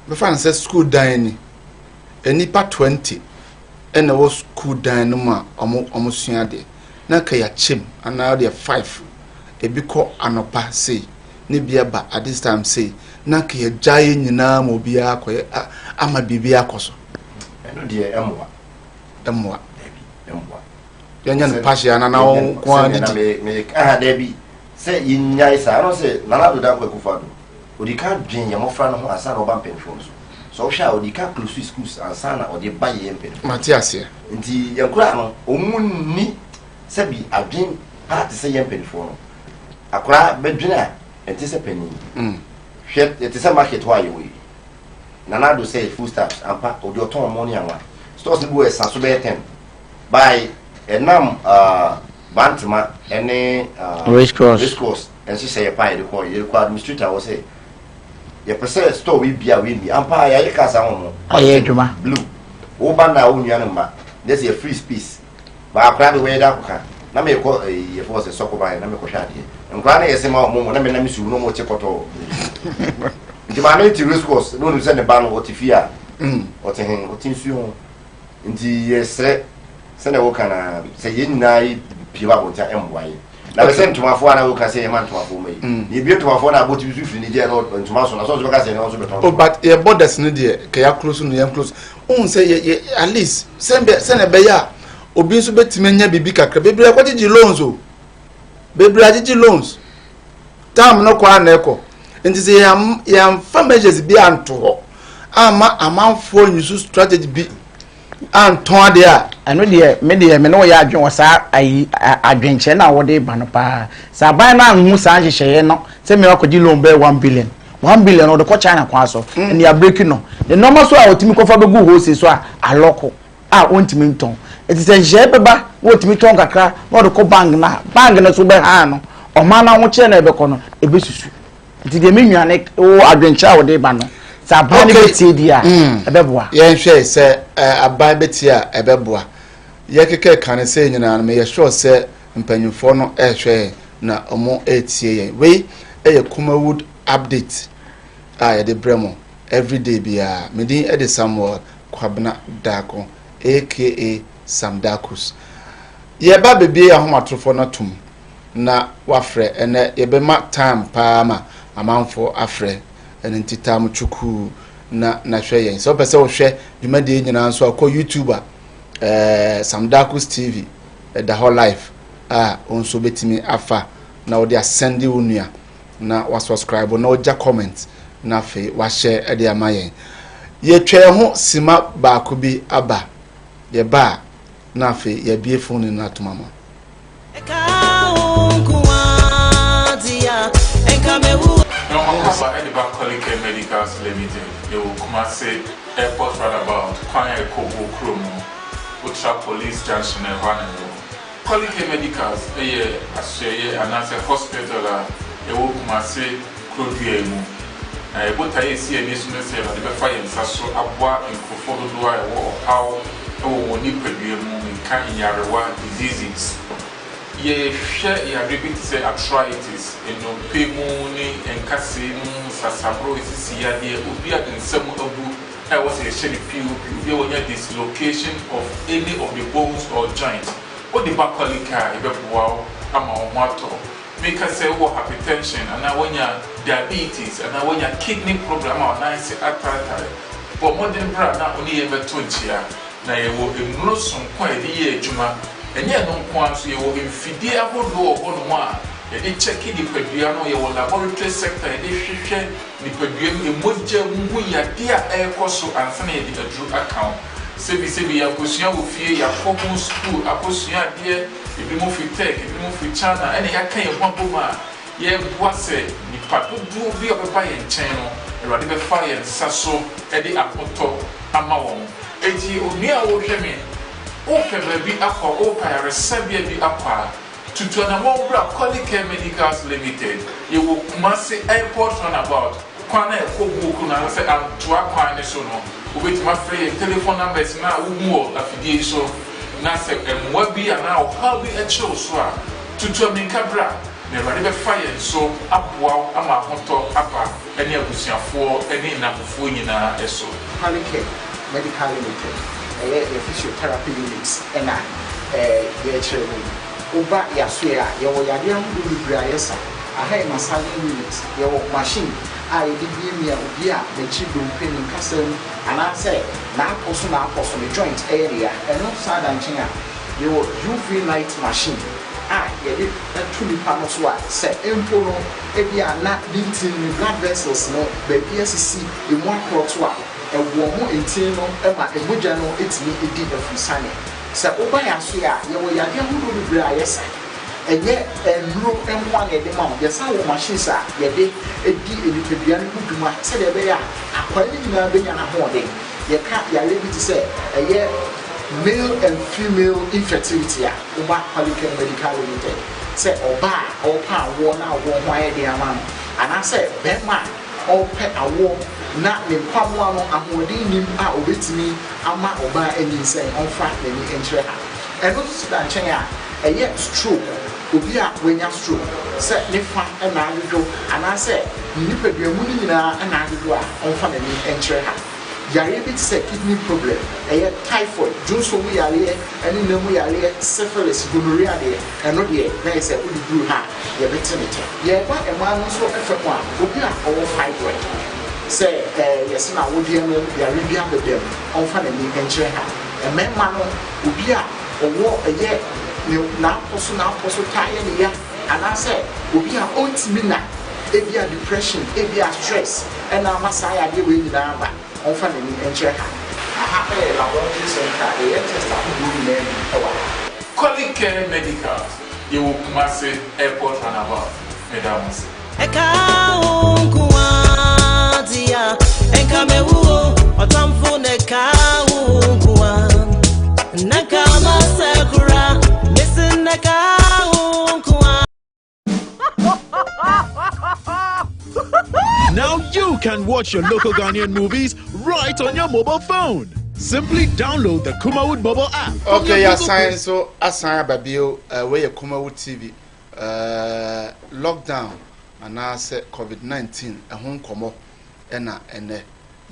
bɛfa no sɛ school dan ni nnipa 20 ɛna ɛwɔ school dan no mu a ɔmo ɔmo sua adeɛ na nka yɛakyɛm anaa deɛ 5 ebi kɔ anɔpa sei ne bi aba at this time sei na nka yɛgya yɛ nyinaa ma obiara akɔyɛ ama biribi akɔ so. Ɛno deɛ ɛmmoa. Ɛmmoa. Ɛmmoa. Yɛnyɛ no pahyɛ ana na wo nko ara didi. Aha dabi sɛ yɛnyae saa ɛno sɛ Nana Addo Dankwa Akufo-Addo ɔdi kan dwen yɛn mmɔfra no ho ansa na ɔba mpanyinfoɔ no so sɛ wohwɛ a ɔdi kan close schools ansa na ɔde ba yɛn mpanyinfoɔ. Mate aseɛ. Nti yɛn koraa no wɔn nni sɛbi adwen paa te sɛ yɛn mpanyinfoɔ no akwaraa bɛdwen a ɛnte sɛ panyin. Mm. Hwɛ ɛte sɛ market hɔ a yɛwɔ yi Nana Addo sɛ food stuffs ampa ɔde ɔtɔn ɔmo ne anwa stores no bi wɔ ɛsa so bɛyɛ ten by ɛnam uh, Bantama ɛne uh, Race Cross Race Cross nhyehyɛ yɛ paa yɛde kɔ yɛde kɔ administrator wɔ sɛ. Yɛpɛ sɛ store wei bia wei mi ampa a yɛayɛ kaa saa ho no. Ɔyɛ adwuma. Blue. Wo ba na wo nua no mma. Nɛ sɛ yɛ free space. Ba akora de wɔyɛ da akɔka. Na me kɔ ɛyi yɛ fɔ sɛ sɔkɔ ban na me kɔhwɛ adeɛ. Nkora na yɛsɛ ma ɔmo mo na me na me su na ɔmo te kɔtɔ. Nti maame no te race course na onim sɛ ne ba no ɔte fie a. Ɔte he ɔte nsuo ho. Nti yɛsrɛ sɛnea woka na sɛ yɛn nyinaa yɛ pie ba abɔnten a ɛmmoa yɛn. Na bɛ sɛ ntomafoɔ a na woka sɛ yɛma ntomafoɔ ma yi. Mm. Na ebie ntomafoɔ na abɔti bi so firi ne gya na ntoma so na sɛ ɔso bɛka sɛ ɛne ɔso bɛtɔn. Oh, but yɛ borders no deɛ kɛ yɛ close no yɛn close. Ohun sɛ yɛ yɛ at least sɛn bɛ sɛn ɛbɛyɛ a obi nso bɛtumi anya biribi kakra bebree akɔgyegye loans o bebree agyegye loans time no kɔ a na ɛkɔ nti sɛ yɛn yɛnfa measures bi anto hɔ ama amanfoɔ nyusu strategy bi antɔn adeɛ a. Ɛno deɛ me deɛ me ne wo yɛ adwene wɔ saa ayi adwenkyerɛ no a wode ba no paa. Sɛ aban no anhu saa nhyehyɛeɛ no sɛ me akɔgye loan bɛyɛ 1 billion, 1 billion wɔde kɔ China kwan so mm. ɛne abreki no ne nneɛma so a wɔtumi kɔfa bɛgu wholesale so a alɔko a wɔntumi ntɔn. Ɛti sɛ nhyehyɛeɛ bɛba na wɔtumi tɔn kakra na wɔde kɔ bank no a bank no so bɛhaa no ɔman no ahokyerɛ na ɛbɛkɔ no ɛbɛsusu. Nti deɛ me nua ne wo adwenkyerɛ a wɔde ba no sɛ aban no bɛtie di a mm. ɛbɛboa. Yɛnhwɛ sɛ aban bɛtie a ɛbɛboa. Yɛkeka ka ne sɛ nyinaa no meyɛ sure sɛ mpanyinfoɔ no ɛrehwɛ yɛn na wɔn ɛretie yɛn. Wei ɛyɛ Kumawood update a yɛde brɛ mo everyday biara. Me din ɛde Samuel Kwabena Darko aka Sam Darkus. Yɛba bebie ahomatorofoɔ no atom na wafrɛ. Ɛnɛ yɛbɛma time paa ma amanfoɔ afrɛ. Ɛno nti taa mo twukuu na na hwɛ yɛn. Sɛ wopɛ sɛ wohwɛ dwumadie nyinaa nso a kɔ YouTube a Sam Darkus TV ɛda hɔ live a wo nso bɛtumi afa na wode asɛnde wo nua na wasubscribe na wagya comment na afei wahyɛ ɛde ama yɛn. Yɛtwa yɛn ho sima baako bi aba yɛba a na afei yɛabie phone no atom ama. Ɔba de ba Kolicare Medicals Limited, yɛwɔ Kumasi Airport Roundabout, kwan a ɛkɔ Obuo kurom no, wotra Police Junction a ɛhɔ ara na yɛwɔ. Kolicare Medicals yɛ asoɛeɛ anaasɛ hospital a ɛwɔ Kumasi kuro dua yi mu. Na yɛn botaeɛ a ɛsi yɛn ani so ne sɛ Awurade bɛfa yɛn nsa so aboa nkurɔfoɔ dodoɔ a ɛwɔ ɔhaw wɔ wɔn nipadua mu, menka nyarewa, diseases. Yɛhwɛ yareɛ bi te sɛ arthritis, nnompe mu ne nkasɛɛ mu nsasaboro, sisi yadeɛ, obi a ne nsa mu abu a ɛwɔ sɛ yɛhyɛ no POP, obi a wanya dislocation of any of the bones or joint. Wode ba Qualika a, yɛbɛboa wo ama wo ho atɔ wo. Meka sɛ wowɔ hypertension anaa woanya diabetes anaa woanya kidney problem ama wo nan ase ataatae, bɔ mmɔden bra na wo ne yɛn mmɛto nkyea. Na yɛwɔ nnuro sononko a yɛde yɛ adwuma. Ɛnyɛ ɛno nko ara nso, yɛwɔ mfidie ahodoɔ wɔ hɔnom a yɛde kyɛke nipadua no, yɛwɔ laboratory sector a yɛde hwehwɛ nipadua mu, mogya mu hu yadeɛ a ɛrekɔ so ansa na yɛde aduro aka wo. Sɛbisɛbi yɛakɔsua wɔ fie, yɛakɔ ho sukuu akɔsua adeɛ, Ebinom fi Turk, ebinom fi China, ɛna yɛaka yɛn ho abom a yɛreboa sɛ nnipa dodoɔ bi a wɔbɛba yɛn nkyɛn no, Awurade bɛfa yɛn nsa so de ahotɔ ama wɔn. Enti onua a worehwɛ me, worepɛ baabi akɔ a, worepɛ ayaresabea bi akɔ a, tutu anammɔn bra Qualicare Medicals Limited. Yɛwɔ Kumasi Airport Runabout. Kwan a ɛkɔ Buoku no anaasɛ Antoa kwan no so no, wobɛtumi afrɛ yɛn telefon numbers no a wohu wɔ afidie yi so, na sɛ mmoa bi anaa ɔhaw bi kyere wo so a, tutu ammirika bra, na Awurade bɛfa yɛn so aboa wo ama ahotɔ aba ne abusuafoɔ ne nnamfofoɔ nyinaa so. Qualicare Medical Limited, ɛyɛ yɛn physiotherapy unit na yɛrekyerɛ mu yi. Woba yɛasoɛ a, yɛwɔ yadeɛ ahodoɔ bebree a yɛsa. Aha yɛ massaging unit. Yɛwɔ machine a yɛde miamia obi a n'akyiri dompe, ne nkasa mu anaasɛ n'apɔ so n'apɔ so, ne joint yɛ ne ya. Ɛno san da nkyɛn a, yɛwɔ UV light machine a yɛde to nipa no so a sɛ mpo no ebia na ne ntini, ne blood vessels no baabi asisi, emu akorɔto a, ɛwɔɔmo ntini no ma mogya no tumi di afurusane. Sɛ woba yɛn asoɛ a, yɛwɔ yadeɛ ahodoɔ bebree a yɛsa. Ɛnyɛ nnuro nko ara na yɛde ma wo, yɛsan wɔ machines a yɛde di nipadua no ho dwuma sɛdeɛ ɛbɛyɛ a akwaa no nyinaa bɛnya n'ahoɔden. Yɛka yareɛ bi te sɛ ɛyɛ male and female infertility a, woba Qualicare Medical Limited sɛ ɔbaa a ɔrepɛ awoɔ na awoɔ ho ayɛ den ama no, anaasɛ barima a. ɔrepɛ awoɔ na ne mpaboa no ahoɔden nnim a ɔbɛtumi ama ɔbaa anyinsɛn, ɔmfa n'ani nkyerɛ ha. Ɛno nso da nkyɛn a, ɛyɛ stroke, obi a wanya stroke, sɛ ne fa na adwodwo anaasɛ ne nipadua mu no nyinaa na adwodwo a, ɔmfa n'ani nkyerɛ ha. Yareɛ bi te sɛ kidney problem, ɛyɛ typhoid, dwonsɔ mu yareɛ ne nna mu yareɛ, syphilis, gonorrhea deɛ, ɛno deɛ na yɛ sɛ wode duru ha a, yɛbɛte ne tɛ. Yɛreba mmaa no nso fa mu a, obi a ɔwɔ fibroid, sɛ yɛse no awodeɛ no yare bi abɛda mu, ɔmfa n'ani nkyerɛ ha. Mmarima no, obi a ɔwɔ ɛyɛ ne n'apɔ so n'apɔ so taa yɛ ne ya, anaasɛ obi a ɔntumi nna, ebia depression, ebia stress na ama saa yadeɛ wei nyinaa aba, ɔmfa n'ani nkyerɛ ha. Aha yɛ laboratory centre a yɛyɛ test ahodoɔ nyinaa bi wɔ ha. Qualicare Medicals, yɛwɔ Kumasi Airport Runabout. Meda mo ase. Ɛka wo nko ara deɛ a, ɛnka mɛwu o. Ɔtamfo na ɛka wo nko ara. Na nka masɛ koraa, mese na ɛka wo nko ara. Now you can watch your local Ghanaian movies right on your mobile phone. Simply download the Kumawood mobile app. from Okay, your Google yɛasan Play nso asan aba bio. Eh, wei yɛ Kumawood TV. Eh, lockdown anaasɛ COVID-19 ɛho nkɔmmɔ ɛna ɛnɛ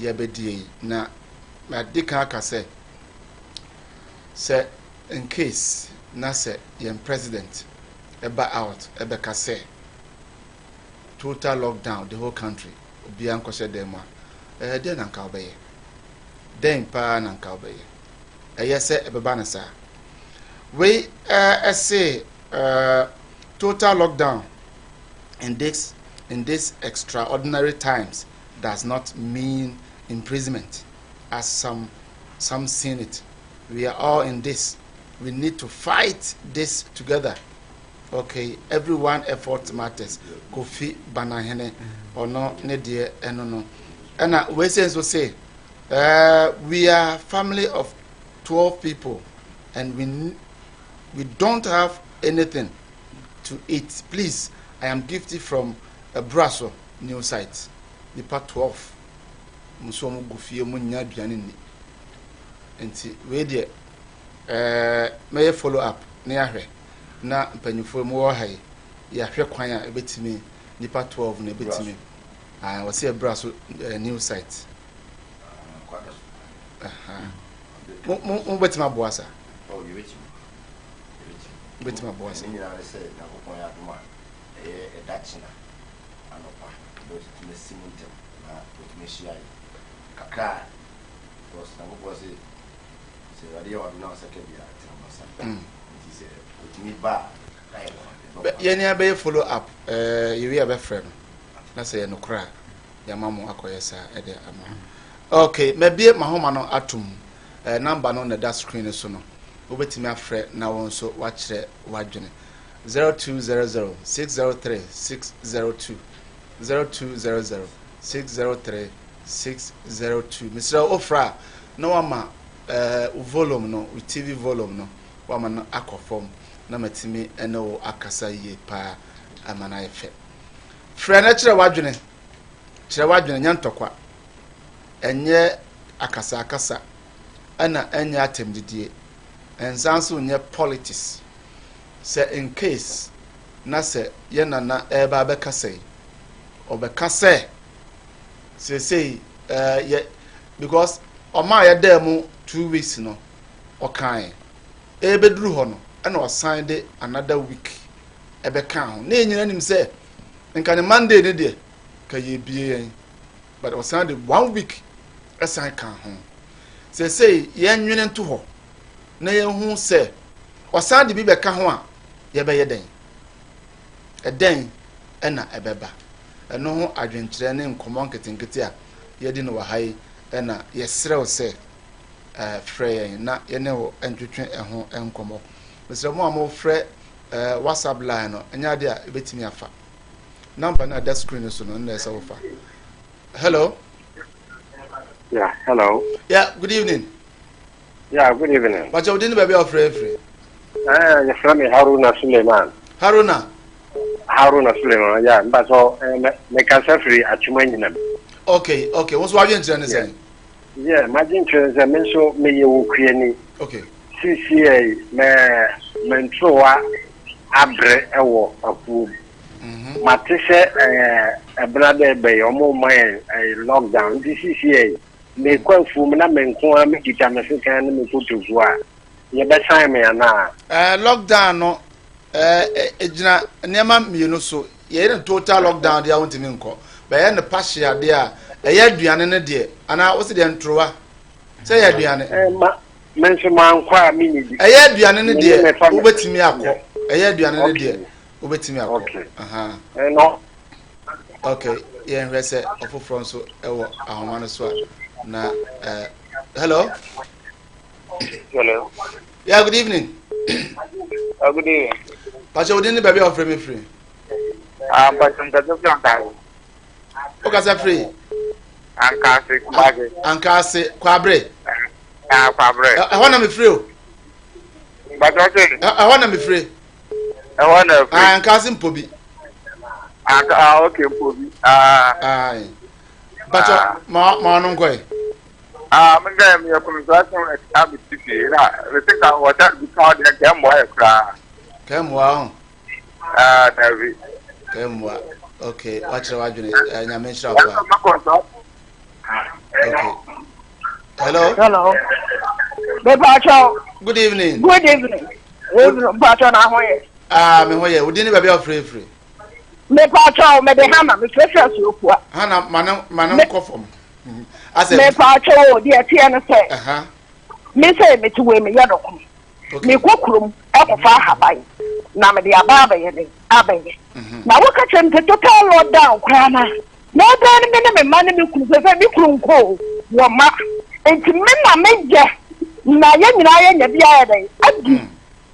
yɛbɛdie yi. Na madi kan aka sɛ, sɛ in case na sɛ yɛn president ɛba out ɛbɛka sɛ total lockdown the whole country, obiara nkɔhyɛ dan mu a, ɛɛ dɛn na nka wobɛyɛ? Dɛn paa na nka wobɛyɛ? Ɛyɛ sɛ ɛbɛba no saa. Wei ɛɛ ɛse ɛɛ total lockdown in this extraordinary times does not mean imprisonment as some seen it. We are all in this. We need to fight this together. Okay, everyone effort matters. Kofi Banahene, ɔno ne deɛ ɛno no. Ɛna wei sɛ nso say, we are family of 12 people and we don't have anything to eat. Please, I am Gifty from Braso new site. Nipa 12. Nso ɔmo gu fie mo nya aduane nni. Nti wei deɛ mɛyɛ follow up na yɛahwɛ na mpanyinfoɔ mu wɔ ha yi yɛahwɛ kwan a ebɛtumi nipa 12 na ebɛtumi ah wɔsi Ɛbraso new site. Mo bɛtumi aboa sa? Oh, yɛbɛtumi. Bɛtumi aboa sa. Ne nyinaa ne sɛ Nyankopɔn yɛ adom a ɛyɛ ɛda kyena anɔpa bɛtumi asi mu ntɛm na wɔtumi ahyia yɛ kakra a because Nyankopɔn sɛ sɛ Awurade yɛ wadom na wo sɛ ka bia tena mo nsa nti sɛ wɔtumi ba a kakra yɛ wɔ Bɛ yɛn ni abɛyɛ follow up yɛwie a bɛfrɛ no na sɛ yɛ nokorɛ a yɛama mo akɔyɛ saa ɛde ama. Okay, mabie mahoma no atom. Number no na ɛda screen no so no. Wobɛtumi afrɛ na wɔn nso wakyerɛ w'adwene. 0200 603 602, 0200 603 602. Mesrɛ wo, wofrɛ a na wama wo volume no, wo TV volume no wama no akɔ fam na matumi ne wo akasa yie paa ama no ayɛ fɛ. Frɛ no kyerɛ w'adwene, kyerɛ w'adwene, nyɛ ntɔkwa, ɛnyɛ akasakasa, ɛna ɛnyɛ atɛmdidie, ɛnsan nso nyɛ politics. Sɛ in case na sɛ yɛn nana ɛreba abɛkasa yi, ɔbɛka sɛ seesei yɛ because ɔmaa yɛdaa mu 2 weeks no, ɔkae ɛbɛduru hɔ no ɛna ɔsan de another week ɛbɛka ho na yɛn nyinaa nim sɛ nka ne Monday ne deɛ ka yɛbie yɛn, but ɔsan de one week ɛsan ka ho. Seesei yɛn nwene nto hɔ na yɛn ho sɛ ɔsan de bi bɛka ho a, yɛbɛyɛ dɛn? Ɛdɛn ɛna ɛbɛba? Ɛno ho adwenkyerɛ ne nkɔmmɔ nketenkete a yɛdi no wɔ ha yi ɛna yɛsrɛw sɛ frɛ yɛn na yɛne wo ntwetwe ɛho nkɔmmɔ. Mesrɛ mo a mofrɛ WhatsApp line no, ɛnyɛ adeɛ a ɛbɛtumi afa. Number no a ɛda screen no so no ɛna ɛsɛ wofa. Hello. Yeah, hello. Yeah, good evening. Yeah, good evening. Bakyɛ, wode ne baabi a wɔfrɛ afiri? Yɛfrɛ me Haruna Suleiman. Haruna. Haruna Suleiman, ya, mpatsɔ, eh, mekasa firi Atwoma Nyinam. Okay, okay, wo nso w'adwenkyerɛ ne sɛn? Yeah, m'adwenkyerɛ ne sɛ me nso meyɛ okuani. Okay. Seesei me me ntorowa abrɛ wɔ afuom. Mhm. Mate sɛ ɛɛ ɛbena dɛ bɛyɛ wɔn ma yɛn ɛɛ lockdown nti seesei mekɔ afuom na me nko ara mekita me sekan ne me kotokuo a yɛbɛsan me anaa? Ɛɛ lockdown no ɛɛ egyina nneɛma mmienu so. Yɛyɛ no total lockdown deɛ a wontumi nkɔ. Bɛyɛ no partial deɛ a ɛyɛ aduane no deɛ anaa wosi deɛ ntorowa sɛ ɛyɛ aduane. Ɛɛ ma me nso mankɔ a menni bi. Ɛyɛ aduane no deɛ wobɛtumi akɔ. Ɛyɛ aduane no deɛ wobɛtumi akɔ. Aha. Ɛno. Okay, yɛnhwɛ sɛ ɔfoforɔ nso ɛwɔ ahoma no so a na ɛɛ hello. Hello. Yeah, good evening. Good evening. Pakyɛ wo din ne baabi a wɔfrɛ me firi. Ah, Pakyɛ mkasa firi Ankaase. Wokasa firi? Ankaase, Kumasi. Ankaase, Kwabre. Ah, Kwabre. Ɛhɔ na mefiri o. Pakyɛ ɔsɛ. Ɛhɔ na mefiri. Ɛhɔ na efiri. Ah, Ankaase Mpobi. Anka ah, okay, Mpobi. Ah. Ah. Pakyɛ ma ma ɔno nkɔe. Ah, me dɛ meyɛ construction work a me ti fie na me se ka wɔta bi ka ɔdeɛ nka ɛmmoa yɛ koraa. Ka ɛmmoa ho. Ah, dabi. Ka ɛmmoa. Okay, wakyerɛ w'adwene. Eh, nyame nhyira wo paa. Okay. Hello. Hello. Mepacho. Good evening. Good evening. Evening. Mepacho na ho yɛ. Ah, me ho yɛ. Wo din ne baabi a wofrɛ firi. Mepacho, me de Hana, me frɛ firi Asuokua. Hana, ma ne ma ne nkɔ fam. Mepaakyɛw o, deɛ ɛteɛ ne sɛ, me sɛ mete wei meyɛ dɔkono. Mekɔ kurom ɛkɔfa ahaban na mede aba abɛyɛ dɛn abɛyɛ. Mhm. Na woka kyerɛ me sɛ total lockdown koraa no a, na ɛbɛn no me ne me mma ne me kunu sɛ sɛ me kunu nkɔ o, wɔ mma. Nti me na meyɛ na yɛn nyinaa yɛnya bi ayɛ dɛn adi. Mm.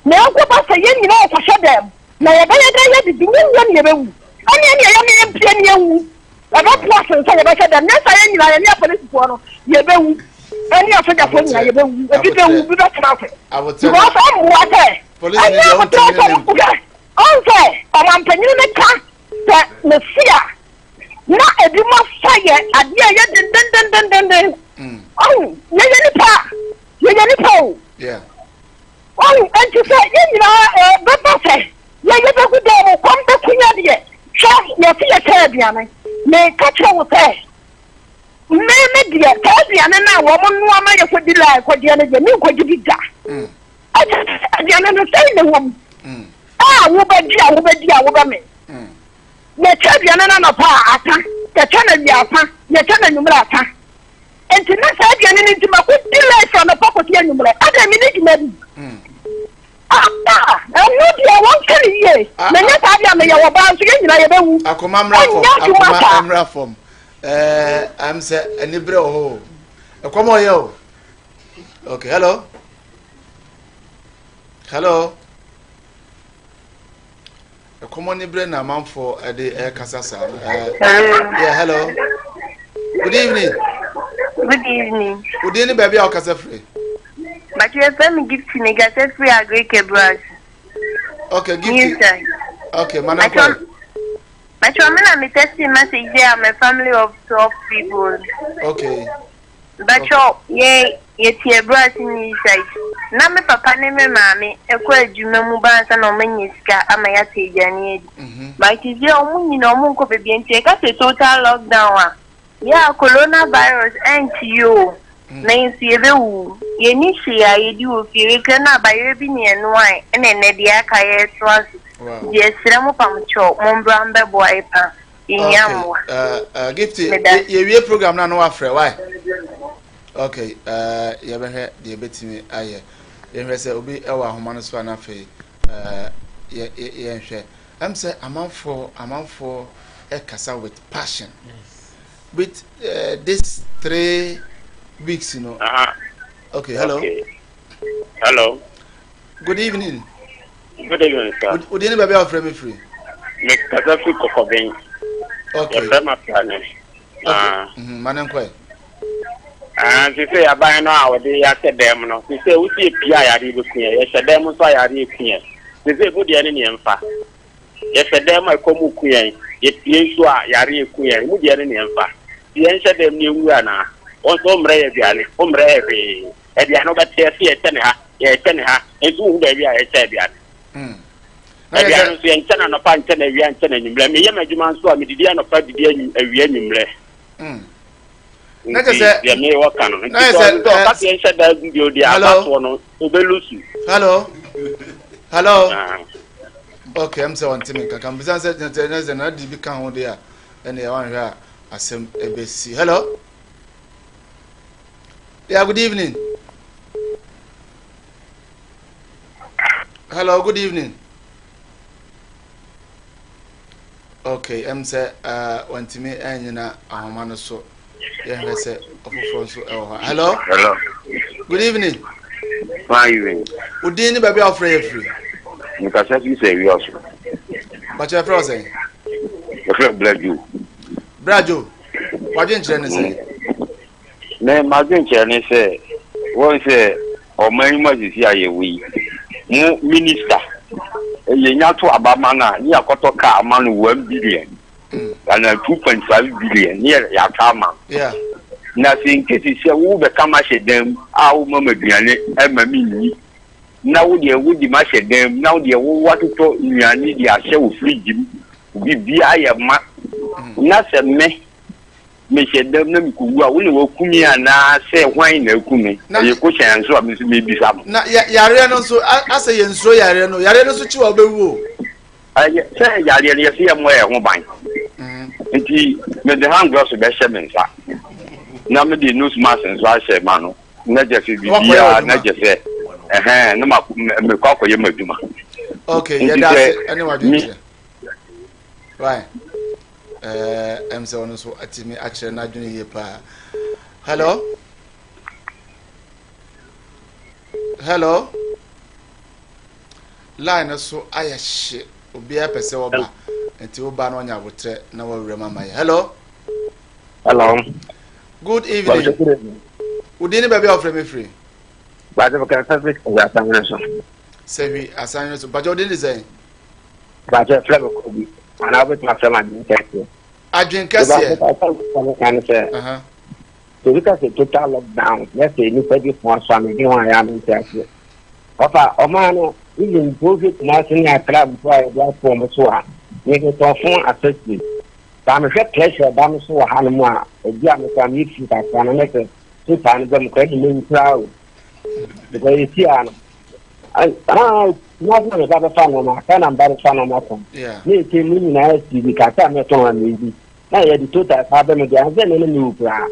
Na ɛnkɔba sɛ yɛn nyinaa yɛkɔhyɛ dan mu, na yɛbɛyɛ dɛn yɛadidi? Ne wura ne yɛbɛwu. Ɛnneɛ nea ɛyɛ ma yɛmpue ne yɛnwu. Ɛbɛboa sen sɛ yɛbɛhyɛ dan mu. Nyɛ saa yɛn nyinaa, yɛne apolisifoɔ no, yɛbɛwu. Ɛne asogyafoɔ nyinaa, yɛbɛwu. Ebi bɛwu, ebi bɛtena ase. Because ɛmmoa sɛ, ɛnyɛ aboterɛ sɛ, hwɛ, ɔn sɛ ɔmampanin no ka sɛ mesi a, na ebinom afa yɛ adeɛ a ɛyɛ dendendendenden. Ɔn, yɛyɛ nipa, yɛyɛ nipa o. Wahu? Enti sɛ yɛn nyinaa eh, bɛba sɛ yɛ yɛbɛgu dan mu, kɔm bɛku yɛn deɛ, hwɛ, yɛse yɛkyɛ aduane. Meka kyerɛ wo sɛ, me me deɛ, saa aduane no a wɔn noa ma yɛkɔdi line kɔgyeɛ no deɛ, menkɔgye bi da. Ɛkyɛ sɛ aduane no sɛn na ɛwɔ mu a wobɛgye a wobɛdi a wobɛmee. Yɛkyɛ aduane no anɔpa a, asa, yɛkyɛ no awia asa, yɛkyɛ no anwummerɛ asa. Enti na saa aduane no nti mako di late anɔpa kɔsi anwummerɛ. Adɛn menni dwuma bi? Ah, ɛno deɛ wɔnka no yie. Ah, Na nyɛ ah. saa deɛ a meyɛ wɔ baa nso yɛn nyinaa yɛbɛwu. Akoma mmra fam, Ɛnyɛ adwuma akoma saa. mmra fam. Ɛɛ, am sɛ anibrɛ wɔ hɔ o. Ɛkɔm ɔyɛ o. Okay, hello. Hello. Ɛkɔm anibrɛ na amanfoɔ ɛde ɛkasa saa no. Ɛɛ, yeah, hello. Good evening. Good evening. Wo din ne baabi a wokasa firi? Bàtí yɛfrɛ me Gifty me kasa firi Agric Ebrase. Okay, Gifty. Okay, mana kɔ. Bàtí me na me text message there I'm a family of 12 people. Okay. Mpakyɛw, yɛn yɛte abura ase new site. Na me papa ne me maame kɔ adwuma mu ba ansa na wɔanya sika ama yɛatɔ aduane adi. But seesei wɔn nyinaa wɔnkɔ baabi nti yɛka sɛ total lockdown a, yeah, corona virus ɛnkye yi o, na yɛn nso yɛbɛwuwu. Yɛnni hwee a yɛdi wɔ fie, yɛkura no abayerɛ bi na yɛnoae ɛna ɛnnɛ deɛ aka yɛretoa so. Nti yɛsrɛ mo pamokyɛw mombra mbɛboa yɛ paa. Yɛhia Okay. mmoa. Uh, Gifty, Meda. yɛwie program no a na wafrɛ why? Okay, uh, yɛbɛhwɛ deɛ yɛbɛtumi ayɛ. Yɛhwɛ sɛ obi wɔ ahoma no so a na afei uh, yɛ, yɛ, yɛnhwɛ. Ɛm sɛ amanfoɔ amanfoɔ ɛkasa with passion. With this 3 weeks, you know. Okay, hello. Okay. Hello. Good evening. Good evening, sir. Wo din ne baabi a wofrɛ me firi? Me kasa fi Kɔkɔben. Okay. Yɛfrɛ ma Prane. Okay. Ma ne nkɔɛ. Ah, nti sɛ aban no a wɔde ahyɛ dan mu no, nti sɛ wosi epia a yare bɛku yɛ, yɛhyɛ dan mu nso a yare eku yɛ. Nti sɛ emu deɛ ne neɛ mfa. Yɛhyɛ dɛm a ɛkɔm reku yɛn, yɛpue nso a yare reku yɛn. Emu deɛ ne ne yɛmfa. Nti yɛnhyɛ dɛm na yɛnwu anaa? Wo nso wommrɛ yɛn aduane, wommrɛ yɛn hwee. Aduane wobɛte yɛse yɛkyɛ ne ha, yɛkyɛ ne ha, nso wonhu baabi a yɛkyɛ aduane. Aduane nso yɛnkyɛ no anɔpa, nkyɛ no awia, nkyɛ no anwummerɛ. Meyɛ m'adwuma nso a, medidi anɔpa, didi awia, anwummerɛ. Na kyɛ Nti sɛ deɛ mewɔ ka no. Nti na yɛ sɛ sɛ ɔno sɛ ɔka sɛ yɛnhyɛ da gu bio deɛ Hello? abatoɔ no ɔbɛlusu. Hello? Hello? Ah. Okay, ɛm sɛ ɔnte me nka. Ka mbisa sɛ sɛ sɛ sɛ na de bi ka ho deɛ a ɛne ɛwanhwɛ a asɛm ɛbɛsi. Hello? Yeah, good evening. Hello, good evening. Okay, ɛm sɛ uh, wantumi anyina ahoma no so. Yɛhwɛ sɛ ɔfoforɔ nso ɛwɔ hɔ. Hello? Hello. Good evening. Fine evening. Wo din ne baabi a wofrɛ yɛ firi? Mekasa fi sɛ wi ɔso. Bakyɛ yɛfrɛ wo sɛn? Yɛfrɛ Blajo. Brajo, wadwenkyerɛ ne sɛn? Me m'adwenkyerɛ ne sɛ wɔn sɛ ɔman yi mu asisi a yɛwɔ yi mo minista yɛnya to aba ma no a ne yɛakɔtɔ kaa ama no 1 billion anaa 2.5 billion ne yɛatɔ ama no. Na sɛ nkesi sɛ wobɛka ma hyɛ dan mu a woma ma aduane ma me nni na wo deɛ wodi ma hyɛ dan mu na wo deɛ wo watotɔ nnuane de ahyɛ wo fridge mu biribiara yɛ ma na sɛ me mehyɛ dam na mekɔwu a wo na waku me anaa sɛ hwan na aku me? Ɛyɛ kohyɛn nso a me nso mebisa mo. Na yareɛ no nso asɛ yɛnsuro yareɛ no, yareɛ no nso kyi wa wobɛwu o. Ɛyɛ sɛ yareɛ no yɛsɛ yɛmmɔ yɛn ho ban nti mede hand gloves bɛhyɛ me nsa na mede nose mask nso ahyɛ ma no na kyɛ sɛ biribiara na kyɛ sɛ ɛhɛn na mekɔ akɔyɛ m'adwuma. Okay, Nti yɛda sɛ ase ɛne me wadwenkyerɛ. Right. Ɛm sɛ ɔno nso atumi akyerɛ n'adwene yie paa. Hello? Hello? Line no so ayɛ hye. Obiara pɛ sɛ ɔba. Nti woba na ɔnya abotrɛ na wawura mu ama yɛ. Hello? Hello. Good evening. Good evening. Wo din ne baabi a wofrɛ me firi? Baade bɛka sɛ fi asanwene so. Sɛhwi asanwene so. Bakyɛ wo din de sɛn? Baade frɛ me kɔ bi. Anaa wobɛtumi afrɛ me adwene kɛseɛ. Adwene kɛseɛ. Baade ne sɛ. Sɛ ka sɛ total lockdown na sɛ nnipa bi ho aso a mede ho a yɛ a mente aseɛ. Ɔfa ɔmaa no even mpo hwɛ Kumase ne Accra mpo a yɛde ato wɔn so a mehwetɔn phone accessories. Saa mehwɛ pressure ɛba no so wɔ ha no mu a ebi a mekora meyɛ fi kakra no ne sɛ total no bɛ mu kora de mewu koraa o. Because yɛsi a no ah Kumase na meba bɛfa nneɛma Accra na meba bɛfa nneɛma tɔn. Ne ɛsɛ mu nyinaa si bi kakra mɛtɔn a meyi na yɛde total saa bɛ me deɛ ansɛ ne ne mewu koraa.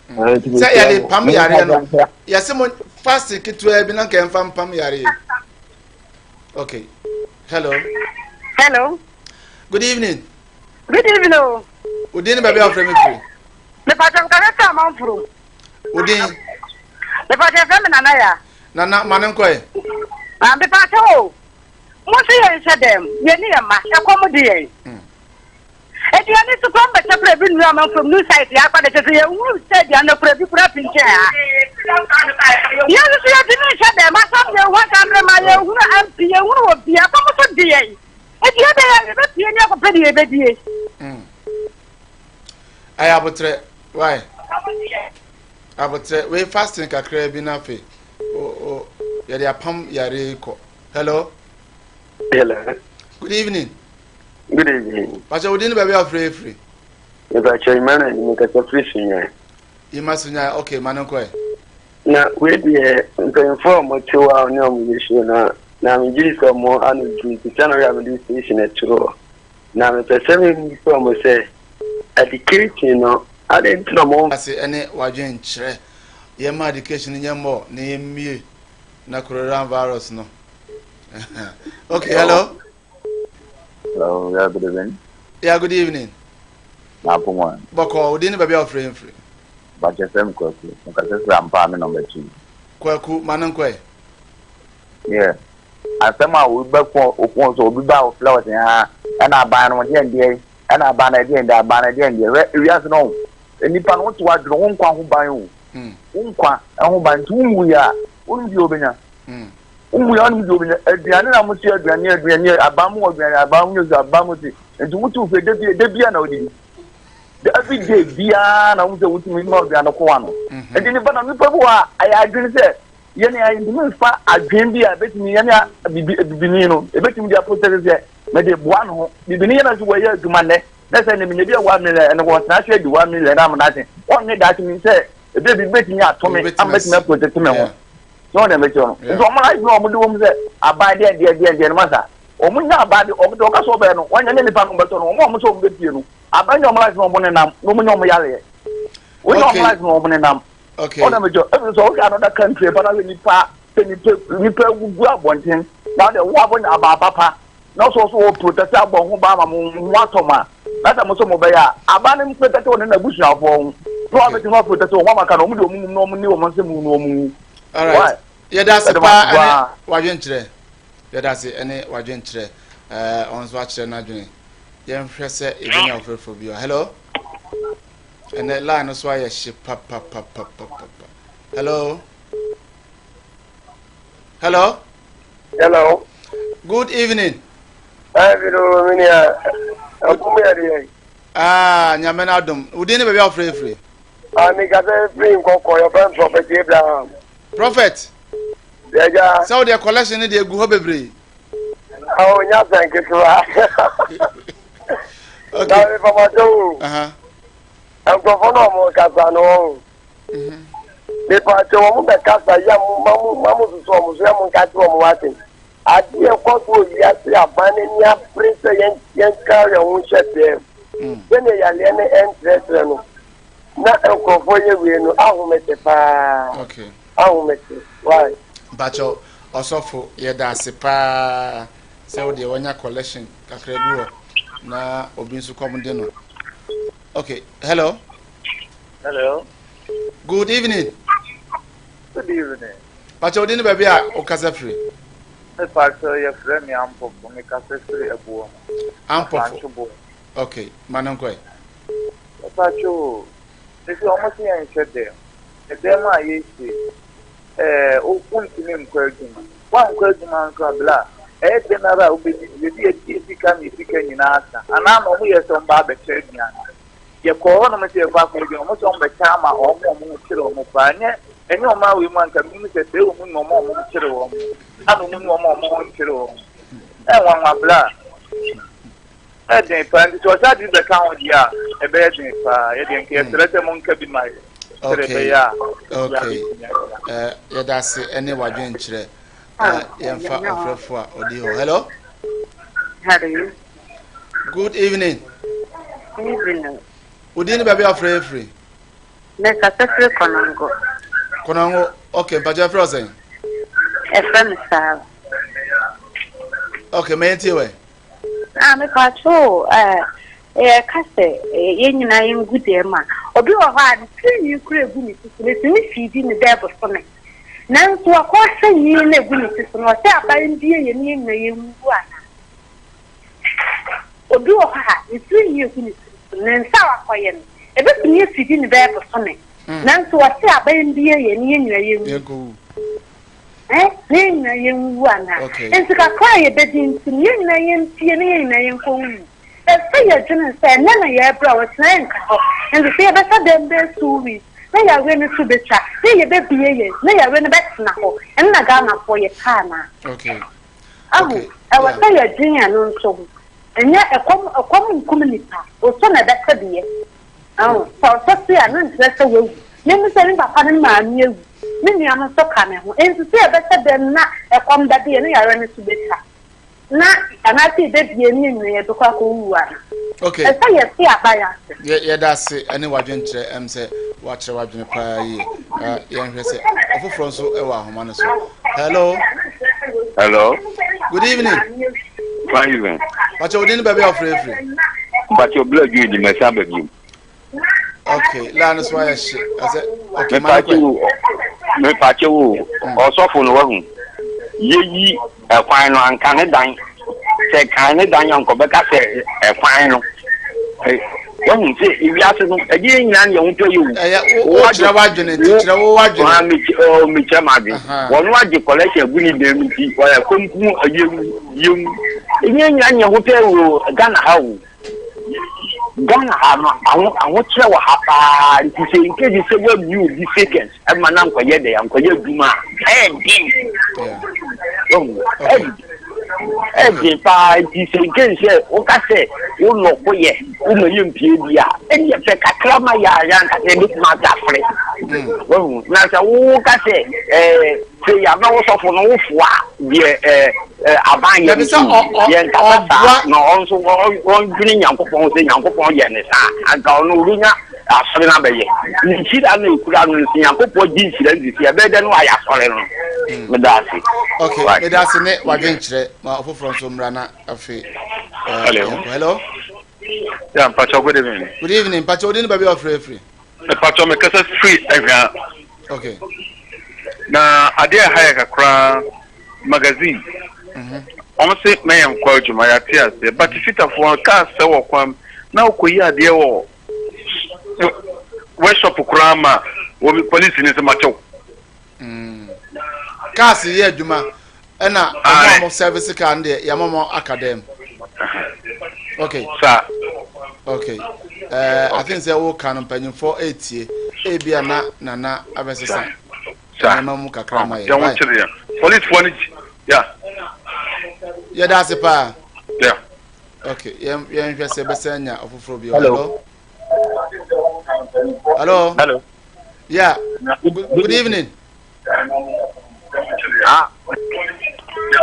Sɛ yɛde pam yareɛ no yɛsɛ mo fasting ketewa bi na nka yɛmfa mpam yareɛ. Okay. Hello. Hello. Good evening. Good evening o. Wo din ne baabi a wofrɛ me firi? Mepatwa mekasa sɛ amanforo. Wo din? Mepatwa fɛ me nana ya. Nana ma ne nkɔɛ. Ah, mepatwa o. Mo se yɛn hyɛ dɛm, yɛn ne yɛn mma, ɛkɔm de yɛn. Aduane so kora mbɛkyɛ kora ebi nnuru amanforo mu new site yɛ akɔ de kyɛ sɛ yɛnhunu sɛ aduane no kora ebi kora fi nkyɛn ha. Yɛn nso so yɛntumi nhyɛ dɛm, asam yɛn ho asammerɛ ma yɛnhunu MP, yɛnhunu wɔ bia, ɛkɔm so de yɛn. Enti yɛbɛyɛ a yɛbɛpue ne akɔpɛ deɛ yɛbɛdie. Ɛyɛ abotrɛ, why? Abotrɛ, wei fasting kakra bi na afei, o o yɛde apam yare yi kɔ. Hello? Hello. Good evening. Good evening. Pakyɛ wo din ne baabi a wofrɛ firi? Mepakyɛ Emmanuel ni mekasa firi Sunyani. Yima Sunyani, okay, ma no nkɔ ɛ. Na wei deɛ mpanyinfoɔ a wɔte hɔ a wɔne wɔn yɛ show no na megye di sɛ wɔn ano duru nti sɛ na ɔyɛ a mede station aturo hɔ. Na mepɛ sɛ mebisa wɔn sɛ education no adɛn nti na wɔn. Ase ɛne wadwenkyerɛ. Yɛmma education no nyɛ more na yɛmmie na coronavirus no. Okay, hello. Hello, yeah, good evening. Yeah, good evening. Napumon. Bɔkɔ, wo din ne baabi a wofrɛ yɛn firi? Bakyɛ fɛm Kwaku. Mekasa firi Ampa me number 2. Kwaku, ma no nkɔ ɛ. Yeah. Asɛm a obi bɛko okun so obi ba ofrɛ wo sɛ ha ɛna aban no deɛ ndeɛ ɛna aban no deɛ ndeɛ aban no deɛ ndeɛ hwɛ ewiase no nipa no wote wadwene wo nkwa ho ban o. Wo nkwa ho ban nti wo nwu yɛ a wonim deɛ wobɛnya. Womu yɛ ɔnom deɛ obi aduane na mo si aduane aduane aban mu aduane aban mu yɛ aban mu si nti wotu fɛ de bi de bia na odidi every day biara na wɔn sɛ wotumi ma aduane ko ano mhm. nti nipa na nipa bi wɔ a ɛyɛ adwene sɛ yɛn a ntumi nfa adwene bi a ebetumi yɛn a bibi bibini no ebetumi de aprotɛte sɛ mɛde boa ne ho bibini yɛn na so wɔyɛ adwuma nnɛ na sɛ ne menya bi a one million ɛna wɔn tena ase adi one million na amena ase wɔn ne daakye mi sɛ ebi ebi betumi ato me ama betumi aprotɛte me ho. So wɔn na ɛbɛkyerɛ no. Nti wɔn life na wɔn de wɔn sɛ aban deɛ deɛ deɛ deɛ no ma sa. Wɔn nya aban de wɔn de ɔka sɛ ɔbɛyɛ no wɔn nyɛ ne nipa no bɛtɔ no wɔn a wɔn sɛ wɔn bɛpie no aban nya wɔn life na wɔn nenam na wɔn nya wɔn yareɛ. Wɔn nya wɔn life na wɔn nenam. Wɔn na ɛbɛkyerɛ ebi sɛ ɔhwɛ another country ɛba na hwɛ nipa sɛ nipa nipa gugu abɔnten na ɔde wo abɔ nya aba papa na ɔsɔ ɔsɔ wɔ protest abɔ ho ba ama mo ho atɔ mo a na sɛ mo sɛ mo bɛyɛ a aba no protest wɔ ne n'abusuafoɔ ho na wɔn abɛtumi aprotest wɔn ama ka na wɔn de wɔn mum na wɔn ne wɔn nsɛm mu na wɔn wu. Alright. Yɛda ase paa ɛne wadwenkyerɛ. Yɛda ase ɛne wadwenkyerɛ. Ɛɛ ɔno nso akyerɛ n'adwene. Yɛnhwɛ sɛ yɛbɛnya ɔfrɛfoɔ bi. Hello. Ɛnɛ line no so ayɛ hye papapapapapa. Hello. Hello. Hello. Good evening. Hi, Vino, minia. Akumu ya deɛ. Ah, nyame na adom. Wodin ne baabi a wofrɛ firi? Ah, mi kasa firi nkɔkɔ, yɛ fɛn Prophet Abraham. Prophet. Yɛgya. Sɛ wodeɛ collection ne deɛ egu hɔ bebree. Awo nya sɛn ketewa. Okay. Na mi papa o. Nkurɔfoɔ na wɔn kasa no wɔn. Mepatwa wɔn bɛkasa yɛ mo ma mo ma mo soso wɔn so yɛ mo nka kyerɛ wɔn wate. Adeɛ ɛkɔ so wɔ wiase aban n'ani abere sɛ yɛn yɛnka yɛn ho nhyɛ dɛm. Sɛnea yareɛ no ɛntrɛtrɛ no na nkurɔfoɔ yɛ wei no ahomete paa. Okay. Ahomete. Why? Mpakyɛw ɔsɔfo yɛda ase paa sɛ wo deɛ wanya collection kakra bi wɔ na obi nso kɔm de no. Okay, hello. Hello. Good evening. Good evening. Pakyɛ wodin ne baabi a wokasa firi? Me pakyɛ yɛfrɛ me Ampɔfo, me kasa firi Ɛboɔ mu. Ampɔfo. Okay, ma no nkɔe. Me pakyɛ o, sisi wɔn se yɛn nhyɛ dɛm, ɛdɛm a yɛhyɛ ɛɛ wontumi nkɔ adwuma, woankɔ adwuma nso a bla, ɛyɛ dɛn ara a wobɛdidi, yɛde yɛ sika ne sika nyinaa asa, anaa na wɔn yɛ sɛ wɔn ba abɛkyɛ aduane. Yɛkɔɔ hɔnom sɛ yɛkɔ akɔyɛ adwuma, wɔn sɛ wɔbɛkyɛ ama wɔn a wɔn ho kyere wɔn paa. Ɛnyɛ ɛnyɛ ɔman wei mu anka menim sɛ sɛ wɔn nim wɔn a wɔn ho kyere wɔn, ana wɔn nim wɔn a wɔn ho nkyere wɔn. Ɛnwanwa bla. Ɛyɛ den paa nti sɛ ɔsan de bi bɛka ho deɛ a ɛbɛyɛ den paa. Yɛ deɛ nka yɛsrɛ sɛ monka bi ma yɛ sɛdeɛ ɛbɛyɛ a Okay. Eh, yɛda ase ɛne wadwenkyerɛ. Eh, yɛmfa ɔfrɛfo a ɔdi hɔ. Hello. Hello. Good evening. Evening. Wodin ne baabi a wofrɛ firi? Mekasa firi Kɔnɔngo. Kɔnɔngo, ok, mpakyɛ ɛfrɛ ɔsɛn? Ɛfrɛ me Sarah. Ok, mɛyɛ tie wɛ. Ah, mepatwo o, eh, yɛka sɛ yɛn nyinaa yɛngu dɛm a, obi wɔ hɔ a ne tiri nwi kura egu ne ti so, metumi fiidi ne bɛɛ bosome. Nanso wakɔ ahyɛ nwi no egu ne ti so no, ɔsɛ aban bie yɛn ne yɛn nyinaa yɛnwu anaa? Obi wɔ hɔ a, ne tiri nwi egu ne tiri so, ne nsa a wakɔyɛ no, ebetumi afidi no bɛyɛ bosome. Nanso wɔse aban bi yɛ yɛn ne yɛn nyinaa yɛnwu. Ɛ, na yɛn nyinaa yɛnwuwu anaa? Enti kakra a yɛbɛdi nti no, yɛn nyinaa yɛmpue na yɛn nyinaa yɛnkɔwuwu. Ɛsɛ sɛ yɛdwene sɛ ɛnnɛ na yɛrebrɛ a, ɔkyena yɛnka hɔ. Enti sɛ yɛbɛhyɛ dɛm bɛyɛ 2 weeks na yareɛ no to bɛtwa, na yɛbɛbue yɛn, na yareɛ no bɛtena hɔ, ɛno na Ghanafoɔ yɛpɛ anaa? Ahu, ɛwɔ sɛ yɛdwen ɛno nso ho. Ɛnyɛ ɛkɔm, ɛkɔm nkum nipa, osɔ na ɛbɛsɛ deɛ. Ahu, sɛ ɔsɔ se a, no nkyerɛ sɛ wawu. Me me sɛ me papa ne me maame awu, me nua no nso ka me ho. Enti sɛ yɛbɛhyɛ dɛm na ɛkɔm bɛde yɛn na yareɛ no nso bɛtwa, na anaasɛ yɛbɛbie ne yɛn nyinaa yɛbɛkɔ akɔwuwu ana? Okay. Ɛsɛ yɛte aban ase. Yɛ yɛda ase ɛne wadwenkyerɛ ɛm sɛ wakyerɛ wadwene paa yie. Uh, yɛnhwɛ sɛ ɔfoforɔ nso ɛwɔ ahoma no so. Hello. Hello. Good evening. Fine evening. Pakyɛ wodin ne baabi a wofrɛ firi? Pakyɛ obla dwuma di mɛsa ba bio. Okay, laa no so ayɛ hye. Ɛsɛ okay ma no kɔ. Mepakyɛ wo ɔsɔfo no wahu. Yeyi ɛkwan no anka ne dan. Sɛ kan ne dan a nkɔbɛka sɛ ɛkwan no. Wahu sɛ ewiase no, ɛdeɛ yɛn nyinaa ne yɛn ho tɔ yɛ o. Ɛyɛ wo kyerɛ w'adwene nti kyerɛ wo w'adwene. Ah, me oh, me kyerɛ m'adwene. Wɔn agye collection agu ne dan mu nti wɔyɛ kɔmkum yɛwu yɛwu. Ɛnyɛ nyinaa ne yɛn ho tɔ yɛ o Ghana ha o. Ghana ha no aho ahokyerɛ wɔ ha paa nti sɛ nkedi sɛ woayi obi seconds ɛma na nkɔyɛ dɛ ankɔyɛ adwuma a ɛyɛ den. Wahu ɛyɛ ɛden paa nti sɛ nkedi sɛ woka sɛ wo nɔko yɛ woma yɛ mpie bi a ɛdeɛ pɛ kakra ma yɛ a yɛ ankasa yɛbɛtumi atafere. Wahu na sɛ woka sɛ ɛɛ sɛ yɛaba wo sɔfo no wofoa deɛ ɛɛ aban yɛ Dabi sɛ ɔ- ɔ- yɛn kasa saa ɔboa- na ɔno nso ɔndwene Nyankopɔn sɛ Nyankopɔn yɛ ne saa anka ɔno ɔbɛnya asɔre no abɛyɛ ne nhyira no ɛkura no nso Nyankopɔn gye nhyira no sisi ɛbɛyɛ dɛ no ayɛ asɔre no meda ase. Ok, meda ase ne wadwenkyerɛ ma ɔfoforɔ nso mmra na afei eh, Hello. yɛnkɔ. Hello. Yeah, Mpacho, good evening. Good evening. Mpacho, wodin ne baabi a wɔfrɛ afiri? Mpacho, me kasa firi Ahwea. Okay. Na adeɛ a ɛha yɛ kakra magazine. Mhm. Wɔn se mɛyɛ nkɔ adwuma yɛate aseɛ but fitafoɔ kaa sɛ wɔ kwan na wokɔyi adeɛ wɔ workshop koraa ma wɔ polisi ne sɛ makyɛw. Mm. Cars yɛ adwuma ɛna ɔmo a ɔmo service car no deɛ yɛama mo aka dɛm. Okay. Sa. Okay. Uh, I think sɛ woka no mpanyinfoɔ etie ebi a na nana abɛsesa nneɛma mu kakra ma yɛ. Yɛn ho kyerɛ yɛn. Polisifoɔ no ya. Yɛda ase paa. Yeah. Okay, yɛn yɛn hwɛ sɛ bɛsɛ nya ɔfoforɔ bi. Hello. Hello. Hello. Yeah. Good, good evening. Ah.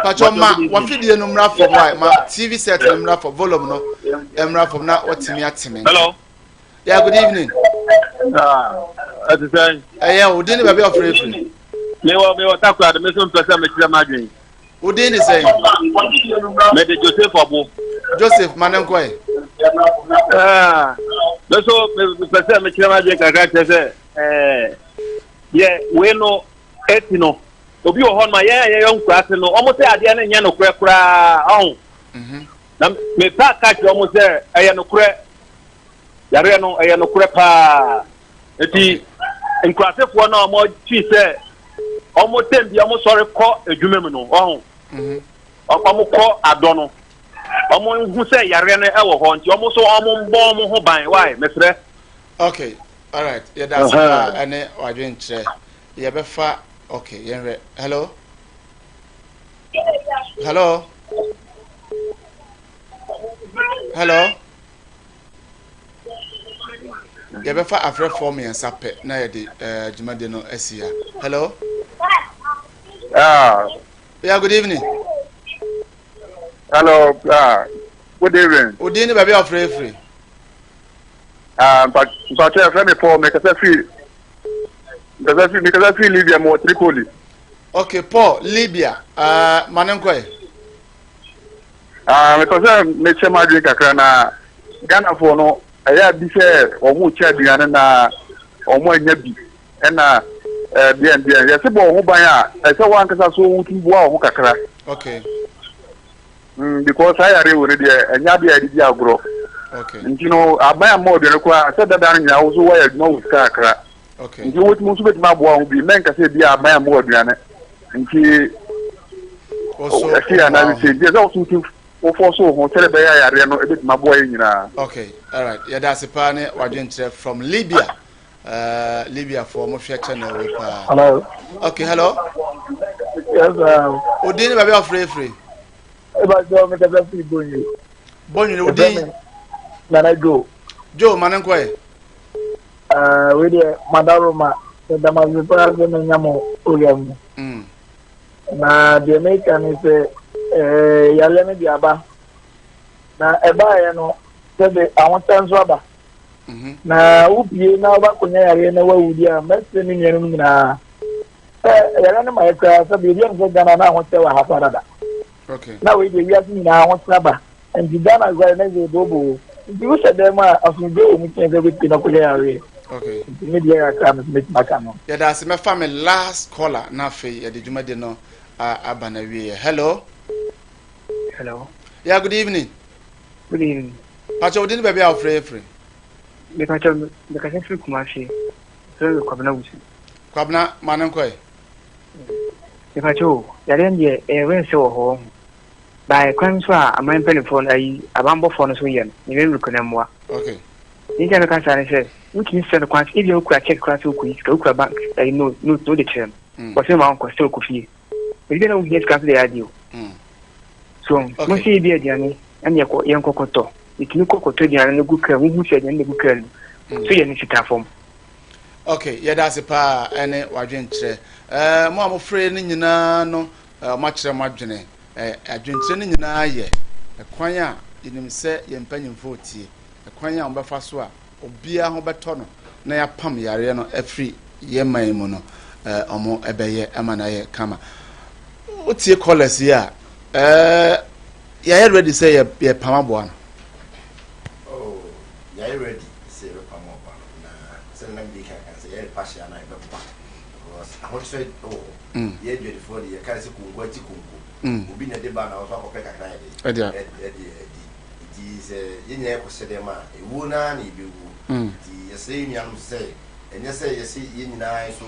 Pacho ma wafidie no mmra fam wa ma TV set no mmra fam volume no mmra fam na watumi ateme. Hello. Yeah, good evening. Ah, ɛte sɛn? Ɛyɛ wo din ne baabi a ɔfrɛ firi. Mewɔ mewɔ Takoradi me nso mpɛ sɛ mekyerɛ m'adwene. Wo din ne sɛn? Mede Joseph Ɔbo. Joseph ma ne nkɔe. Ah, me nso mepɛ sɛ mekyerɛ m'adwene kakra kyerɛ sɛ ɛɛ deɛ wei no eti no obi wɔ hɔ no ma yɛn a yɛyɛ nkuraase no wɔn sɛ adeɛ no nyɛ nokorɛ koraa ɔho. Mhm. Na mepɛ aka kyerɛ wɔn sɛ ɛyɛ nokorɛ. Yareɛ no, ɛyɛ nokorɛ paa. Eti nkurasefoɔ no a wɔtwi sɛ wɔn tɛm bi wɔn sɔre kɔ adwuma mu no, ɔho. Mhm. Wɔn kɔ adɔ no, wɔn hu sɛ yareɛ no ɛwɔ hɔ nti wɔn nso wɔn mbɔ wɔn ho ban. Why? Mesrɛ. Okay, alright. Yɛda ase paa ɛne wadwenkyerɛ. Yɛbɛfa okay, yɛnhwɛ. Hello. Hello. Hello. Yɛbɛfa afrɛfoɔ mmiɛnsa pɛ na yɛde eh, dwumadie no asi ha. Hello. Ah. Yeah, good evening. Hello. Ah, good evening. Odin ne baabi a ɔfrɛ firi. Ah, mpakyɛ yɛfrɛ me Paul, mekasa firi mekasa firi mekasa firi Libya, mewɔ Tripoli. Okay, Paul, Libya. Uh, ma ne nkɔɛ. Ah, mepɛ sɛ mekyɛ m'adwene kakra na Ghanafoɔ no ɛyɛ a bi sɛ wɔn rekyɛ aduane na wɔn anya bi ɛna ɛɛ deɛn deɛn yɛsɛ bɔ wɔn ho ban a ɛsɛ wɔn ankasa so wotumi boa wɔn ho kakra. Okay. Mm, because saa yare wɔ no deɛ ɛnyɛ adeɛ a yɛde di agorɔ. Okay. Nti no aban amma aduane koraa sɛ dada no nyinaa wo so wɔyɛ adwuma wɔ sika kakra. Okay. Nti wotumi nso bɛtumi aboa ho bi mɛnka sɛ bi a aban amma aduane nti ɛsi anaa sɛ nti ɛsɛ wo so wofɔ so ho sɛdeɛ ɛbɛyɛ ayareɛ no ɛbɛtumi aboa yɛ nyinaa. Okay, alright. Yɛda ase paa ne wadwenkyerɛ from Libya. Uh, Libya for mo hwɛ channel wei paa. Hello. Okay, hello. Yes, um. Odin ne baabi a ɔfrɛ firi. Eba sɛ ɔmo kasa firi Bonwire. Bonwire odin. Nana Joe. Joe ma ne nkɔ yɛ. Uh, wei deɛ madaroma meda mo ase paa sɛ manya mo program mu. Mm. Na deɛ meka ne sɛ eh, yareɛ no de aba na ɛbaeɛ no sɛbe ahokyɛ nso aba. Mhm. Na wopie na wobakɔnya yareɛ na woawu deɛ a mɛsrɛ me nuanom nyinaa sɛ yareɛ no ma yɛ koraa sɛ biribi a sɛ Ghana na ahokyɛ wɔ ha fa dada. Okay. Na wei deɛ wiase nyinaa ahokyɛ aba nti Ghana koraa na ɛsɛ booboo nti wohyɛ dan mu a asomdwoe wɔ mu kyɛn sɛ wobɛpie na kɔnya yareɛ. Okay. Nti me deɛ kakra no so mɛtumi aka no. Yɛda ase mɛfa me last caller na afei yɛde dwumadi no aba na wieɛ. Hello. Hello. Yeah, good evening. Good evening. Pacho, wodin ne baabi a wofrɛ firi? Mepakyɛ mekasa firi Kumasi. Frɛ me Kwabena Wusu. Kwabena ma no nkɔe. Mepakyɛ o, yareɛ no deɛ ɛyɛ wɛn sɛ wɔ hɔ ɔho. By kwan nso a aman mpanimfoɔ no ayi abanbɔfoɔ no so yɛ no, ne mmerɛ na mmoa. Okay. Ne nti a meka saa ne sɛ, wotumi srɛ no kwan sɛ ebia wokura check koraa sɛ wokɔyi sika, wokura bank ayi note note na wode kyerɛ no. Wɔsɛ ma wonkɔ sɛ wokɔ fie. Ebi bia na wohia sika nso de yɛ adeɛ o. So mo sɛ ebi aduane ɛne yɛkɔ yɛnkɔ kɔtɔ. Yɛtumi kɔ kɔtɔ aduane no gu kaa mu, wohu sɛ aduane no gu kaa no so yɛ ne sika fam. Okay, yɛda ase paa ɛne wadwenkyerɛ. Ɛɛ mo a mofrɛ no nyinaa no, moakyerɛ mo adwene. Ɛɛ adwenkyerɛ no nyinaa yɛ ɛkwan a yɛnim sɛ yɛn mpanyinfoɔ tie, ɛkwan a wɔbɛfa so a obiara ho bɛtɔ no na yɛapam yareɛ no afiri yɛn man mu no, wɔn bɛyɛ ama no ayɛ kama. Wotie callers yi a, ɛɛ yɛayɛ ready sɛ yɛ yɛpam aboa no. Oh, yɛayɛ ready sɛ yɛbɛpam aboa no na sɛ na mede kan kan sɛ yɛyɛ pahyɛ ana yɛbɛpa because ahokyerɛ wɔ hɔ. Mm. Yɛ adwadifoɔ de yɛka sɛ konko akyi konko. Mm. Obi na ɛde ba na ɔso akɔpɛ kakra yɛde ɛde ɛde adi. Nti sɛ yɛn nyinaa yɛkɔhyɛ dɛm a, ewuo no ara na yɛbɛwuo. Nti yɛsrɛ yɛn nuanom sɛ, ɛnyɛ sɛ yɛse yɛn nyinaa nso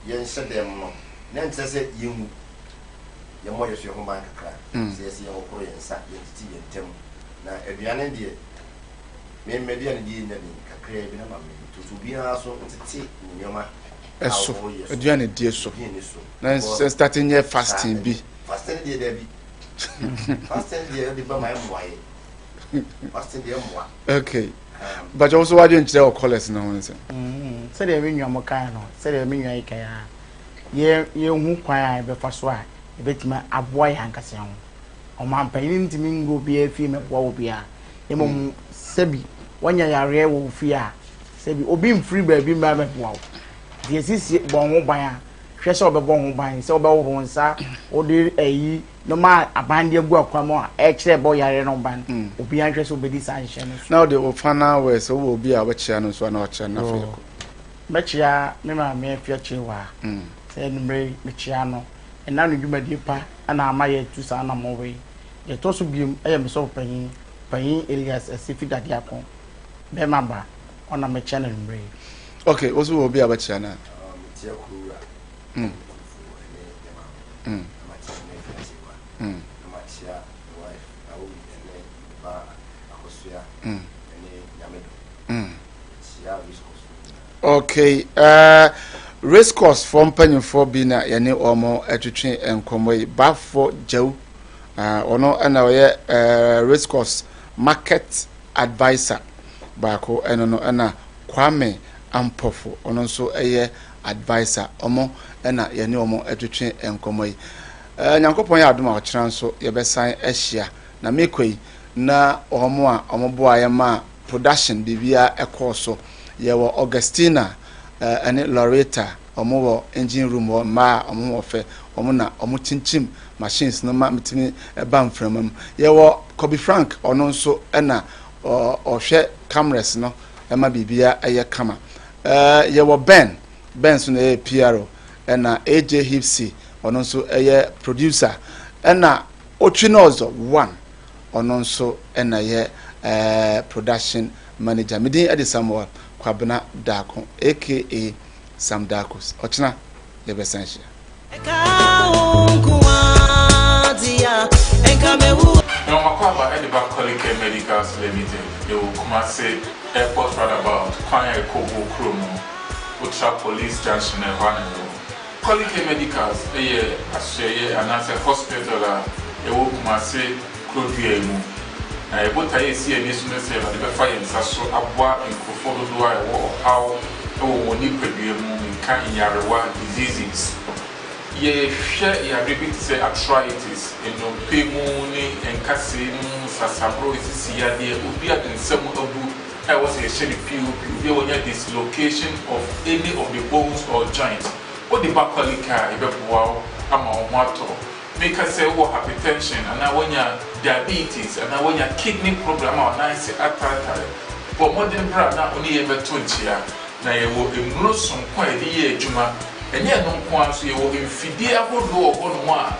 yɛnhyɛ dɛm no, na ɛnkyerɛ sɛ yɛnwu. Yɛmmɔ yɛn so yɛn ho ban kakra. Sɛ yɛse yɛnhohoro yɛn nsa, yɛntete yɛn ntam. Na aduane deɛ, me m'aduane die nyɛ den, kakraa bi na mamee. Nti nso obiara nso ntete ne nneɛma a So, ɔyɛ so. aduane die so. Aduane so. Na Because start nyɛ saa fasting bi. Fasting deɛ daabi. Fasting deɛ ɛde ba ma ɛmmoa yɛ. Fasting deɛ ɛmmoa. Okay. Bàtɛ wọ́n sọ wájú nkyerɛ wɔ colours náà ho nsɛm. Sɛdeɛ me nua mo kae no, sɛdeɛ me nua yi kae a, yɛ yɛhu kwan a yɛbɛfa so a yɛbɛtumi aboa yɛn ankasa ho. Ɔmanpanyin ntumi ngu obiara fie mɛboa obiara. Na mmom sɛbi wanya yareɛ wɔ wo fie a, sɛbi obi mfiri baabi mma mɛboa wo. Nti yɛsiesie bɔ ho ban a, hwɛ sɛ wobɛbɔ ho ban, sɛ wobɛhohoro wo nsa, wode ayi nneɛma a aban de agu akwan mu a ɛkyerɛ ɛbɔ yareɛ no ho ban. Obiara nhwɛ sɛ obɛdi saa nhyehyɛ no so. Na wode wo final words, wowɔ obi a wobɛkyea no nso a na wakyea no na afei yɛkɔ. Mɛkyea me maame Afia Kyerewaa sɛ anwummerɛ yi mekyea no. Ɛnam ne dwumadie pa na ama yɛatu saa anammɔn wei. Deɛ ɛtɔ so biom yɛ me sɔfo panyin, Panyin Elias Asifi Dadeako, bɛrima ba, ɔno na mɛkyea no anwummerɛ yi. Ok, wo nso wɔ obi a wobɛkyea no a? Mekyea Kuruwura Nkurɔfoɔ ne ne maame, na makyea me Afia Kyerewaa, na makyea me wife Naomi ne me ba Akosua ne Nyamedom. Mekyea Race Course foɔ nyinaa. Ok, eh, Race Course foɔ mpanyinfoɔ bi na yɛne wɔn twetwe nkɔmmɔ yi. Bafo Gyau, ah, ɔno na ɔyɛ eh, Race Course Market Adviser baako ɛno no ɛna Kwame Ampofo, ɔno nso yɛ adviser. Wɔn na yɛne wɔn twetwe nkɔmmɔ yi. Eh, Nyankopɔn yɛ adom a ɔkyena nso yɛbɛsan ahyia. Na mekɔ yi, na wɔn a wɔboa yɛn ma production biribiara ɛkɔɔ so. Yɛwɔ Augustina eh, ne Loretta, wɔn wɔ engine room hɔ, mmaa a wɔn ho wɔ fɛ, wɔn na wɔn kyinkyim machines no ma metumi ba mframa mu. Yɛwɔ Kobe Frank, ɔno nso na ɔhwɛ cameras no ma biribiara yɛ kama. Yɛwɔ Ben, Ben nso na ɛyɛ PRO, ɛna AJ Hipsy, ɔno nso yɛ producer, ɛna Otwinɔzɔ One, ɔno nso na ɛyɛ production manager. Me din de Samuel Kwabena Darko aka Sam Darkos. Ɔkyena yɛbɛsan ahyia. Nwomakwaba de ba Kolicare Medicals Limited wɔ Kumasi Airport Roundabout kwan a ɛkɔ Obuo kurom no, wotra Police Junction a ɛhɔ ara na ɛwɔ. Kolicare Medicals yɛ asoɛeɛ anaasɛ hospital a ɛwɔ Kumasi kuro dua yi mu. Na yɛn botaeɛ a ɛsi yɛn ani so ne sɛ Awurade bɛfa yɛn nsa so aboa nkurɔfoɔ dodoɔ a ɛwɔ ɔhaw wɔ wɔn nipadua mu, menka nyarewa, diseases. Yɛhwɛ yareɛ bi te sɛ arthritis, nnompe mu ne nkasɛɛ mu nsasaboro, sisi yadeɛ, obi a ne nsa mu abu a ɛwɔ sɛ yɛhyɛ no POP, obi a wanya dislocation of any of the bones or joint. Wode ba Qualika a, yɛbɛboa wo ama wo ho atɔ wo. Meka sɛ wowɔ hypertension anaa woanya diabetes anaa woanya kidney problem ama wo nan ase ataatae, bɔ mmɔden bra na wo ne yɛn mmɛto nkyea. Na yɛwɔ nnuro sononko a yɛde yɛ adwuma. Ɛnyɛ ɛno nko ara nso, yɛwɔ mfidie ahodoɔ wɔ hɔnom a.